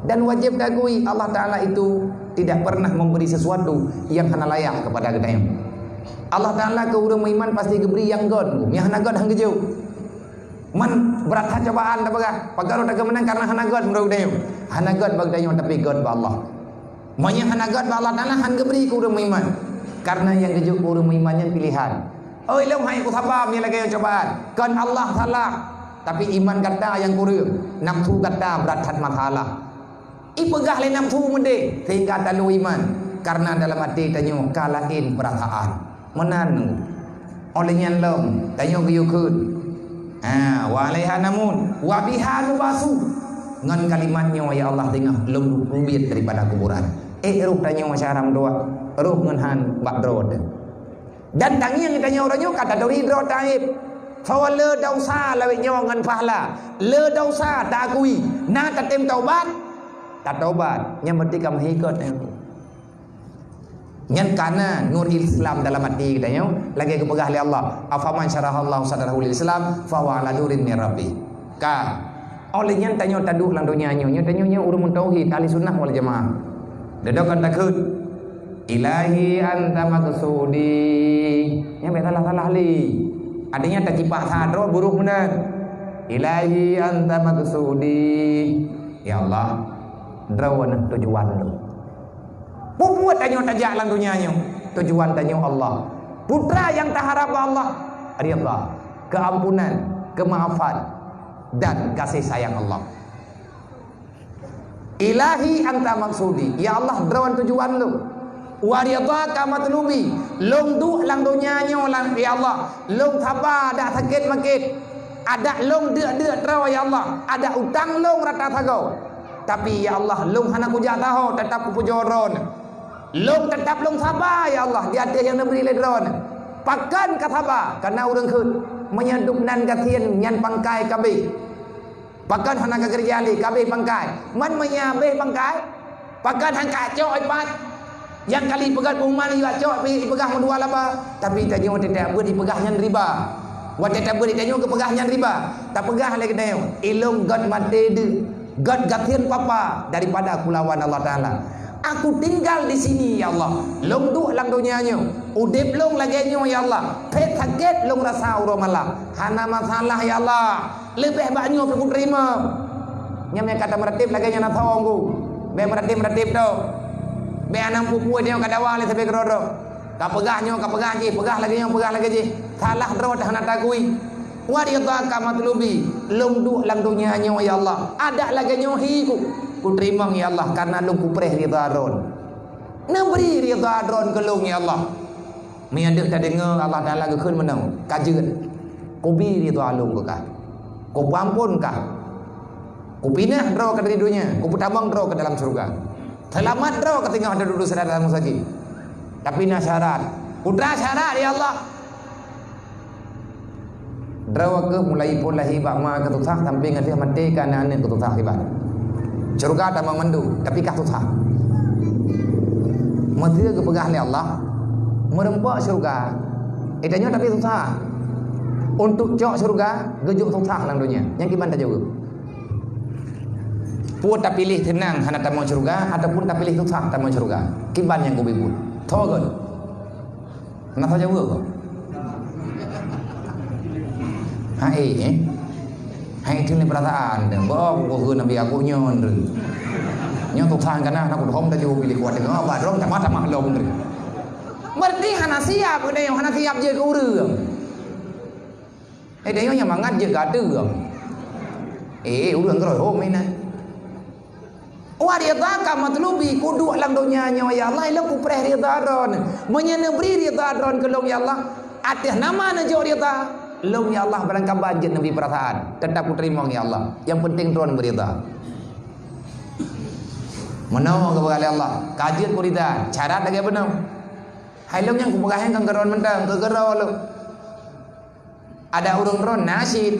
Dan wajéb taakui Allah Taala itu tidak pernah memberi sesuatu yang hana layak keupada geutanyoe. Allah Taala keu ureuëng meuiman pasti geubri nyang göt, nyang hana göt han geujok. Man brat that cobaan tapeugah, pakon rot takeumeunang karena hana göt meunurot geutanyoe. Hana göt bak geutanyoe tapi göt bak Allah. Meunyoe hana göt bak Allah Taala han geubri keu ureuëng meuiman. Karena nyang geujok keu ureuëng meuiman nyan pilehan. Oi lôn hai kusaba meunyoe lagée nyoe cobaan. Kon Allah salah, tapi iman gata nyang kureueng, nafsu gata brat that masalah. Ipeugah lé nafsu meudeh sehingga talu iman, karena dalam até tanyoe ka laén peurasaan. Meunan, óh lheueh nyan lom tanyoe geuyue kheun, ha, wa alaiha namut, wa biha nub'asu. Ngon kalimat nyoe, ya Allah, teungoh lôn reubiet daripada kuburan. Ék rhoh tanyoe syedara meutuwah, rhoh ngon han bak droe teuh. Dan tangieng tanyoe uroe nyoe ka taturi droe taéb. Soe le desya lawét nyoe ngon pahala. Le desya taakui, na tatem taubat, tataubat. Nyang penting ka meuhikot nyan. Nyan kana nur Islam dalam até geutanyoe, lagée geupeugah lé Allah, "Afaman syarahallahu sadrahu lil Islam, fahuwa ala nurin min rabbih." Ka. Óh lheueh nyan tanyoe taduek lam donya nyoe, nyoe tanyoe nyoe ureuëng meutauhid, ahli sunnah wal jamaah. Dedok kan takheun, "Ilahi anta maqsudi." Nyan bék salah-salah lé. Artinya tacipah sa droe buruk meunan. "Ilahi anta maqsudi." Ya Allah, droeneuh tujuan lôn. Peue buet tanyoe tajak lam donya nyoe? Tujuan tanyoe Allah. Peue nyang taharab bak Allah? Ridha, keampunan, kemaafan, dan kasih sayang Allah. Ilahi anta maksudi, ya Allah, droe tujuan lôn. Wa ridhaka matlubi, lôn duek lam donya nyoe lam, ya Allah, lôn saba adak sakét makét, adak lôn deuk-deuk droe, ya Allah, adak utang lôn rata sagoe. Tapi, ya Allah, lôn hana kujak saho, teutap kupeujoe Droeneuh. Lôn teutap lôn saba, ya Allah, di ateueh nyang neubri lé Droeneuh. Pakon ka saba? Kareuna ureuëng kheun, meunyoe dum nan gasien nyan pangkai ka abéh. Pakon hana ka keureuja lé, ka abéh pangkai? Man meunyoe abéh pangkai, pakon han ka cok ipat? Nyang kali peugah pengumuman, iwak cok pi ipeugah meudua laba, tapi tanyoe teutab beuet ipeugah nyan riba. Watée tabeuet tanyoe geupeugah nyan riba, tapeugah lé geutanyoe, "Ilôn gét maté deuek, gét gasien papa daripada kulawan Allah Taala. Aku tinggal di sini, ya Allah. Lôn duek lam donya nyoe, udeb lôn lagée nyoe, ya Allah. Phet sakét lôn rasa uroe malam, hana masalah, ya Allah." Leubeh bak nyoe pih kuteurimong. Nyang meukat meuratéb lagée nyan na thong ku. Bék meuratéb-meuratéb tu. Bék anang pue-pue nyoe ka dawa lé sabe keudroe-droe. Ka peugah nyoe, ka peugah jih, peugah lagée nyoe, peugah lagée jih. Salah droe dah hana takui. Wa ridhaka matlubi, lôn duek lam donya nyoe, ya Allah. Adak lagée nyoe hi ku. Kuteurimong, ya Allah, kareuna lôn kupreh ridha Droen. Neubri ridha Droen keu lôn, ya Allah. Meunyoe deuek tadeungoe Allah Taala geukheun meunoe, ka jeuet, kubi ridha lôn keu kah, kupeuamphon kah, kupinah droe kah dari donya, kupeutamong droe kah dalam syeuruga, seulamat droe kah singoh dudoe sirat dalam meuseujid. Tapi na syarat. Peue syarat, ya Allah? Droe keuh mulai phon lahé bak ma keuh susah sampai ngon lheueh maté keu aneuëk-aneuëk keuh susah iban. Syeuruga tamong mandum, tapi kah susah. Meuseu geupeugah lé Allah, meureumpok syeuruga, eh, tanyoe tapi susah. Untuk cok syeuruga, geujok susah lam donya. Nyang kiban tajaweueb. Peue tapiléh seunang hana tamong syeuruga, ataupun tapiléh susah tamong syeuruga? Kiban nyang kubi buet? Tho gét. Na saja weueh ko. Hai, eh. Hai tu ni perasaan deh. Bah, buku Nabi aku nyon tu. Nyon tu sang kana nak hom dah jauh pilih kuat dengan apa dong, tamah-tamah lom tu. Berarti hana siap, udah yang hana siap je ke urang. Eh, dia yang mangat je ke ada. Eh, urang keroi hom ni nah. Wa ridhaka matlubi, kuduek lam donya nyoe, ya Allah, ilôn kupreh ridha Droen. Meunyoe neubri ridha Droen keu lôn, ya Allah, ateueh nama neujok ridha lôn, ya Allah, barangkaban jeuet neubri peurasaan, teutap kuteurimong, ya Allah. Nyang penting Droen beuridha. Meunoe geupeugah lé Allah, ka jeuet kuridha, syarat lagée bunoe. Hai lôn nyang kupeugah nyan kon keu Droen mantong, keu keudroe lôn. Ada ureuëng droen na cit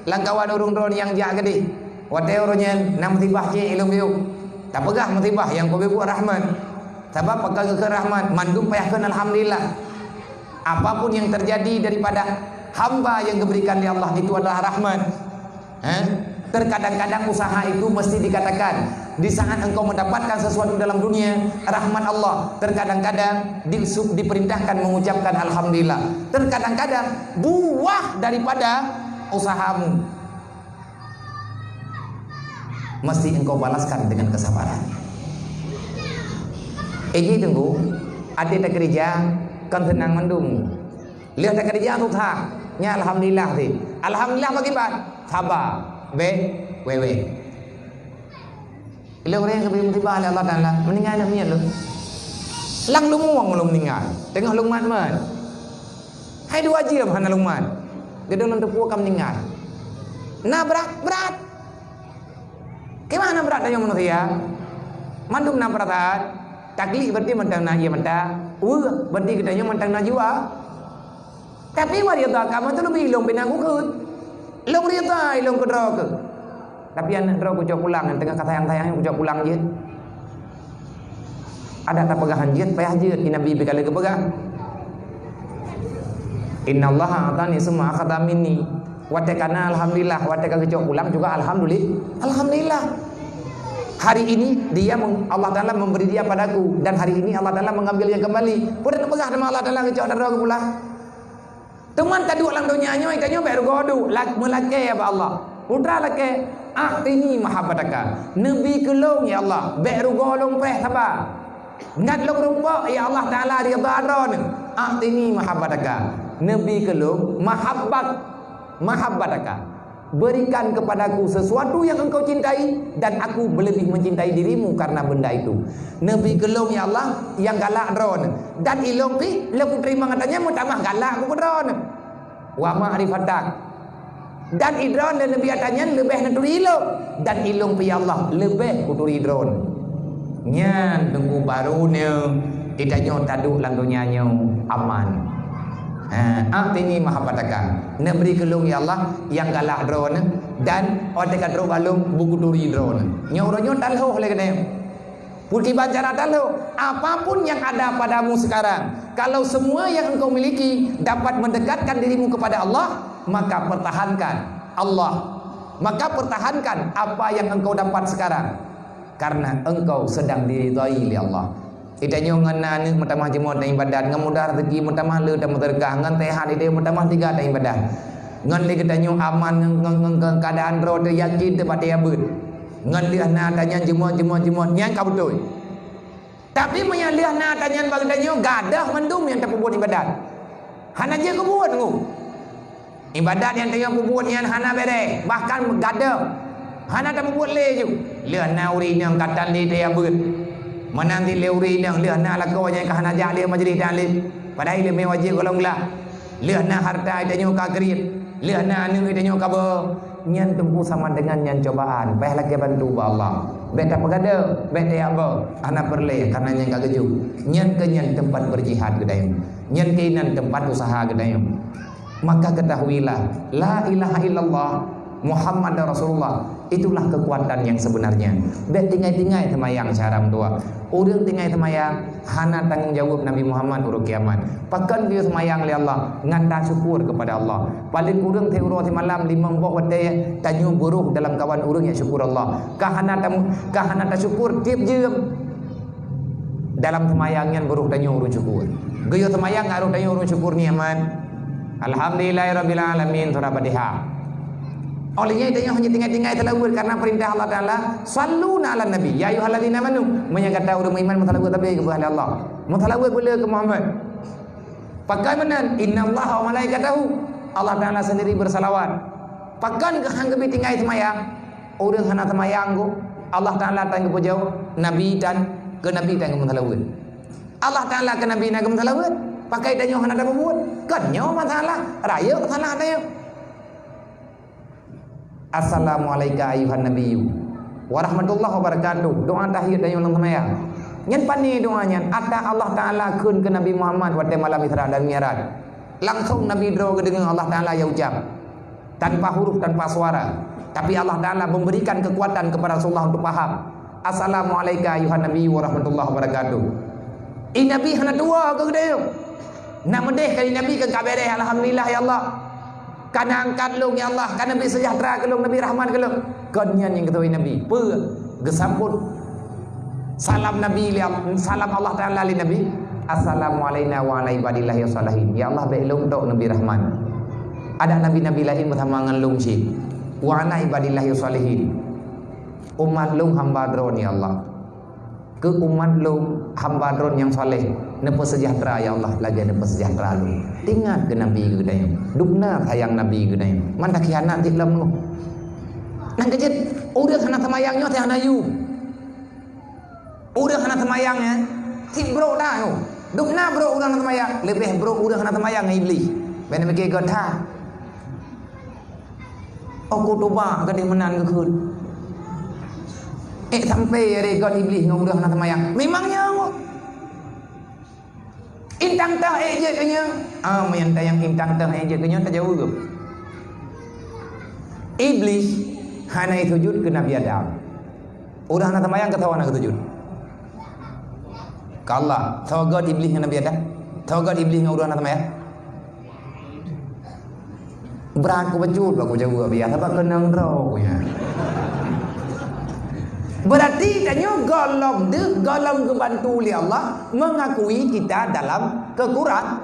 lam kawan ureuëng droen nyang jak keudeh. Watée ureuëng nyan na musibah cit ilôn geuyue. Tapeugah musibah nyang kubi buet rahmat. Sabab pakon geukheun rahmat, mandum payah kheun alhamdulillah. Apapun yang terjadi daripada hamba yang diberikan oleh Allah itu adalah rahmat. Eh? Terkadang-kadang usaha itu mesti dikatakan. Di saat engkau mendapatkan sesuatu dalam dunia, rahmat Allah, terkadang-kadang di-, diperintahkan mengucapkan alhamdulillah. Terkadang-kadang buah daripada usahamu mesti engkau balaskan dengan kesabaran. Egi tunggu, ada tak kerja, kan tenang mandum. Lheueh takeureuja susah, nyan alhamdulillah cit. Alhamdulillah pakriban? Saba, bék, wewe. Lheueh ureuëng nyang geubri musibah lé Allah Taala, meuninggai aneuk miet lôn. Lam lumueng lôn meuninggai, teungoh lôn mat-mat. Hai dua jeuem hana lôn mat. Geudong lôn teupue ka meuninggai. Na brat, brat. Kiban na brat tanyoe manusia? Mandum na peurasaan. Taklik berarti mantong na ié mata. Weueh berarti geutanyoe mantong na jiwa. Tapi wa ridha ka meuteulubi lôn pih na kukheun. Lôn ridha lôn keudroe keuh. Tapi aneuk droe kucok pulang nyang teungoh ka sayang-sayang kucok pulang jeuet. Adak tapeugah han jeuet, payah jeuet, di Nabi pih ka lheueh geupeugah. Innallaha a'tani summa akhadha minni. Watée ka na alhamdulillah, watée ka geucok pulang juga alhamdulillah. Alhamdulillah. Hari ini dia meng-, Allah Taala memberi dia padaku dan hari ini Allah Taala mengambilnya kembali. Peue tapeugah teuma Allah Taala geucok droe keuh pulang. Teuma taduek lam donya nyoe, tanyoe bék rugoe duek, la-, meulakée bak Allah. Peue lakée, "A'tini mahabbataka." Neubi keu lôn, ya Allah, bék rugoe lôn preh saba. Ngat lôn rumpok, ya Allah Taala, ridha Droeneuh. "A'tini mahabbataka." Neubi keu lôn mahabbat, mahabbataka. Berikan kepadaku sesuatu yang engkau cintai, dan aku lebih mencintai dirimu karena benda itu. Neubi keu lôn, ya Allah, nyang galak Droeneuh, dan ilôn pih lôn kuteurimong gata nyan meutamah galak keu Droeneuh. Wa ma'rifatak. Dan idroe lé Nabi ata nyan leubeh neuturi ilong, dan ilong pih ya Allah leubeh kuturi droe. Nyan teungku baru nyoe geutanyoe taduek lam donya nyoe aman. Ha, ah, tini maha patakan. Neubri keu lôn ya Allah nyang galak droe, dan watée ka trok bak lôn bukuturi droe. Nyoe uroe nyoe talhoh lé geutanyoe. Peukiban cara taloh, apapun yang ada padamu sekarang, kalau semua yang engkau miliki dapat mendekatkan dirimu kepada Allah, maka pertahankan Allah. Maka pertahankan apa yang engkau dapat sekarang, karena engkau sedang diridhai oleh Allah. Geutanyoe ngon na aneuk meutamah jeuet ibadat, ngon mudah rezeki meutamah le tameuseudeukah, ngon sehat ideh meutamah tiga ta ibadat. Ngon lé geutanyoe aman ngon, ngon, ngon, ngon keuadaan droe teuh yakin teuh bak teuh abeuet. Ngon lheueh na tanyan jeumot, jeumot, jeumot, nyan ka beutôi. Tapi meunyo lheueh na tanyan bak geutanyoe gadôh mandum nyang tapeubuet ibadat. Hana jeuet keu buet ngu. Ibadat nyang tanyoe peubuet nyan hana béreh, bahkan gadôh. Hana tapeubuet lé ju. Lheueh na ureueng inong ka tan lé teuh abeuet. Meunan cit lé ureueng inong lheueh na lakoe nyang ka hana jak lé majelis taklim. Padahai ilée wajéb golom glah. Lheueh na hareuta geutanyoe ka kriet, lheueh na aneuk geutanyoe ka beu, nyan teungku sama deungon nyan cobaan. Payah lakée bantu bak Allah. Bék tapeugadôh, bék tayabô, hana peureulée, karena nyan ka geujok. Nyan keuh nyan teumpat beujihad geutanyoe. Nyan keuh nyan teumpat useuha geutanyoe. Maka ketahuilah, la ilaha illallah Muhammadar Rasulullah. Itulah kekuatan yang sebenarnya. Bék tinggai-tinggai seumayang syedara meutuah. Ureueng tinggai seumayang hana tanggong jaweueb Nabi Muhammad uroe kiamat. Pakon geuyue seumayang lé Allah? Ngon tasyukur kepada Allah. Paléng kureueng siuroe simalam limong boh watée tanyoe beurôh dalam kawan ureueng nyang syukur Allah. Ka hana tamu-, ka hana tasyukur tieb jeuem. Dalam seumayang nyan beurôh tanyoe ureueng syukur. Geuyue seumayang ngon roh tanyoe ureueng syukur nikmat. Alhamdulillahirabbil alamin, surah Fatihah. Óh lheueh nyan tanyoe hana tinggai-tinggai seulaweuet karena peurintah Allah Taala, "Shallu 'alan nabi, ya ayyuhalladzina amanu." Meunyo gata ureueng meuiman meuseulaweuet sabe keu Allah. Meuseulaweuet beu le keu Muhammad. Pakon meunan, "Innallaha wa malaikatahu." Allah Taala sendiri bersalawat. Pakon keuh han geubi tinggai seumayang? Ureueng hana seumayang keuh, Allah Taala tan geupeujaweub, Nabi tan, keu Nabi tan geumeuseulaweuet. Allah Taala keu Nabi na geumeuseulaweuet, pakon tanyoe hana tapeubuet? Kon nyoe masalah, rayeuk salah tanyoe. Assalamu'alaika ayyuhan nabiyyu warahmatullahi wabarakatuh. Doa tahiyat tanyoe lam seumayang. Nyan pane doa nyan, ata Allah Taala kheun keu Nabi Muhammad watée malam Isra dan Mi'raj. Langsong Nabi droe geudeungoe Allah Taala nyang ucap. Tanpa huruf, tanpa suara. Tapi Allah Taala memberikan kekuatan kepada Rasulullah untuk paham. "Assalamu'alaika ayyuhan nabi warahmatullahi wabarakatuh." Ih, Nabi hana tuwoe keu geutanyoe. Nak meudeh kali Nabi keu ka béreh, "Alhamdulillah, ya Allah. Ka na angkat lôn, ya Allah. Ka Nabi seujahteura keu lôn, Nabi rahmat keu lôn." Kon nyan nyang geuturi Nabi. Peue? Geusambot salam Nabi lé Al-, salam Allah Taala lé Nabi, "Assalamu alaina wa ala ibadillahi shalihin." Ya Allah, bék lôn tok Nabi Rahman. Ada nabi-nabi laén beusama ngon lôn cit. "Wa ala ibadillahi shalihin." Umat lôn hamba Droen, ya Allah. Keu umat lôn hamba Droen nyang saleh, neupeuseujahteura, ya Allah, lagée neupeuseujahteura lôn. Ingat keu Nabi geutanyoe. Dubna sayang Nabi geutanyoe. Man takhianat cit lom lôn. Nyang keujeuet, ureueng hana seumayang nyoe teuh hana yum. Ureueng hana seumayang nyan, cit brok that nyoe. Dubna brok ureueng hana seumayang, leubeh brok ureueng hana seumayang ngon Iblih. Bék na pike göt that. Oh, kutuba gadeh meunan geukheun. Eh, sampai ada göt Iblih ngon ureueng hana seumayang. Memang nyan. Intang teuh ék jeuet keu nyoe. Ah, meunyan tayang intang teuh ék jeuet keu nyoe tajaweueb. Iblih hana sujud keu Nabi Adam. Ureueng hana seumayang keu soe hana geusujud? Keu Allah. Soe göt Iblih ngon Nabi Adam? Soe göt Iblih ngon ureueng hana seumayang? Brat ku bacut bak ku jaweueb biasa bak keunong droe ku nyan. Berarti tanyoe gohlom deuh, gohlom geubantu lé Allah mengakui kita dalam kekurang.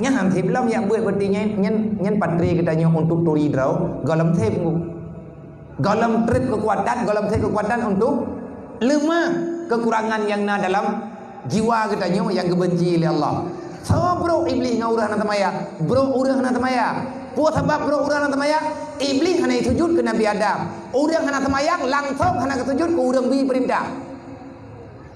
Nyan han seb lom yak buet berarti nyan, nyan, nyan patre geutanyoe untuk turi droe, gohlom seb ngu. Gohlom treb keukuatan, gohlom seb keukuatan untuk leumah kekurangan nyang na dalam jiwa geutanyoe nyang geubenci lé Allah. Soe brok Iblih ngon ureueng hana seumayang? Brok ureueng hana seumayang. Peue sabab brok ureueng hana seumayang? Iblih hana sujud keu Nabi Adam. Ureueng hana seumayang langsong hana geusujud keu ureueng bi peurintah.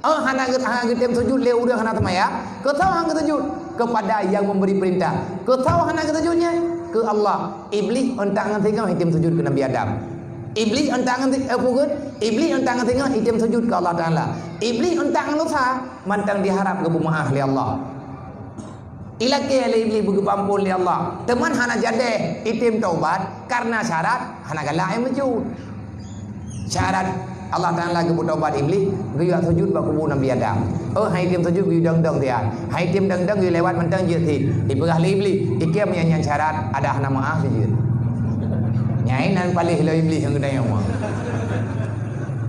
Oh, hana geu-, hana geutem sujud lé ureueng hana seumayang. Keu soe hana geusujud? Kepada yang memberi perintah. Keu soe hana geusujud nyan? keu Allah. Iblih ôn that ngon singoh item sujud keu Nabi Adam. Iblih ôn that ngon si-, eh, peue geut? Iblih ôn that ngon singoh item sujud keu Allah Taala. Iblih ôn that ngon lusa mantong diharap geupeumaáh lé Allah. Ilakée lé Iblih beugeupeuampôn lé Allah. Teuma hana jadeh item taubat karena syarat hana galak nyang meujeuet. Syarat Allah Taala geupeu taubat Iblih, geuyue sujud bak kubu Nabi Adam. Oh, hai item sujud geuyue dong-dong dia. Hai item dong-dong geuyue lewat mantong jeuet sit. Ipeugah lé Iblih, "Ikeu meunyan nyan syarat, adak hana meuáh sujud." Nyai nan paléh lom Iblih nyang geutanyoe.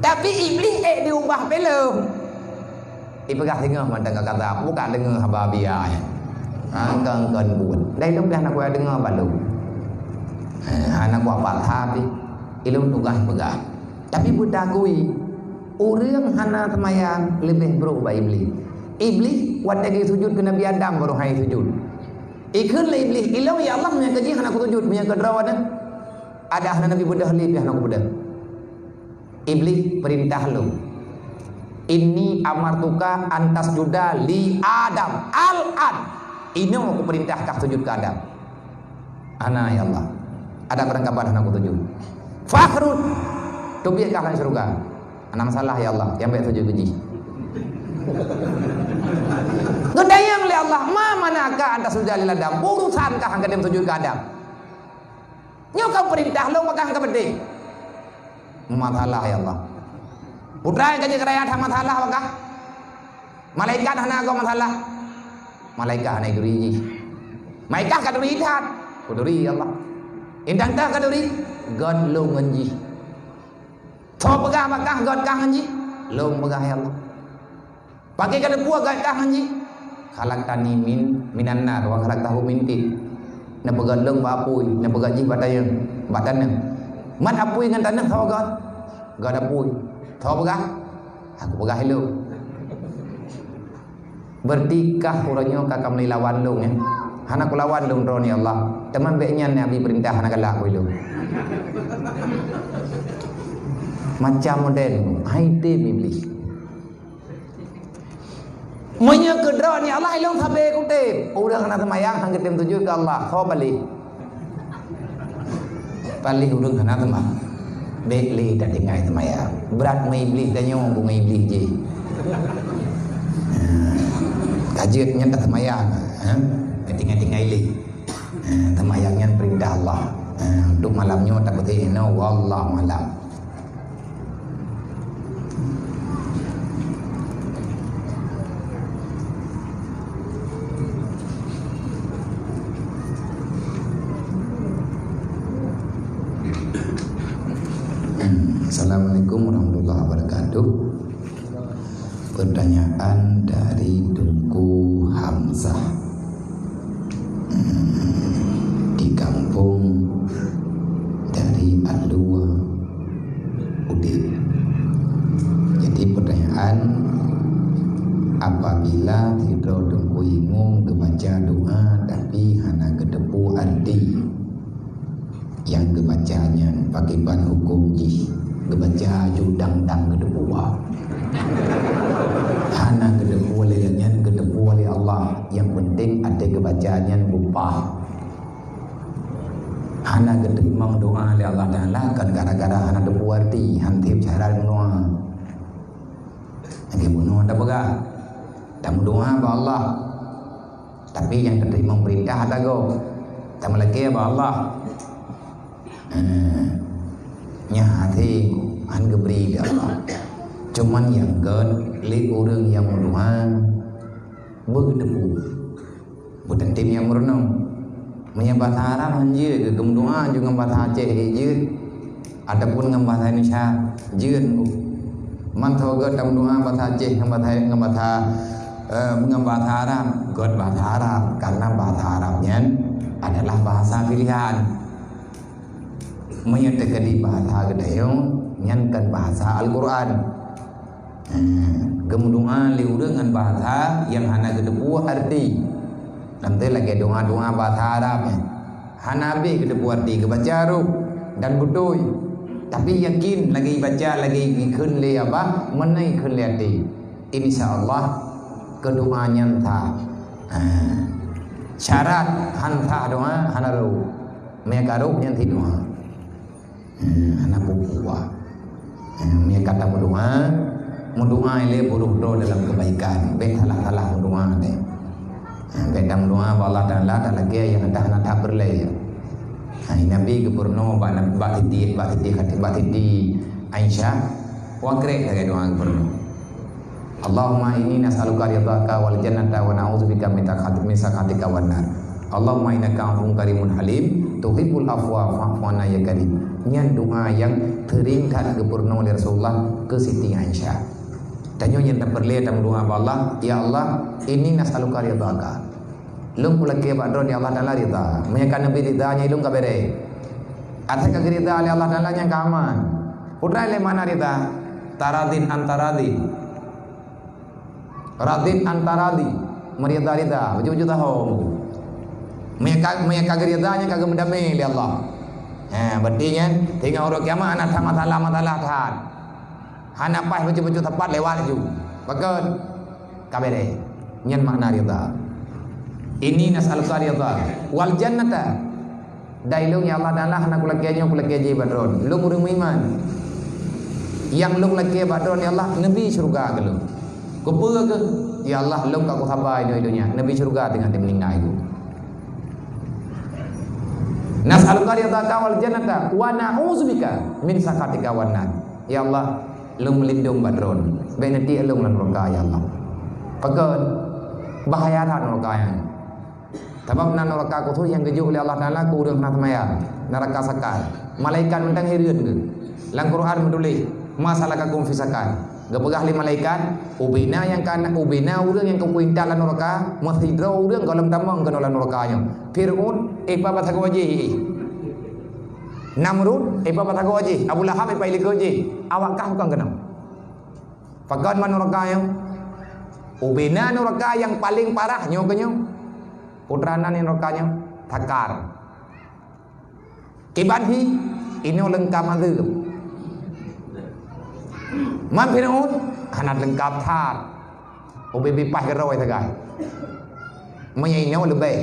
Tapi Iblih ék diubah peuleuh. Ipeugah singoh mantong ka kata, buka deungoe haba bia nyan. Ha, kon-kon buet. Dai lom dah nak kuat deungoe balu. Ha, hana kuat paksa pih. Ilom tugaih peugah. Tapi beutagui, ureuëng hana seumayang leubeh brok bak Iblih. Iblih watée geusujud keu Nabi Adam baru hai sujud. Ikheun lé Iblih, "Ilong ya Allah, meunyoe keu jih hana kusujud, meunyoe keu droe nyan." Ada hana Nabi beudôh lé pih hana kubeudôh. Iblih, "Peurintah lôn. Inni amartuka an tasjuda li Adam al-an. Inoe kupeurintah kah sujud keu Adam." "Hana ya Allah. Ada barangkaban hana kutuju." "Fakhruj. Teubiet kah lam syeuruga. Hana masalah ya Allah. Nyang bék sujud keu jih." Geutanyong lé Allah, "Ma mana'aka an tasjuda li Adam? Urusan kah nyang katem sujud keu Adam?" "Nyoe ka peurintah lôn, pakah ka peudeh." "Masalah ya Allah. Putra nyang ka jeuet keu raya that masalah pakah. Malaikat hana goe masalah." Malaikat hana turi jih. Malaikat ka turi that. Kuturi ya Allah. Intan tah ka turi. Göt lôn ngon jih. Soe peugah pakah göt kah ngon jih? Lôn peugah ya Allah. Pakri ka teupeue göt kah ngon jih? Khalaqtani min, minan nar wa khalaqtahu min tin. Neupeugöt lôn bak apui, neupeugöt jih bak taneuh, bak taneuh. Mat apui ngon taneuh soe göt? Göt apui. Soe peugah? Aku peugah ilôn. Berarti kah uroe nyoe ka kameulai lawan lôn, ya? Hana kulawan lôn droeneuh ya Allah. Teuma bék nyan Nabi peurintah hana galak ku ilôn. Macam model hai tem Iblih. Meunyoe keu droeneuh ya Allah, ilôn sabe kutem. Ureuëng hana seumayang han geutem sujud keu Allah. Soe paléh? Paléh ureuëng hana seumayang. Bék lé tatinggai seumayang. Brat meuiblih tanyoe, beu meuiblih jih. Ka jeuet nyan taseumayang, ha? Tatinggai-tinggai lé. Ha, seumayang nyan peurintah Allah. Ha, untuk malam nyoe tapeuteuh inoe, wallahu a'lam. Assalamualaikum warahmatullahi wabarakatuh. Pertanyaan dari Teungku Hamzah, hmm, di kampung dari Alua Udeb. Jadi pertanyaan, apabila sidroe Teungku Imum geubaca doa tapi hana geuteupeue arti, nyang geubaca nyan pakriban huköm jih? Geubaca ju dang-dang geuteupeue. Hana geuteupeue lé nyan, geuteupeue lé Allah. Nyang penting até geubaca nyan beupah. Hana geuteurimong doa lé Allah Taala kon gara-gara hana teupeue arti, han tiep cara meudoa. Lagée bunoe tapeugah, tameudoa bak Allah. Tapi nyang teurimong peurintah ata gob. Tameulakée bak Allah. Eh, nyan hase han geubri lé Allah. Cuman nyang göt lé ureuëng nyang meudoa beugeuteupeue. Beuteutém nyang meurunoe. Meunyoe bahasa Arab han jeuet, geumeudoa ju ngon bahasa Aceh jeuet, ataupun ngon bahasa Indonesia jeuet. Mantong göt tameudoa bahasa Aceh ngon bahasa, ngon bahasa, eh, ngon bahasa Arab, göt bahasa Arab, karena bahasa Arab nyan adalah bahasa pilihan. Meunyoe teukeudi bahasa geutanyoe, nyan kon bahasa Al-Qur'an. Eh, geumeudoa lé ureuëng ngon bahasa nyang hana geuteupeue arti. Lam teuh lagée doa-doa bahasa Arab nyan. Hana habéh geuteupeue arti, geubaca rôh dan beutôi. Tapi yakin lagée baca, lagée geukheun lé abah, meunan geukheun lé até. Insya Allah, keu doa nyan sah. Ha. Syarat han sah doa, hana rôh. Meunyo ka rhot nyan sit doa. Eh, hana peue-peue. Eh, meunyo ka tameudoa, meudoa ilée beurôh droe dalam keubaikan. Bék salah-salah meudoa deh. Eh, bék tameudoa bak Allah Taala talakée nyang hana that peureulée. Ha, Nabi geupeurunoe bak, bak Siti, bak Siti, bak Siti Aisyah, wa krek lagée doa geupeurunoe. Allahumma inni nas'aluka ridhaka wal jannata wa na'udzubika min sakhat-, min sakhatika wan nar. Allahumma innaka afuwun karimun halim, tuhibbul afwa fa'fu anna ya karim. Nyan doa nyang seuring that geupeurunoe lé Rasulullah keu Siti Aisyah. Tanyoe nyang tapeureulée tameudoa bak Allah, "Ya Allah, inni nas'aluka ridhaka." Lôn kulakée bak droe, ya Allah Taala, ridha. Meunyo ka Nabi ridha, nyan lôn ka bereh. Asai ka geurida lé Allah Taala, nyan ka aman. Peue treuk lé makna ridha? Taradin an taradin. Radin an taradin. Meurida-rida, beujeuet-beujeuet tahom. Meunyo ka, meunyo ka geurida, nyan ka geumeudamé lé Allah. Ha, berarti nyan, teungoh uroe kiamat hana that masalah-masalah that. Hana paih bacut-bacut teumpat lewat laju. Pakon? Ka bereh. Nyan makna ridha. Inni nas'aluka ridha wal jannata. Dai lôn, ya Allah Taala, hana kulakée nyoe, kulakée jih bak droe. Lôn ureuëng meuiman. Nyang lôn lakée bak droe, ya Allah, neubi syeuruga keu lôn. Keupeue keuh? Ya Allah, lôn ka kusaba i donya, neubi syeuruga teungoh teumeuninggai lôn. Nas'aluka ridhaka wal jannata wa na'udzubika min sakhatika wan nar. Ya Allah, lôn meulindong bak droe. Bék neutiek lôn lam nuraka, ya Allah. Pakon? Bahaya that nuraka nyan. Sabab na nuraka khusos nyang geujok lé Allah Taala keu ureuëng hana seumayang, nuraka Sakar. Malaikat mantong hireuen geuh. Lam Quran meutuléh, "Ma salakakum fi sakar?" Geupeugah lé malaikat, "Ubena nyang ka, ubena ureuëng nyang ka kuintat lam nuraka, meusidroe ureuëng gohlom tamong keunoe lam nuraka nyoe." Fir'aun, "Eh, peue sagoe jih, eh?" Namrud, "Eh, peue sagoe jih?" Abu Lahab, "Eh, peue likot jih?" Awak kah bukon keunoe. Pakon man nuraka nyoe? Ubena nuraka nyang paleng parah nyoe keuh nyoe. Putra nan nuraka nyoe, Sakar. Kiban hi, inoe leungkab mazeueb. Man Fir'aun, hana leungkab that. Ubé bipaih geurôi sagai. Meunyoe inoe leubeh.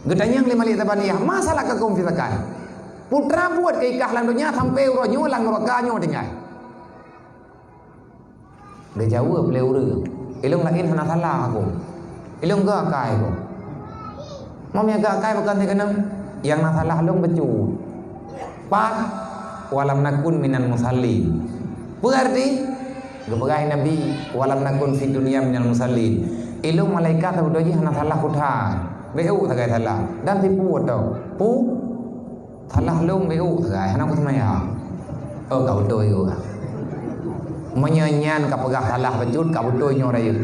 Geutanyong lé Malik Zabaniyah, "Ma salakakum fi sakar?" Putra buet keu ikah lam donya sampai uroe nyoe lam nuraka nyoe tinggai. Geujaweueb lé ureuëng, "Ilôn laén hana salah aku. Ilôn geuakai aku." Meunyoe geuakai bukan teukeunong, nyang na salah lôn bacut. Pat, "Walam nakun minal musallin." Peue arti? Geupeugah Nabi, "Walam nakun fid dunya minal musallin." Ilôn malaikat sabeutôi jih hana salah keu that. Beu sagai salah. Dan tipu atau pu Salah lôn beu sagai, hana kuseumayang. Oh, ka beutôi juga. Meunyoe nyan ka peugah salah bacut, ka beutôi nyoe rayeuk.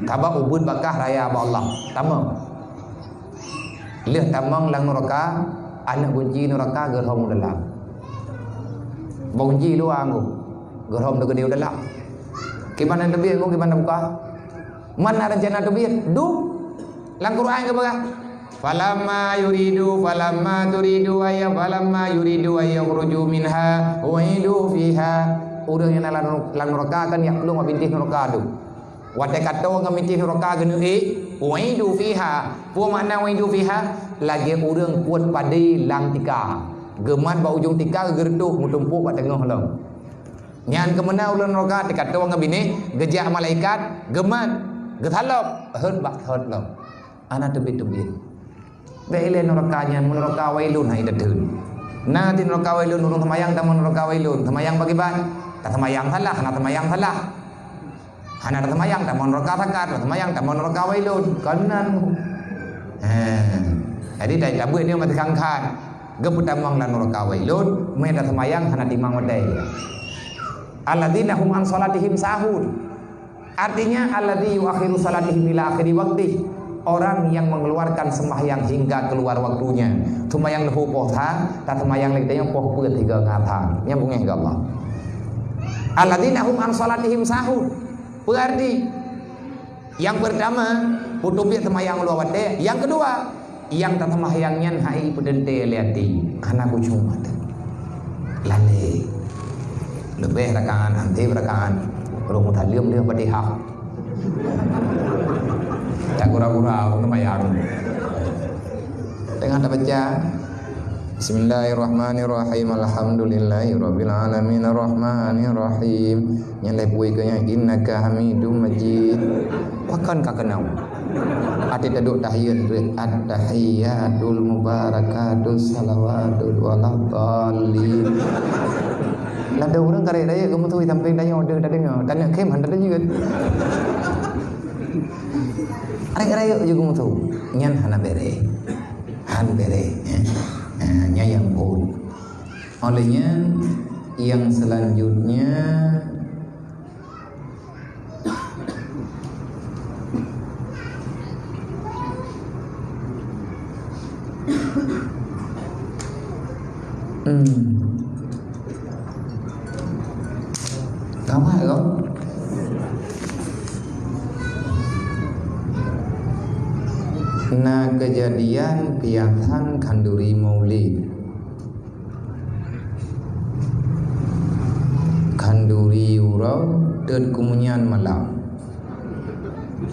Sabab ubeuet bak kah raya bak Allah. Tamong. Lheueh tamong lam nuraka, aneuk gunci nuraka geurhom u dalam. Bak gunci luwa ngku, geurhom teukeudi u dalam. Kiban na teubiet ngku, kiban na buka. Man na reuncana teubiet, duek. Lam Quran geupeugah, "Falamma yuridu, falamma turidu ayya, falamma yuridu ayyakhruju minha, u'idu fiha." Ureuëng nyang na lam, lam nuraka kan jak plueng bak bintéh nuraka tu. Watée ka toe ngon bintéh nuraka geuneuk ék, u'idu fiha. Peue makna u'idu fiha? Lagée ureuëng kuet padé lam tika. Geumat bak ujong tika, geureutôh meutumpôk bak teungoh lom. Nyan keumeuna ureuëng nuraka teuka toe ngon binéh, geujak malaikat, geumat, geusalôb, hot bak hot lom. Hana teubiet-teubiet. Bèk ilée nuraka nyan, meunuraka wailun hai tatheun. Na di nuraka wailun, ureuëng seumayang tamong nuraka wailun. Seumayang pakriban? Taseumayang salah, hana seumayang salah. Hana taseumayang tamong nuraka sakar, taseumayang tamong nuraka wailun. Kon nan. He. Jadi, dari tabeuet nyoe meuteukangkan. Geupeutamong lam nuraka wailun, meunyo taseumayang hana timang watée. Alladzina hum an shalatihim sahun. Artinya, alladzi yuakhiru shalatihim ila akhiri waqtih. Orang yang mengeluarkan sembahyang hingga keluar waktunya. Sembahyang leuhô poh sa, taseumayang lé geutanyoe poh peuet sigoe ngon sa. Nyan beungéh keu Allah. Alladzina hum an shalatihim sahun. Peue arti? Nyang peurtama, peutubiet seumayang luwa watée. Nyang keudua, nyang taseumayang nyan hai peuteuntée lé até, hana khusyuk mata. Lalé. Leubeh rakaat, han tieb rakaat. Roh meutaleuem lheueh Fatihah. Tak gura-gura seumayang. Teungoh tabaca, "Bismillahirrahmanirrahim. Alhamdulillahirabbil alamin. Arrahmanirrahim." Nyang lhèe bui keu nyan, "Innaka Hamidum Majid." Pakon ka keunong? Até taduek tahiyat tu, "At-tahiyyatul mubarakatus salawatul waladdallin." Ladôm ureueng karek rayeuk geumeusu sampéng tanyoe deuh tadeungoe, taneuk khém hana tajeuet. Rayeuk-rayeuk jeuet geumeusu. Nyan hana bèrèh. Han bèrèh, eh. Nah, nyan nyang phôn. Oleh nyan, nyang selanjutnya, hmm. Tamat kau? Na keujadian piasan khanduri Maulid. Khanduri uroe teut keumunyan malam.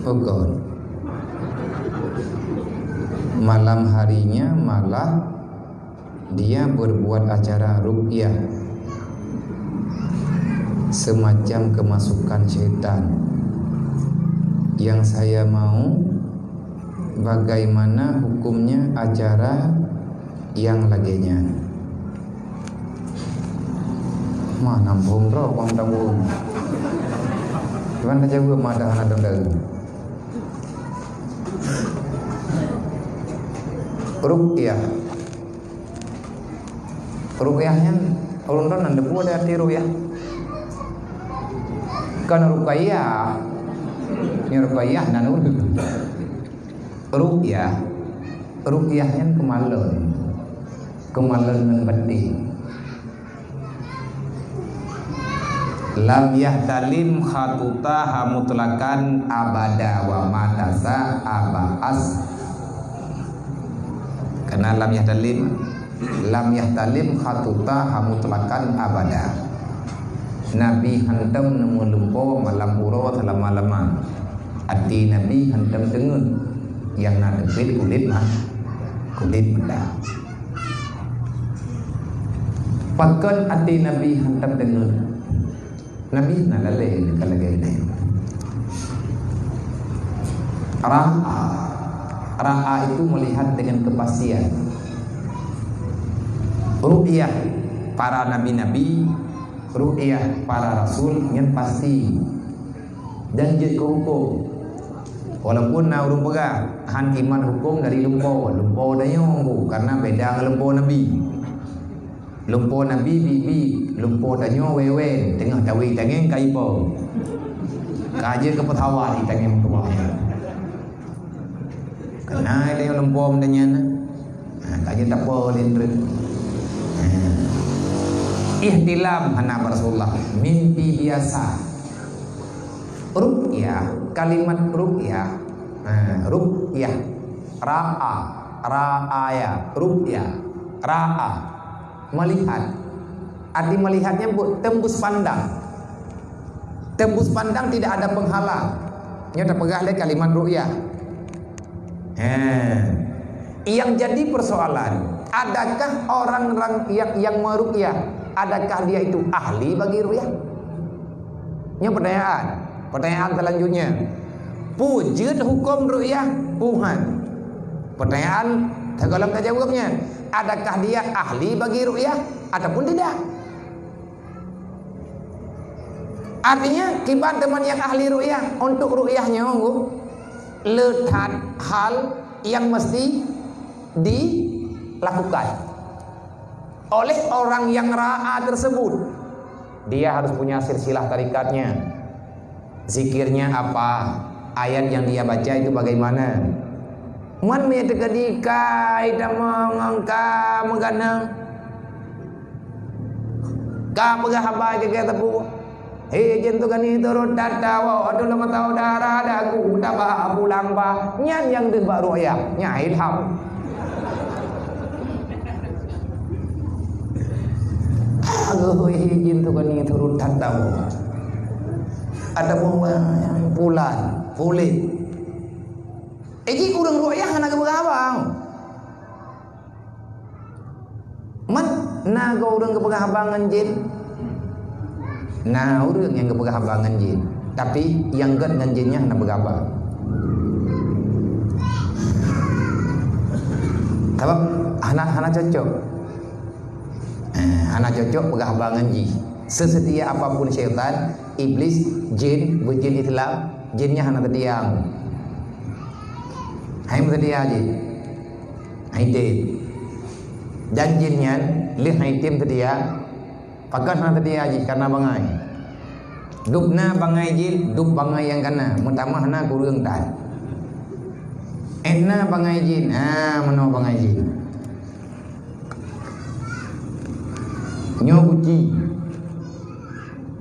Pakon? Malam harinya malah dia berbuat acara ruqyah, semacam kemasukan syaitan. Yang saya mau, bagaimana hukumnya acara nyang lagèe nyan? Mana phôn droe bang tabun. Cuman tajaweueb mata hana teuntèe. Ruqyah. Ruqyah nyan, ulôn droe nan teupeue arti ruqyah. Kon Ruqayyah. Nyan Ruqayyah nan ureueng. Ruqyah. Ruqyah nyan keumalon. Keumalon ngon batin. Lam yahtalim khatutaha mutlaqan abada wa matasa aba'as. Karena lam yahtalim, lam yahtalim khatutaha mutlaqan abada. Nabi hantom neumeuleumpo malam uroe seulama-lama. Até Nabi hantom teungeut, nyang na teubiet kulét ma-, kulét mata. Pakon até Nabi hantom teungeut? Nabi na lalée ka lagée nyan. Ra'a. Ra'a itu melihat dengan kepastian. Ru'yah para nabi-nabi, ru'yah para rasul nyan pasti. Dan jeuet keu huköm. Walaupun na ureuëng peugah, han iman huköm dari lumpoe, lumpoe tanyoe, karena beda ngon lumpoe nabi. Lumpoe nabi bibi, lumpoe tanyoe wewen, teungoh tawi tangeng ka ipo. Ka jeuet keu pesawat di tangeng tuha nyan. Keunan tanyoe lumpoe meunyo nyan. Ha, ka jeuet tapo lé treuk. Ha. Ihtilam hana bak Rasulullah, mimpi biasa. Ru'yah, kalimat ru'yah. Ha, ru'yah. Ra'a, ra'aya, ru'yah. Ra'a. Melihat. Arti melihatnya bu-, tembus pandang. Tembus pandang tidak ada penghalang. Nyoe tapeugah lé kalimat ru'yah. He. Yang jadi persoalan, adakah orang-orang yang, yang meruqyah, adakah dia itu ahli bagi ruqyah? Nyoe pertanyaan. Pertanyaan selanjutnya, peue jeuet huköm ruqyah? Peue han? Pertanyaan sigohlom tajaweueb nyan, adakah dia ahli bagi ruqyah ataupun tidak? Artinya, kiban teuma nyang ahli ruqyah, untuk ruqyah nyoe, le that hal yang mesti dilakukan oleh orang yang ra'a tersebut. Dia harus punya silsilah tarikatnya. Zikirnya apa? Ayat yang dia baca itu bagaimana? Man meunyo teukeudi kai tamong ka meuganang, ka peugah haba keu gata teupeu. Hé jeuet teukeudi turot tatawa, tulông saudara dagu taba pulang ba. Nyan nyang deuh bak ruqyah, nyan ilham. Agoe, hé jeuet teukeudi turot tatawa. Ataupun pulan, puléh. Eh, jih ureuëng ruqyah hana geupeugah haba. Na goe ureuëng geupeugah haba ngon jén? Na ureuëng nyang geupeugah haba ngon jén, tapi nyang gét ngon jén nyan hana peugah haba. Sabab hana, hana cocok. Eh, hana cocok peugah haba ngon jih. Seseutia apapun syaitan, iblis, jén, beujén Islam, jén nyan hana seutia. Hai meuseutia jih. Hai tem. Dan jén nyan lheueh hai tem seutia, pakon hana seutia jih, kana bangai. Dub na bangai jén, dub bangai nyang kana, meutamah na kureueng that. Eh na bangai jén, ha meunoe bangai jén. Nyoe guci.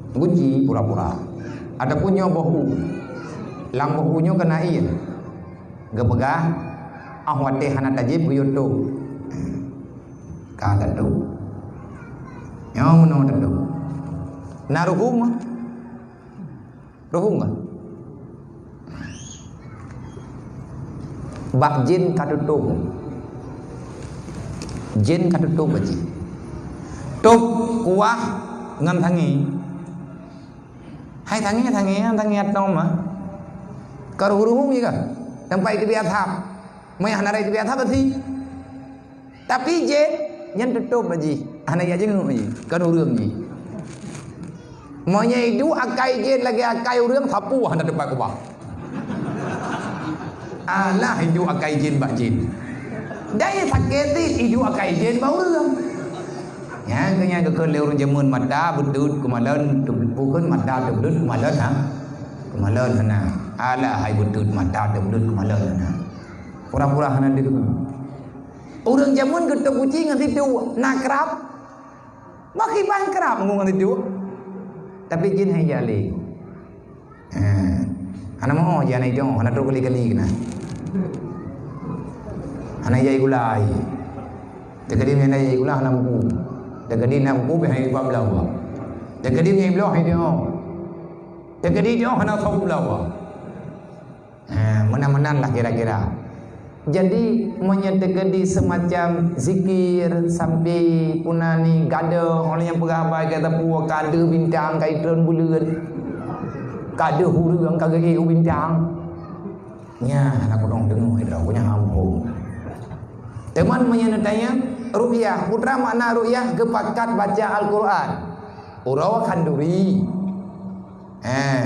Guci pura-pura. Ataupun nyoe boh u. Lam boh u nyoe kana ié. Geupeugah, "Ah watée hana tajép geuyue tôb." Ka tatôb. Nyoe meunoe tatôb. Na ruhueng mah. Ruhueng kan? Bak jén ka tutôb. Jén ka tutôb bak jih. Tôb kuah ngon sangé. Hai sangé, sangé, sangé atau mah. Ka ruhueng-ruhueng je ka. Teumpat itu biasa. Meuh hana rai itu biasa besi. Tapi jén nyan tutôb bak jih, hana jak jenguk jih, kon ureuëng jih. Meunyoe iduek akai jén lagée akai ureuëng, sapeue hana teumpat keubah. Alah iduek akai jén bak jén. Dan nyang sakét cit iduek akai jén bak ureuëng. Nyan keuh nyang geukheun lé ureuëng jameun mata beudeuet keumalon, bukon mata teubeudeuet keumalon ha. Keumalon hana. Alah hai beudeuet mata teubeudeuet keumalon hana. Pura-pura hana deungoe. Ureuëng jameun geutôb guci ngon siduek, na krab. Bah kiban krab ngon siduek. Tapi jén hai jak lé. Ha. Hana moh jih hana idong, hana trok kali-kali keunan. Hana jak gulai. Teukeudi hana jak gulai hana buku. Teukeudi na buku pih hana iba blah. Teukeudi nyang bloe hai idong. Teukeudi idong hana soe blah. Ha, meunan-meunan lah kira-kira. Jadi, meunyoe teukeudi seumacam zikir, sampai puna ni, gadoh, orang nyang peugah haba gata puwoe, ka deuh bintang, ka itreun buleuen. Ka deuh ureuëng, ka geuék u bintang. Nyan, hana kudong deungoe, hidroe, punya ampun. Teuma meunyoe neutanyong, ruqyah, peue teuma makna ruqyah, geupakat baca Al-Quran. Uroe khanduri. Eh,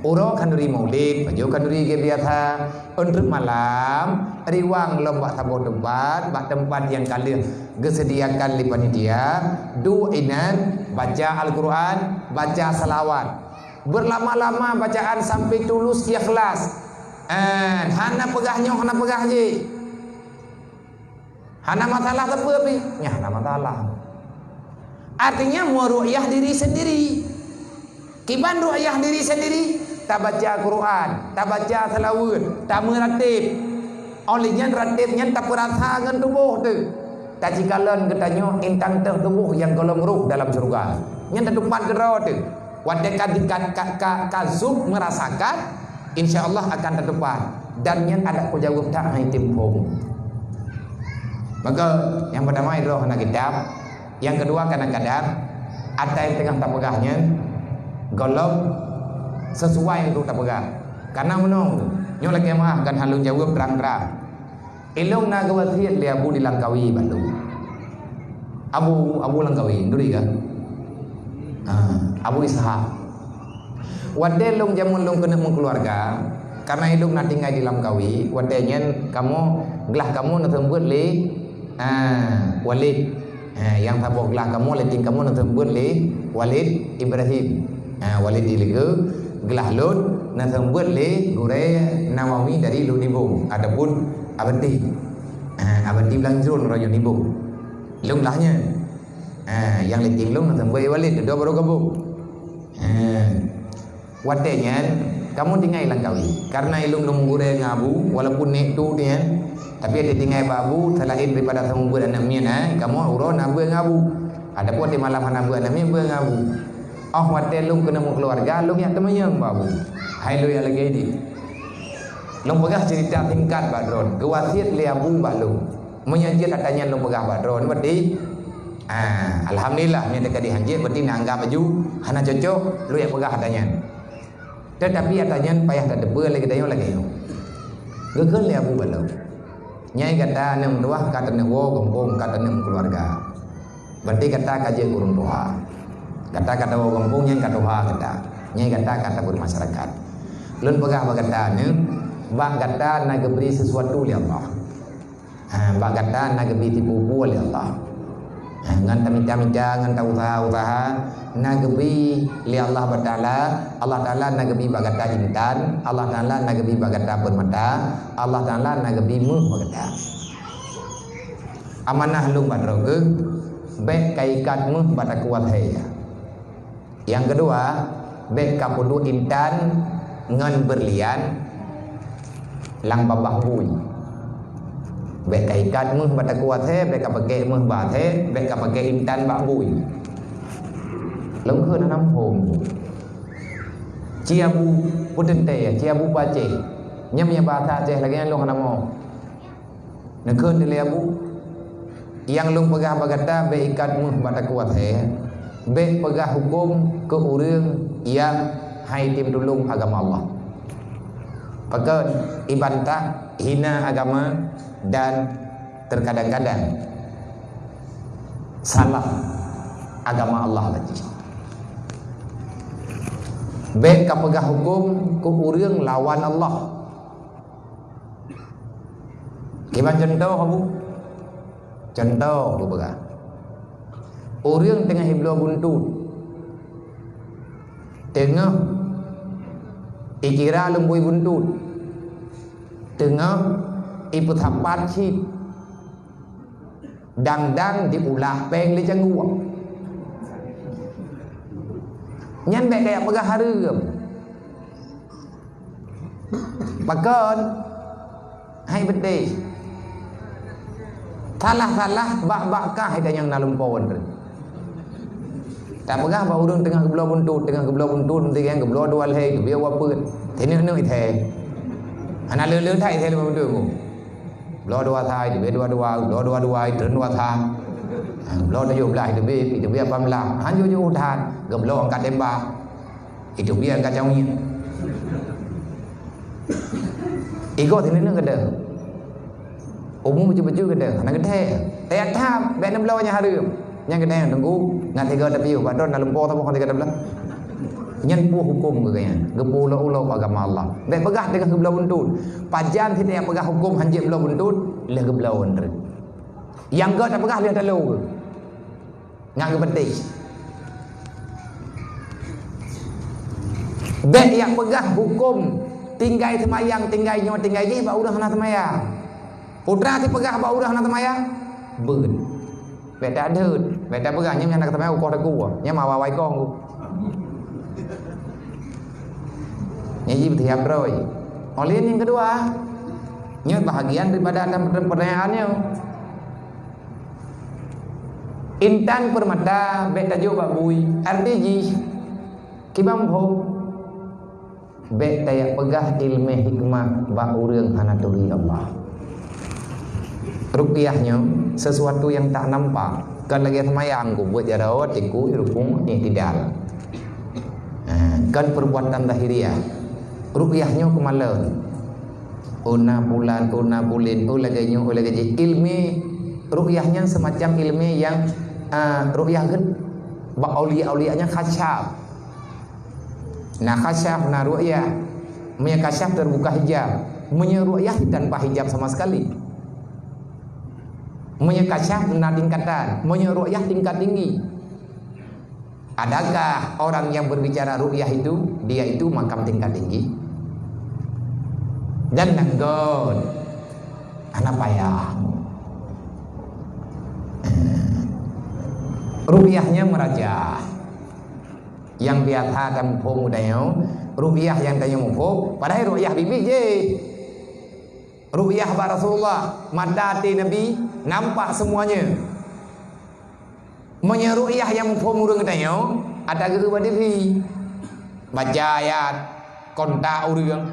uroe khanduri maulid, pajoh khanduri geubiasa. Ôn treuk malam, riwang lom bak saboh teumpat, bak teumpat nyang ka lheueh geuseudiakan lé panitia, duek inan, baca Al-Quran, baca salawat. Beurlama-lama bacaan sampai tulus ikhlas. Eh, hana peugah nyoe, hana peugah jih. Hana masalah sapeue pih, nyan hana masalah. Artinya, meuruqyah diri sendiri. Kiban ruqyah diri sendiri, tabaca Quran, tabaca seulaweuet, tameuratéb. Óh lheueh nyan ratéb nyan tapeurasa ngon tuboh teuh. Tacikalon geutanyoe intan teuh tuboh nyang gohlom roh dalam syeuruga. Nyan tatupat keudroe teuh. Watée ka, ka, ka, ka, ka zuk meurasakan, insya Allah akan tatupat. Dan nyan adak kujaweueb that hai tem phon. Maka, nyang peutama, droe hana kitab. Nyang keudua, kadang-kadang, ata nyang teungoh tapeugah nyan, gohlom sisuai untuk tapeugah. Karena meunoe, nyoe lakée meuah, kon han lôn jaweueb trang-trang. Ilôn na geuwasiet lé Abu di Langkawi bak lôn. Abu, Abu Langkawi, duri ka? Ha, Abu Ishak. Watée lôn jameun lôn keuneuk meukeuluwarga, karena ilôn na tinggai di Langkawi, watée nyan kamoe, glah kamoe neuseumeubeuet lé, ha, Walid. Ha, nyang saboh glah kamoe, leuting kamoe neuseumeubeuet lé Walid Ibrahim. Ha, Walid di Leugeu, glah lôn neuseumeubeuet lé Gurée Nawawi dari Lhôknibông ataupun Abati. Ha, Abati Blang Jrôn, Raja Nibông. Lôn glah nyan. Ha, nyang leuting lôn neuseumeubeuet Walid, dudoe barô gabông. Ha. Watée nyan, kamoe tinggai Langkawi. Karena ilôn lôn meugurée ngon Abu, walaupun nek tu nyan, tapi watée tinggai bak Abu, selain daripada seumeubeuet aneuk miet, eh, kamoe uroe na beuet ngon Abu. Ataupun watée malam hana beuet aneuk miet, beuet ngon Abu. Óh watée lôn keuneuk meukeuluwarga, lôn jak teumanyong bak Abu. Hai lôn nyang lagée nyoe. Lôn peugah ceurita singkat bak droen, geuwasiet lé Abu bak lôn. Meunyoe jeuet ata nyan lôn peugah bak droen, berarti Ah, alhamdulillah, meunyoe teuka dihanjeuet, berarti na anggap laju hana cocok, lôn jak peugah ata nyan. Teutapi ata nyan payah tateupeue lé geutanyoe lagée nyoe. Geukheun lé Abu Balom, "Nyan gata aneuk meutuwah ka taneuk woe gampông, ka taneuk meukeuluwarga. Berarti gata ka jeuet ureuëng tuha. Gata ka tawoe gampông nyan ka tuha gata. Nyan gata ka tabeurmasyarakat. Lôn peugah bak gata aneuk, bak gata na geubri sisuatu lé Allah." Ha, bak gata na geubri tipu-tipu lé Allah. Ha, ngon tamita-mita, ngon tausaha-usaha, na geubri lé Allah Taala. Allah Taala na geubri bak gata intan, Allah Taala na geubri bak gata peurmata, Allah Taala na geubri méuh bak gata. Amanah lôn bak droe geuh, bék ka ikat méuh bak takue asèe. Nyang keudua, bék ka peuduek intan ngon beurlian lam babah bui. Bék ka ikat méuh bak takue asèe, bék ka pakèk méuh bak asèe, bék ka pakèk intan bak bui. Lôn kheun hana muphom. Ci Abu peuteuntèe, ci Abu pacéh. Nyan meunyoe bahasa Aceh lagèe nyan lôn hana mo. Neukheun lé Abu, nyang lôn peugah bak gata bék ikat méuh bak takue asèe, bék peugah huköm keu ureuëng nyang hai tem tulông agama Allah. Pakon? Ibantah, hina agama, dan teukadang-kadang salah agama Allah laju. Bék ka peugah huköm keu ureuëng lawan Allah. Kiban cuntoh, Abu? Cuntoh, Abu peugah. Ureuëng teungoh ibloe buntut. Teungoh ikira lumbôi buntut. Teungoh ipeusapat cit. Dang-dang diulah péng lé cangguek. Nyan bék ka jak peugah hareuem. Pakon? Hai beutôi. Salah-salah bak-bak kah ita nyang na lumpoe. Tapeugah bak ureuëng teungoh geubloe buntut, teungoh geubloe buntut, meusti nyang geubloe dua lhèe, geubloe dua peuet. Teuneuek-neuek ithèe. Hana le-le that ithèe lima beutôi. Bloe dua sa, iteubri dua dua, bloe dua dua, itreun dua sa. Ha, bloe tujoh blah, iteubri, iteubri lapan blah. Han jujur that, geubloe angkat tembak. Iteubri angkat cawi. Igoe sineuk keudeh. Umu bacut-bacut keudeh, hana keudeh. Tiep-tiep, bék neubloe nyang hareuem. Nyang keudeh teungku, ngat tiga tapi, padon na lumpoe saboh ngon tiga belas. Nyan peue huköm geuh nyan? Geupeuulok-ulok agama Allah. Bék peugah teungoh geubloe buntut. Pajan sitiap peugah huköm hanjeuet bloe buntut, lheueh geubloe buntut. Nyang gèt tapeugah lheueh talo geuh. Ngat geupeuteh. Bék jak peugah huköm tinggai seumayang, tinggai nyoe, tinggai jih bak ureuëng hana seumayang. Putra sipeugah bak ureuëng hana seumayang, beuet. Bék that deuet, bék that peugah, nyan hana seumayang ukoh teungku. Nyan ma awai-awai kong. Nyan jih beutiap droe. Oleh nyang keudua, nyoe bahagian daripada akan pertanyaan nyoe. Intan peurmata bék tajok bak bui, arti jih kiban phom. Bék tajak peugah ileumèe hikmah bak ureuëng hana turi Allah. Ruqyah nyoe sesuatu nyang tak nampak, kon lagèe seumayang ku buet jaroe, tiku, rukuk, iktidal. Ha, kon perbuatan zahiriah. Ruqyah nyoe keumalon. Oh na pulan, oh na pulan, oh lagèe nyoe, oh lagèe jih. Ileumèe ruqyah nyan semacam ileumèe nyang, ah, ruqyah gét bak aulia-aulia nyan khasyaf. Na khasyaf, na ruqyah. Meunyoe khasyaf teubuka hijab. Meunyoe ruqyah tanpa hijab sama sekali. Meunyoe khasyaf na tingkatan, meunyoe ruqyah tingkat tinggi. Adakah orang yang berbicara ruqyah itu, dia itu makam tingkat tinggi? Dan nanggon, hana payah. Ruqyahnya merajah. Nyang biasa tamuphom tanyoe, ruqyah nyang tanyoe muphom, padahai ruqyah bibi jih. Ruqyah bak Rasulullah, mata até Nabi, nampak semuanya. Meunyoe ruqyah nyang muphom ureuëng tanyoe, ata geu bak T V. Baca ayat, kontak ureuëng.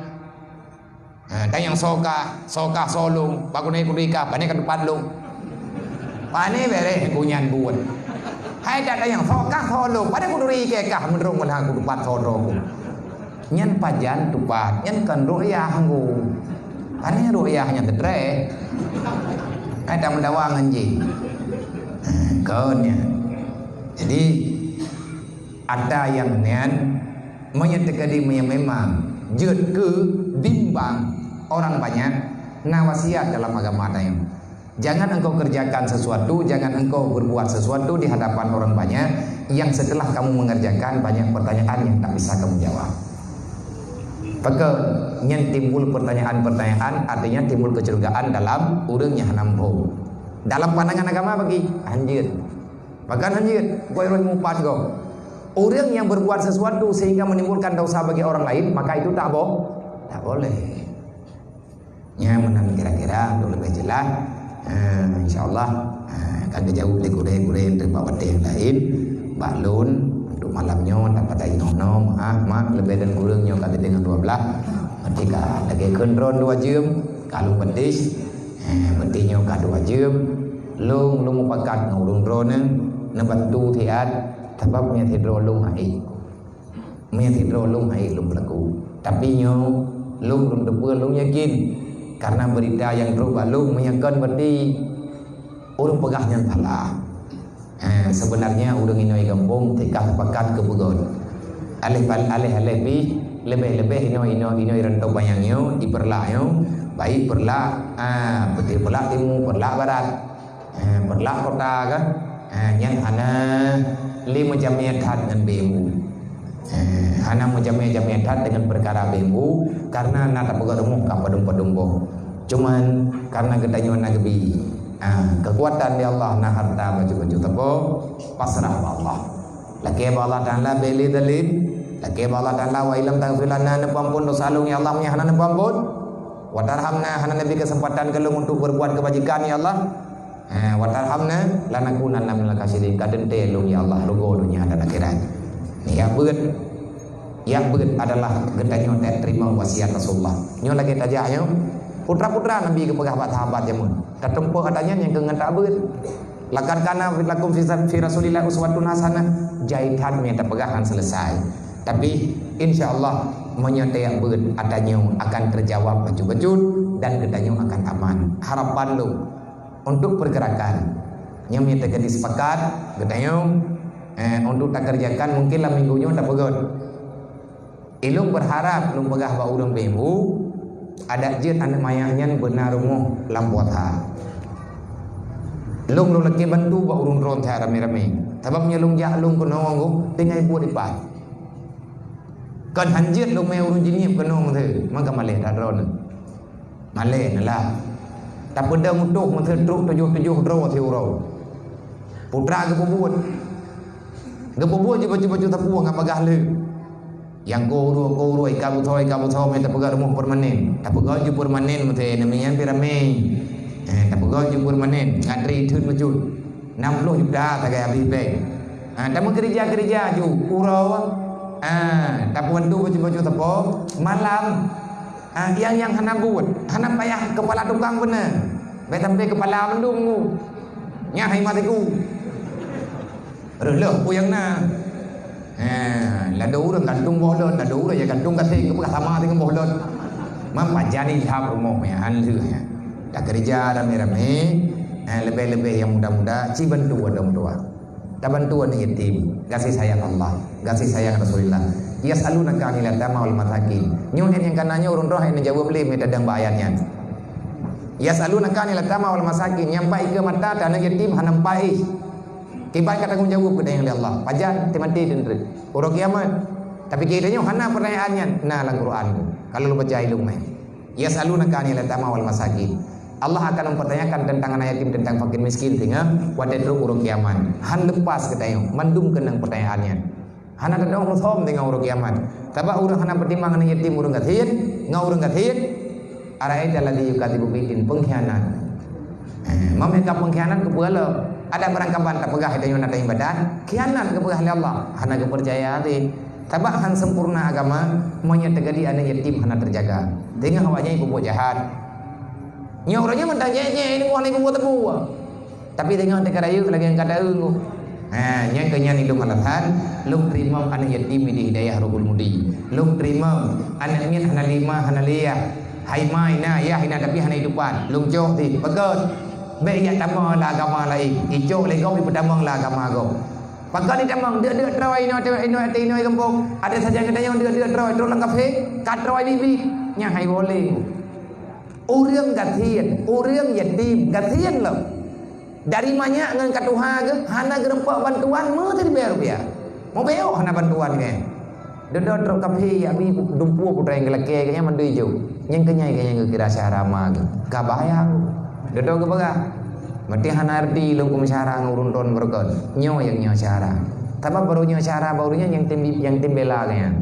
Ha, dan nyang soe kah, soe kah soe lôn, pakon kudika, pane ka teumpat lôn. Pane bereh kunyan buet. Hai dak tanyong, soe kah soe lôn? Padahai kuduri ikei kah meunurot meulah kutupat soe droe ku. Nyan pajan tupat, nyan kon ruqyah ngku. Pane ruqyah nyan teutreuk. Hai dak meudawa ngon jih. Ha, kon nyan. Jadi, ata nyang nyan, meunyoe teukeudi meunyoe memang jeuet keu bimbang orang banyak, na wasiat dalam agama tanyong. Jangan engkau kerjakan sesuatu, jangan engkau berbuat sesuatu di hadapan orang banyak yang setelah kamu mengerjakan banyak pertanyaan yang tak bisa kamu jawab. Pakon nyan timbul pertanyaan-pertanyaan, artinya timbul kecurigaan dalam ureuëng nyang hana muphom. Dalam pandangan agama bagi hanjeuet. Bahkan hanjeuet, koi roh mupat gob. Ureuëng yang berbuat sesuatu sehingga menimbulkan dosa bagi orang lain, maka itu tak bo-, tak boleh. Nyan meunan kira-kira untuk lebih jelas. Ha, insya-Allah, ha, akan dijawab lé gurée-gurée daripada watée nyang laén. Bak lôn, untuk malam nyoe, dapat inoe-noe, maaf, mak, lebih dan kurang nyoe ka teudeungoe dua belas. Berarti ka lagée kheun droen dua jeuem, ka lôn peudeh. Ha, berarti nyoe ka dua jeuem. Lôn, lôn mupakat ngon ureuëng droeneuh, neubantu siat, sabab meunyoe sidroe lôn hai. Meunyoe sidroe lôn hai lôn peulaku. Tapi nyoe lôn, lôn teupeue lôn yakin. Karena berita nyang trok bak lôn meunyoe kon berarti ureuëng peugah nyan salah. Eh, sebenarnya ureuëng inoe gampông teuka sepakat keu peugöt. Aléh pal-, aléh-aléh pih, leubeh-leubeh inoe, inoe, inoe rantau panyang nyoe, di Peureulak nyoe, baik Peureulak, ah, beutôi Peureulak Timu, Peureulak Barat. Eh, Peureulak kota kah? Eh, nyan hana lé meujamé that ngon B M U. Eh, hana meujamé-jamé that deungon peukara B M U, karena na tapeugah rumoh ka padum-padum boh. Cuman, karena geutanyoe na geubi, ah, keukuatan di Allah, na harta bacut-bacut sapo, pasrah bak Allah. Lakée bak Allah Taala bèk lé zalim, lakée bak Allah Taala, "Wa illam taghfir lana," neupeuampon dosa lôn, ya Allah, meunyo hana neupeuampon. "Wa tarhamna," hana neubi keuseumpatan keu lôn untuk peubuet keubajikan, ya Allah. Ha, "Wa tarhamna lanakunanna minal khasirin," ka teuntée lôn, ya Allah, rugoe donya dan akhirat. Nyan beuet, nyan beuet adalah geutanyoe teurimong wasiat Rasulullah. Nyoe lagée tajak nyoe, putra-putra Nabi geupeugah bak sahabat jameun, "Tatumpok ata nyan nyang keu ngon tabeuet. Laqad kana lakum fi, fi Rasulillah uswatun hasanah." Jai that meunyo tapeugah han selesai. Tapi, insya Allah, meunyo tajak beuet, ata nyoe akan teujawab bacut-bacut dan geutanyoe akan aman. Harapan lôn, untuk pergerakan. Nyoe meunyo teukeudi sepakat, geutanyoe, eh, untuk takeureujakan mungkin lam minggu nyoe tapeugöt. Ilôn berharap lôn peugah bak ureuëng B M U, adak jeuet aneuëk manyak nyan beuna rumoh lam puasa. Lôn, lôn lakée bantu bak ureuëng droen that ramé-ramé. Sabab meunyo lôn jak lôn keunoe ngon tinggai buet ipat. Kon han jeuet lôn mé ureuëng jinieb keunoe meuteue, maka malée that droeneuh. Malée neulah. Tapeudong utôh meuteue trok tujoh-tujoh droe siuroe. Putra geupeubuet. Geupeubuet jih bacut-bacut sapeue ngon bagah lé. Nyang ko urue, ko urue, ika busoe, ika busoe, meuteue tapeugöt rumoh permanen. Tapeugöt ju permanen meuteue, namian piramid. Eh, tapeugöt ju permanen. Ngatri theun bacut. Nam ploh juta sagai habéh bank. Ha, tameukeurija-keurija ju uroe. Ha, tapeubantu bacut-bacut sapo malam. Ha, nyang, nyang hana buet, hana payah keupala tukang beuna. Bèk sampai keupala mandum ngu. Nyan hai masiku. Reuloh peue nyang na. Ha, ladôm ureuëng gantung boh lôn, ladôm ureuëng nyang gantung gaseng, geupeugah sama deungon boh lôn. Meupajan ilham rumoh nyan, han lheueh nyan. Takeurija ramé-ramé, eh, leubeh-leubeh nyang muda-muda, ci bantu ureuëng tuha. Tabantu aneuëk yatim, gaséh sayang Allah, gaséh sayang Rasulullah. "Yas'alunaka 'anil yatama wal masakin." Nyoe nyang ka na nyoe ureuëng droe nyang jaweueb lé meutadang bak ayat nyan. "Yas'alunaka 'anil yatama wal masakin." Nyang pat ikeue mata teuh aneuëk yatim hana meupaih. Kiban ka tanggong jaweueb geutanyoe lé Allah. Pajan teumaté teunteuk. Uroe kiamat. Tapi geutanyoe hana pertanyaan nyan. Na lam Quran. Kalau lôn baca ilung meh. "Yas'alunaka 'anil yatama wal masakin." Allah akan mempertanyakan tentang anak yatim, tentang fakir miskin, sehingga watée trok uroe kiamat. Han lepas geutanyoe, mandum keunong pertanyaan nyan. Hana tadong musom deungon uroe kiamat. Sabab ureuëng hana peutimang aneuk yatim ureuëng gasien, ngon ureuëng gasien, "Ara'aita alladzi yukadzibu biddin," pengkhianat. Eh, meumeuka pengkhianat keupeue lom? Ada barang kaban tapeugah tanyoe na ibadat, khianat geupeugah lé Allah, hana geupeucaya até. Sabab han sempurna agama, meunyoe teukeudi aneuk yatim hana teujaga. Teungoh awaknyan peubuet jahat. Nyoe uroe nyoe mantong jeuet-jeuet, ini buah lagi buah tebu. Tapi teungoh teuka rayeuk lagée nyang ka taeu. Ha, nyang keu nyan ilôn alasan, lôn teurimong aneuk yatim di Hidayah Rohul Mudi. Lôn teurimong aneuk miet hana lima, hana liyah. Hai ma na, yah na, tapi hana itupat. Lôn cok di. Pakon? Bèk jak tamong lam agama laén. Icok lé gob, ipeutamong lam agama gob. Pakon itamong? Deuk-deuk troe inoe, inoe, inoe gampông. Ada sajan geutanyoe deuk-deuk troe, troe lam kafé, ka troe biet-biet. Nyan hai boleh. Ureueng gasien, ureueng yatim, gasien lom. Dari manyak ngon ka tuha geuh, hana geureumpok bantuan meusiribèe rupiah. Meubeuet hana bantuan nyan. Dudoe trok kafé, ya bi dumpeue putra nyang geulakèe geuh nyan mandum ijok. Nyang keu nyan, keu nyan geukira syahra ma geuh. Ka bahaya. Dudoe geupeugah. Meuti hana arti lôn keu meusyahara ngon ureueng droen beureukat. Nyoe nyang nyoe syahara. Sabab barô nyoe syahara, barô nyoe nyang tem, nyang tem bela geuh nyan.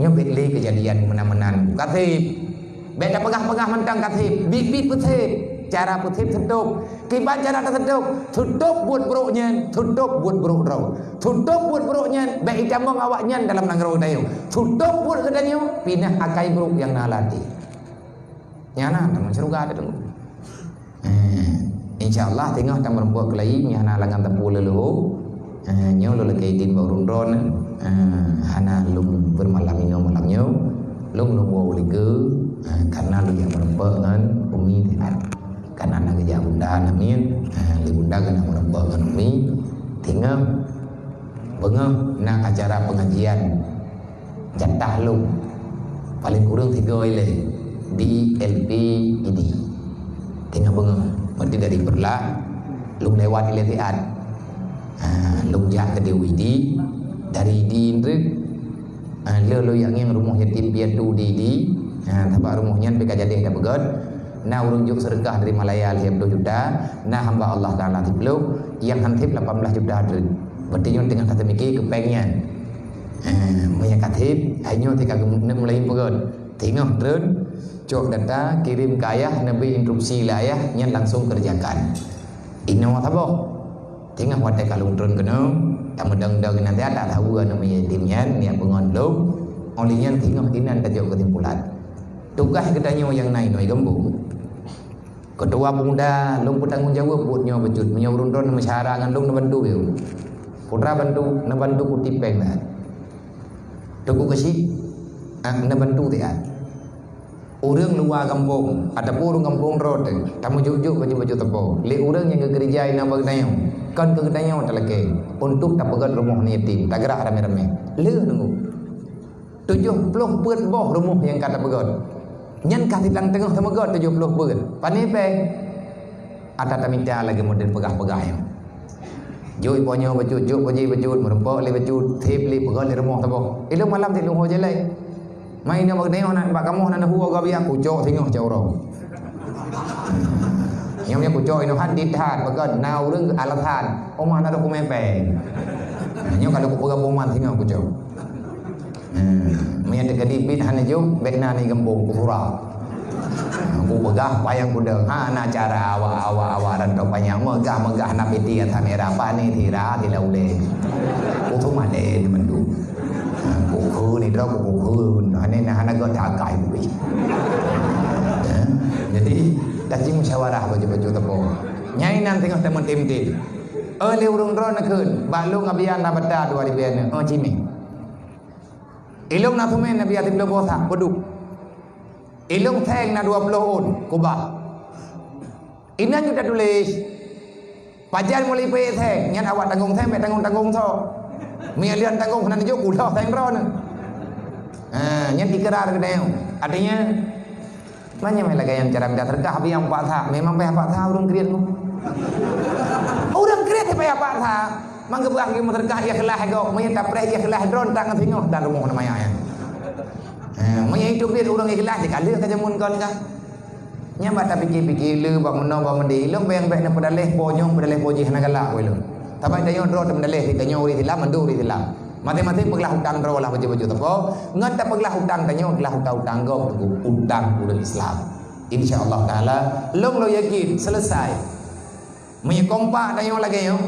Nyoe bèk lé keujadian meunan-meunan. Kaseb. Bèk tapeugah-peugah mantong kaseb. Biet-biet peuseb. Cara peuseb seutôb. Kiban cara taseutôb? Seutôb buet brôk nyan, seutôb buet brôk droe. Seutôb buet brôk nyan, bèk itamong awak nyan dalam nanggroe geutanyoe. Seutôb buet geutanyoe, pinah akai brôk nyang na lam até. Nyan na, tamong syeuruga teuh. Eh, insya Allah, teungoh tameurumpok keulayi, nyan na lam ngon teupeu leuluhu. Eh, nyoe lôn lakèe idin bak ureueng droen, eh, hana lôn beumalam inoe malam nyoe. Lôn, lôn woe u Ligeu, eh, karena lôn jak meurumpok ngon Umi Tinan. Karena na geujak bunda namiet, eh, lé bunda keuneuk meurumpok ngon Umi. Teungoh beungoh na acara pengajian jatah lôn, paleng kureueng sigoe ilèe di L P I D. Teungoh beungoh, berarti dari Peureulak, lôn lewat ilèe siat. Ha, lôn jak keudéh u I D, dari I D treuk, ha, le lôn jak ngieng rumoh yatim piatu di I D. Ha, sabab rumoh nyan pih ka jadeh tapeugöt. Na ureueng jok seudeukah dari Malaya lhèe plôh juta, na hamba Allah Taala siplôh, nyang han sép lapan blah juta treuk. Berarti nyoe teungoh tateumike keu péng nyan. Eh, meunyo ka sép, hai nyoe tika geuneuk mulai peugöt. Teungoh treun, cok data, kirém keu ayah, neubri instruksi lé ayah, nyan langsung kerjakan. Inoe saboh. Teungoh watèe ka lôn treun keunoe, tameudong-dong nyan, tak tahu aneuk yatim nyan, nyak peungon lôn. Oleh nyan teungoh inan tajok keusimpulan. Tugaih geutanyoe nyang na inoe gampông. Keutua pemuda, lôn peutanggong jaweueb buet nyoe bacut. Meunyoe ureueng droen meusyara ngon lôn, neubantu beu. Putra bantu, neubantu kutip péng that. Teungku Keuchik, ah, neubantu tiat. Ureueng luwa gampông ataupun ureueng gampông droe teuh, tameujok-jok baju-baju teupeu. Lé ureueng nyang geukeurija inoe bak geutanyoe, kon keu geutanyoe talakèe, untuk tapeugöt rumoh aneuk yatim, tagrak ramé-ramé. Le nunggu. Tujoh ploh peuet boh rumoh nyang ka tapeugöt. Nyan ka sidang teungoh tameugöt tujoh ploh peuet. Pane péng? Ata tamita lagèe model peugah-peugah nyoe. Jok i po nyoe bacut, jok po jih bacut, meurumpok lé bacut, sép lé, peugöt lé rumoh saboh. Ilôn malam sit lôn ho jalai. Mai inoe bak geutanyoe na, bak kamoe na neuhu gob biak, kucok singoh cot uroe. Nyoe, nyoe kucok inoe han dit that, peugöt na ureueng alasan, "Oma na dokumen péng." Nyoe kalau kupeugah boman singoh kucok. Hmm, meunyo teukeudi bit hana jok, bèk na ni gampông, kupura. Kupeugah payang kuda, hana cara awak, awak, awak rantau panyang, meugah-meugah na piti atas mera, pane sira sila ulèe. Kutu malèe ni mandum. Ha, kukheun ni droe, kukheun. Hana, hana gata akai bui. Ha? Jadi, taji musyawarah baju-baju teupeu. Nyai nan teungoh tameutim-tim. Eh, lé ureueng droe neukheun, bak lôn abian na bata dua ribèe nyoe, eh, cimeng. Ilôn na seumén na biasa siplôh boh sak, peuduk. Ilôn seng na dua ploh ôn, kubah. Inan ju tatuléh. Pajan mulai peuék seng, nyan awak tanggong seng, bèk tanggong-tanggong soe. Meunyo lôn tanggong hana neujok, kuloh seng droeneuh. Ha, nyan ikrar geutanyoe. Artinya, Manyang lagèe nyang cara mita seudeukah, biang paksa. Memang payah paksa ureueng kriet nyoe. Ureueng kriet payah paksa. Mang geupeugah lagèe meuseudeukah ikhlas gob. Meunyo tapreh ikhlas droe, tak ngon singoh dan rumoh na maya nyan. Eh, meunyo itu kriet ureueng ikhlas, dikaleuh ka jameun kon ka. Nyan bak tapike-pike le, bak meunoe, bak meudeh. Ilôn bèk-bèk na peudaleh po nyoe, peudaleh po jih, hana galak ulôn. Sabab tanyoe droe teumeudaleh, tanyoe ureueng Islam, mandum ureueng Islam. Maséng-maséng peuglah utang droe lah baju-baju teupeu. Ngon tapeuglah utang tanyoe, glah utang-utang gob teungku, utang ureueng Islam. Insya Allah Taala, lôn, lôn yakin, selesai. Meunyo kompak tanyoe lagèe nyoe,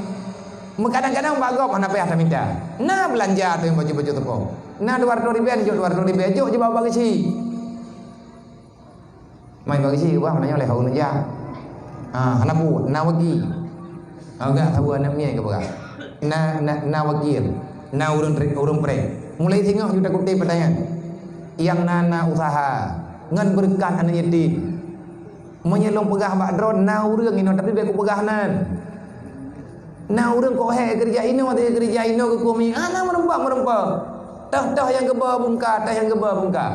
meukadang-kadang bak gob hana payah tamita. Na beulanja tanyoe baju-baju teupeu. Na dua ratus ribèe, jok dua ratus ribèe, jok jibak bak geuchik. Mai bak geuchik, bah, meunyoe lé hau neujak. Ha, hana buet, na wagi. Ha, gak tahu aneuk miet geupeugah. Na, na, na wakil, na ureuëng, ureuëng preh. Mulai singoh ju takutém peutanyan. Nyang na, na usaha ngon beureukat aneuk yatim. Meunyoe lôn peugah bak droe, na ureuëng inoe, tapi bék kupeugah nan. Na ureuëng kok hék keurija inoe, ateueh keurija inoe keu kumi, hana meureumpok-meureumpok. Toh-toh nyang geuba bungka, toh nyang geuba bungka.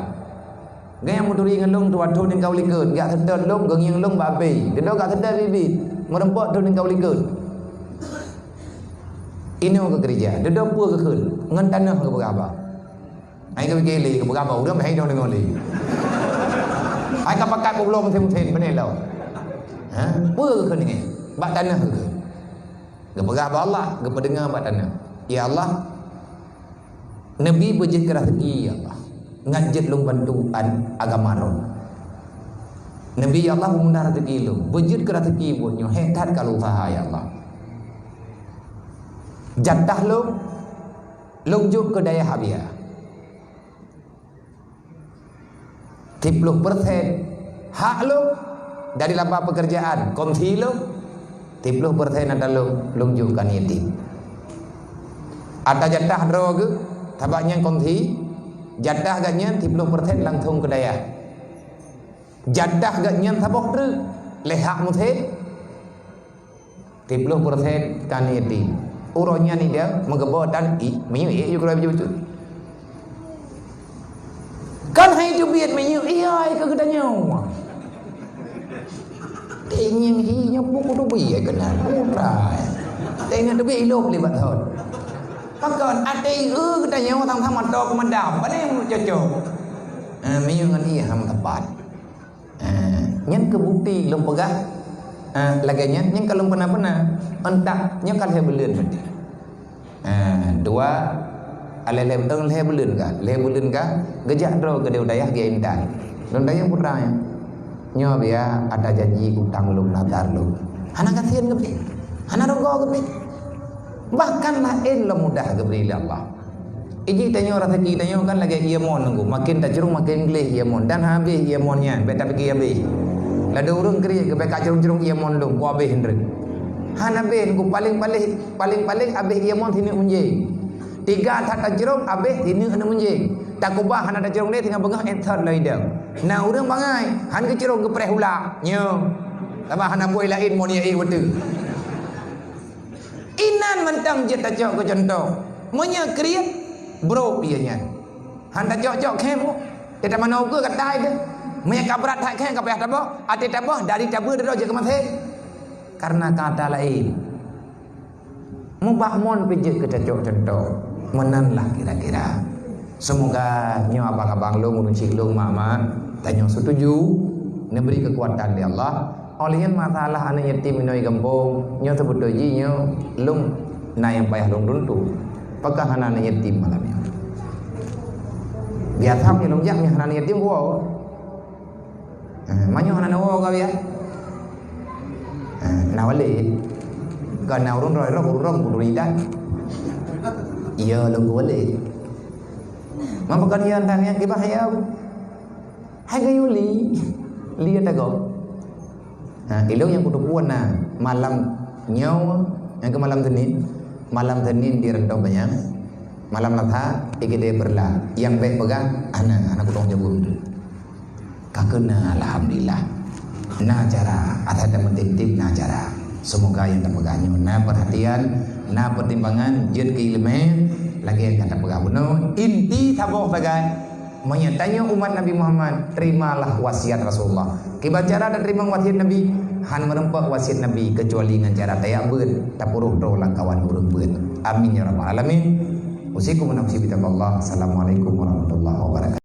Geuh nyang meuturi ngon lôn tuha thon nibak u likot, gak seutôt lôn, geungieng lôn bak abéh. Geudoe gak seutôt biet-biet, meureumpok thon nibak u likot. Inoe keu keurija, dudoe peue geukheun, ngon tanoh geupeugah haba. Hai ka pike lé, geupeugah haba, ureuëng hai dong deungoe lé. Hai ka pakat bubloe meusén-meusén, beuneuh lom. Ha? Peue geukheun nyan? Bak tanoh geukheun. Geupeugah bak Allah, geupeudeungoe bak tanoh. Ya Allah, Nabi beujeuet keu raseuki, ya Allah. Ngat jeuet lôn bantu an agama droe. Nabi, ya Allah, peumudah raseuki lôn. Beujeuet keu raseuki buet nyoe, hék that ka lôn usaha, ya Allah. Jatah lôn, lôn jok keu dayah Abia. Siplôh persen hak lôn dari laba peukeurjaan, komisi lôn, siplôh persen ata lôn, lôn jok keu aneuk yatim. Ata jatah droe geuh, sabab nyan komisi, jatah geuh nyan siplôh persen langsong keu dayah. Jatah geuh nyan saboh treuk, lé hak musém, Siplôh persen keu aneuk yatim. Uroe nyan ida meugeuboh tan i, minyeuk ék ju keuluwa baju bacut. Kan hai teubiet minyeuk, iya ai keu geutanyoe. Teuingieng hi nyoe pun kudu bri ai keunan. Putra. Teuingat teubiet ilôh libat thon. Pakon até i eu geutanyoe sama-sama to keumeudam. Pane cocok. Eh, minyeuk ngon ié sama tepat. Ha, nyan keu bukti lôn peugah, ha, lagée nyan, nyan ka lôn peuna-peuna. Entah, nyan ka lhée buleuen berarti. Ha, dua, lhée, lhée, lhée buleuen ka, lhée buleuen ka, geujak droe keudeh u dayah geuintan. Lôn tanyong putra nyan. Nyoe biya ata janji utang lôn, nazar lôn. Hana gasien geubri. Hana rugoe geubri. Bahkan laén lom mudah geubri lé Allah. Iji tanyoe raseuki tanyoe kan lagée ié mon nunggu, maken tacurong maken gleh ié mon, dan habéh ié mon nyan, bék tapike habéh. Ladôm ureuëng kriet geubék ka curong-curong ié mon lom, ku habéh hindreuk. Hana habéh nunggu, paléng-paléng, paléng-paléng habéh ié mon sineuk munjéng. Tiga that tacurong habéh sineuk aneuk munjéng. Takubah hana tacurong lé singoh beungoh ék that lom idong. Na ureuëng bangai, han geucurong geupreh ulak. Nyoe. Sabab hana bui laén mon ié ék watée. Inan mantong jeuet tacok keu cuntoh. Meunyoe kriet, brok ié nyan. Han tacok-cok khem, teutamanoe ukeue ka tai deuh. Meunyoe ka brat that khem ka payah taboh, até taboh dari tabeue droe jeuet keu maséh. Karena ka ata laén. Mubak mon pih jeuet keu tacok cuntoh. Meunan lah kira-kira. Seumoga nyoe abang-abang lôn, ureuëng chik lôn, mak-mak, tanyoe seutuju, neubri keukuatan lé Allah. Óh lheueh nyan masalah aneuk yatim inoe gampông, nyoe seubeutôi jih nyoe lôn na nyang payah lôn tuntut. Pakon hana aneuk yatim malam nyoe? Biasa meunyoe lôn jak, meunyoe hana aneuk yatim, woe. Eh, meunyoe hana woe ka biasa. Eh, na walét. Kon na ureuëng droe-droe, ureuëng droe kudu ridat. Iya lôn keu walét. Mapa kon iya nyan kiban ya? Hai geuyue li, li ata gob. Ha, ilong nyang kuteupeu na malam nyoe, nyang keu malam Senin, malam Senin di Rantau Banyang, malam Lasa di Keudè Beurla, nyang bék peugah hana, hana kutong jaweueb tu. Ka keuh na, alhamdulillah. Na cara, asai tameutim-tim na cara. Seumoga nyang tapeugah nyoe na peurhatian, na peutimbangan, jeuet keu iéleumé, lagée nyang ka tapeugah bunoe. Inti saboh sagai, meunyoe tanyoe umat Nabi Muhammad, terimalah wasiat Rasulullah. Kiban cara tateurimong wasiat Nabi, han meureumpok wasiat Nabi keucuali ngon cara tajak beuet, tapeuroh droe lam kawan ureuëng beuet. Amin ya rabbal alamin. Usikum wa nafsi bitaqwallah. Assalamualaikum warahmatullahi wabarakatuh.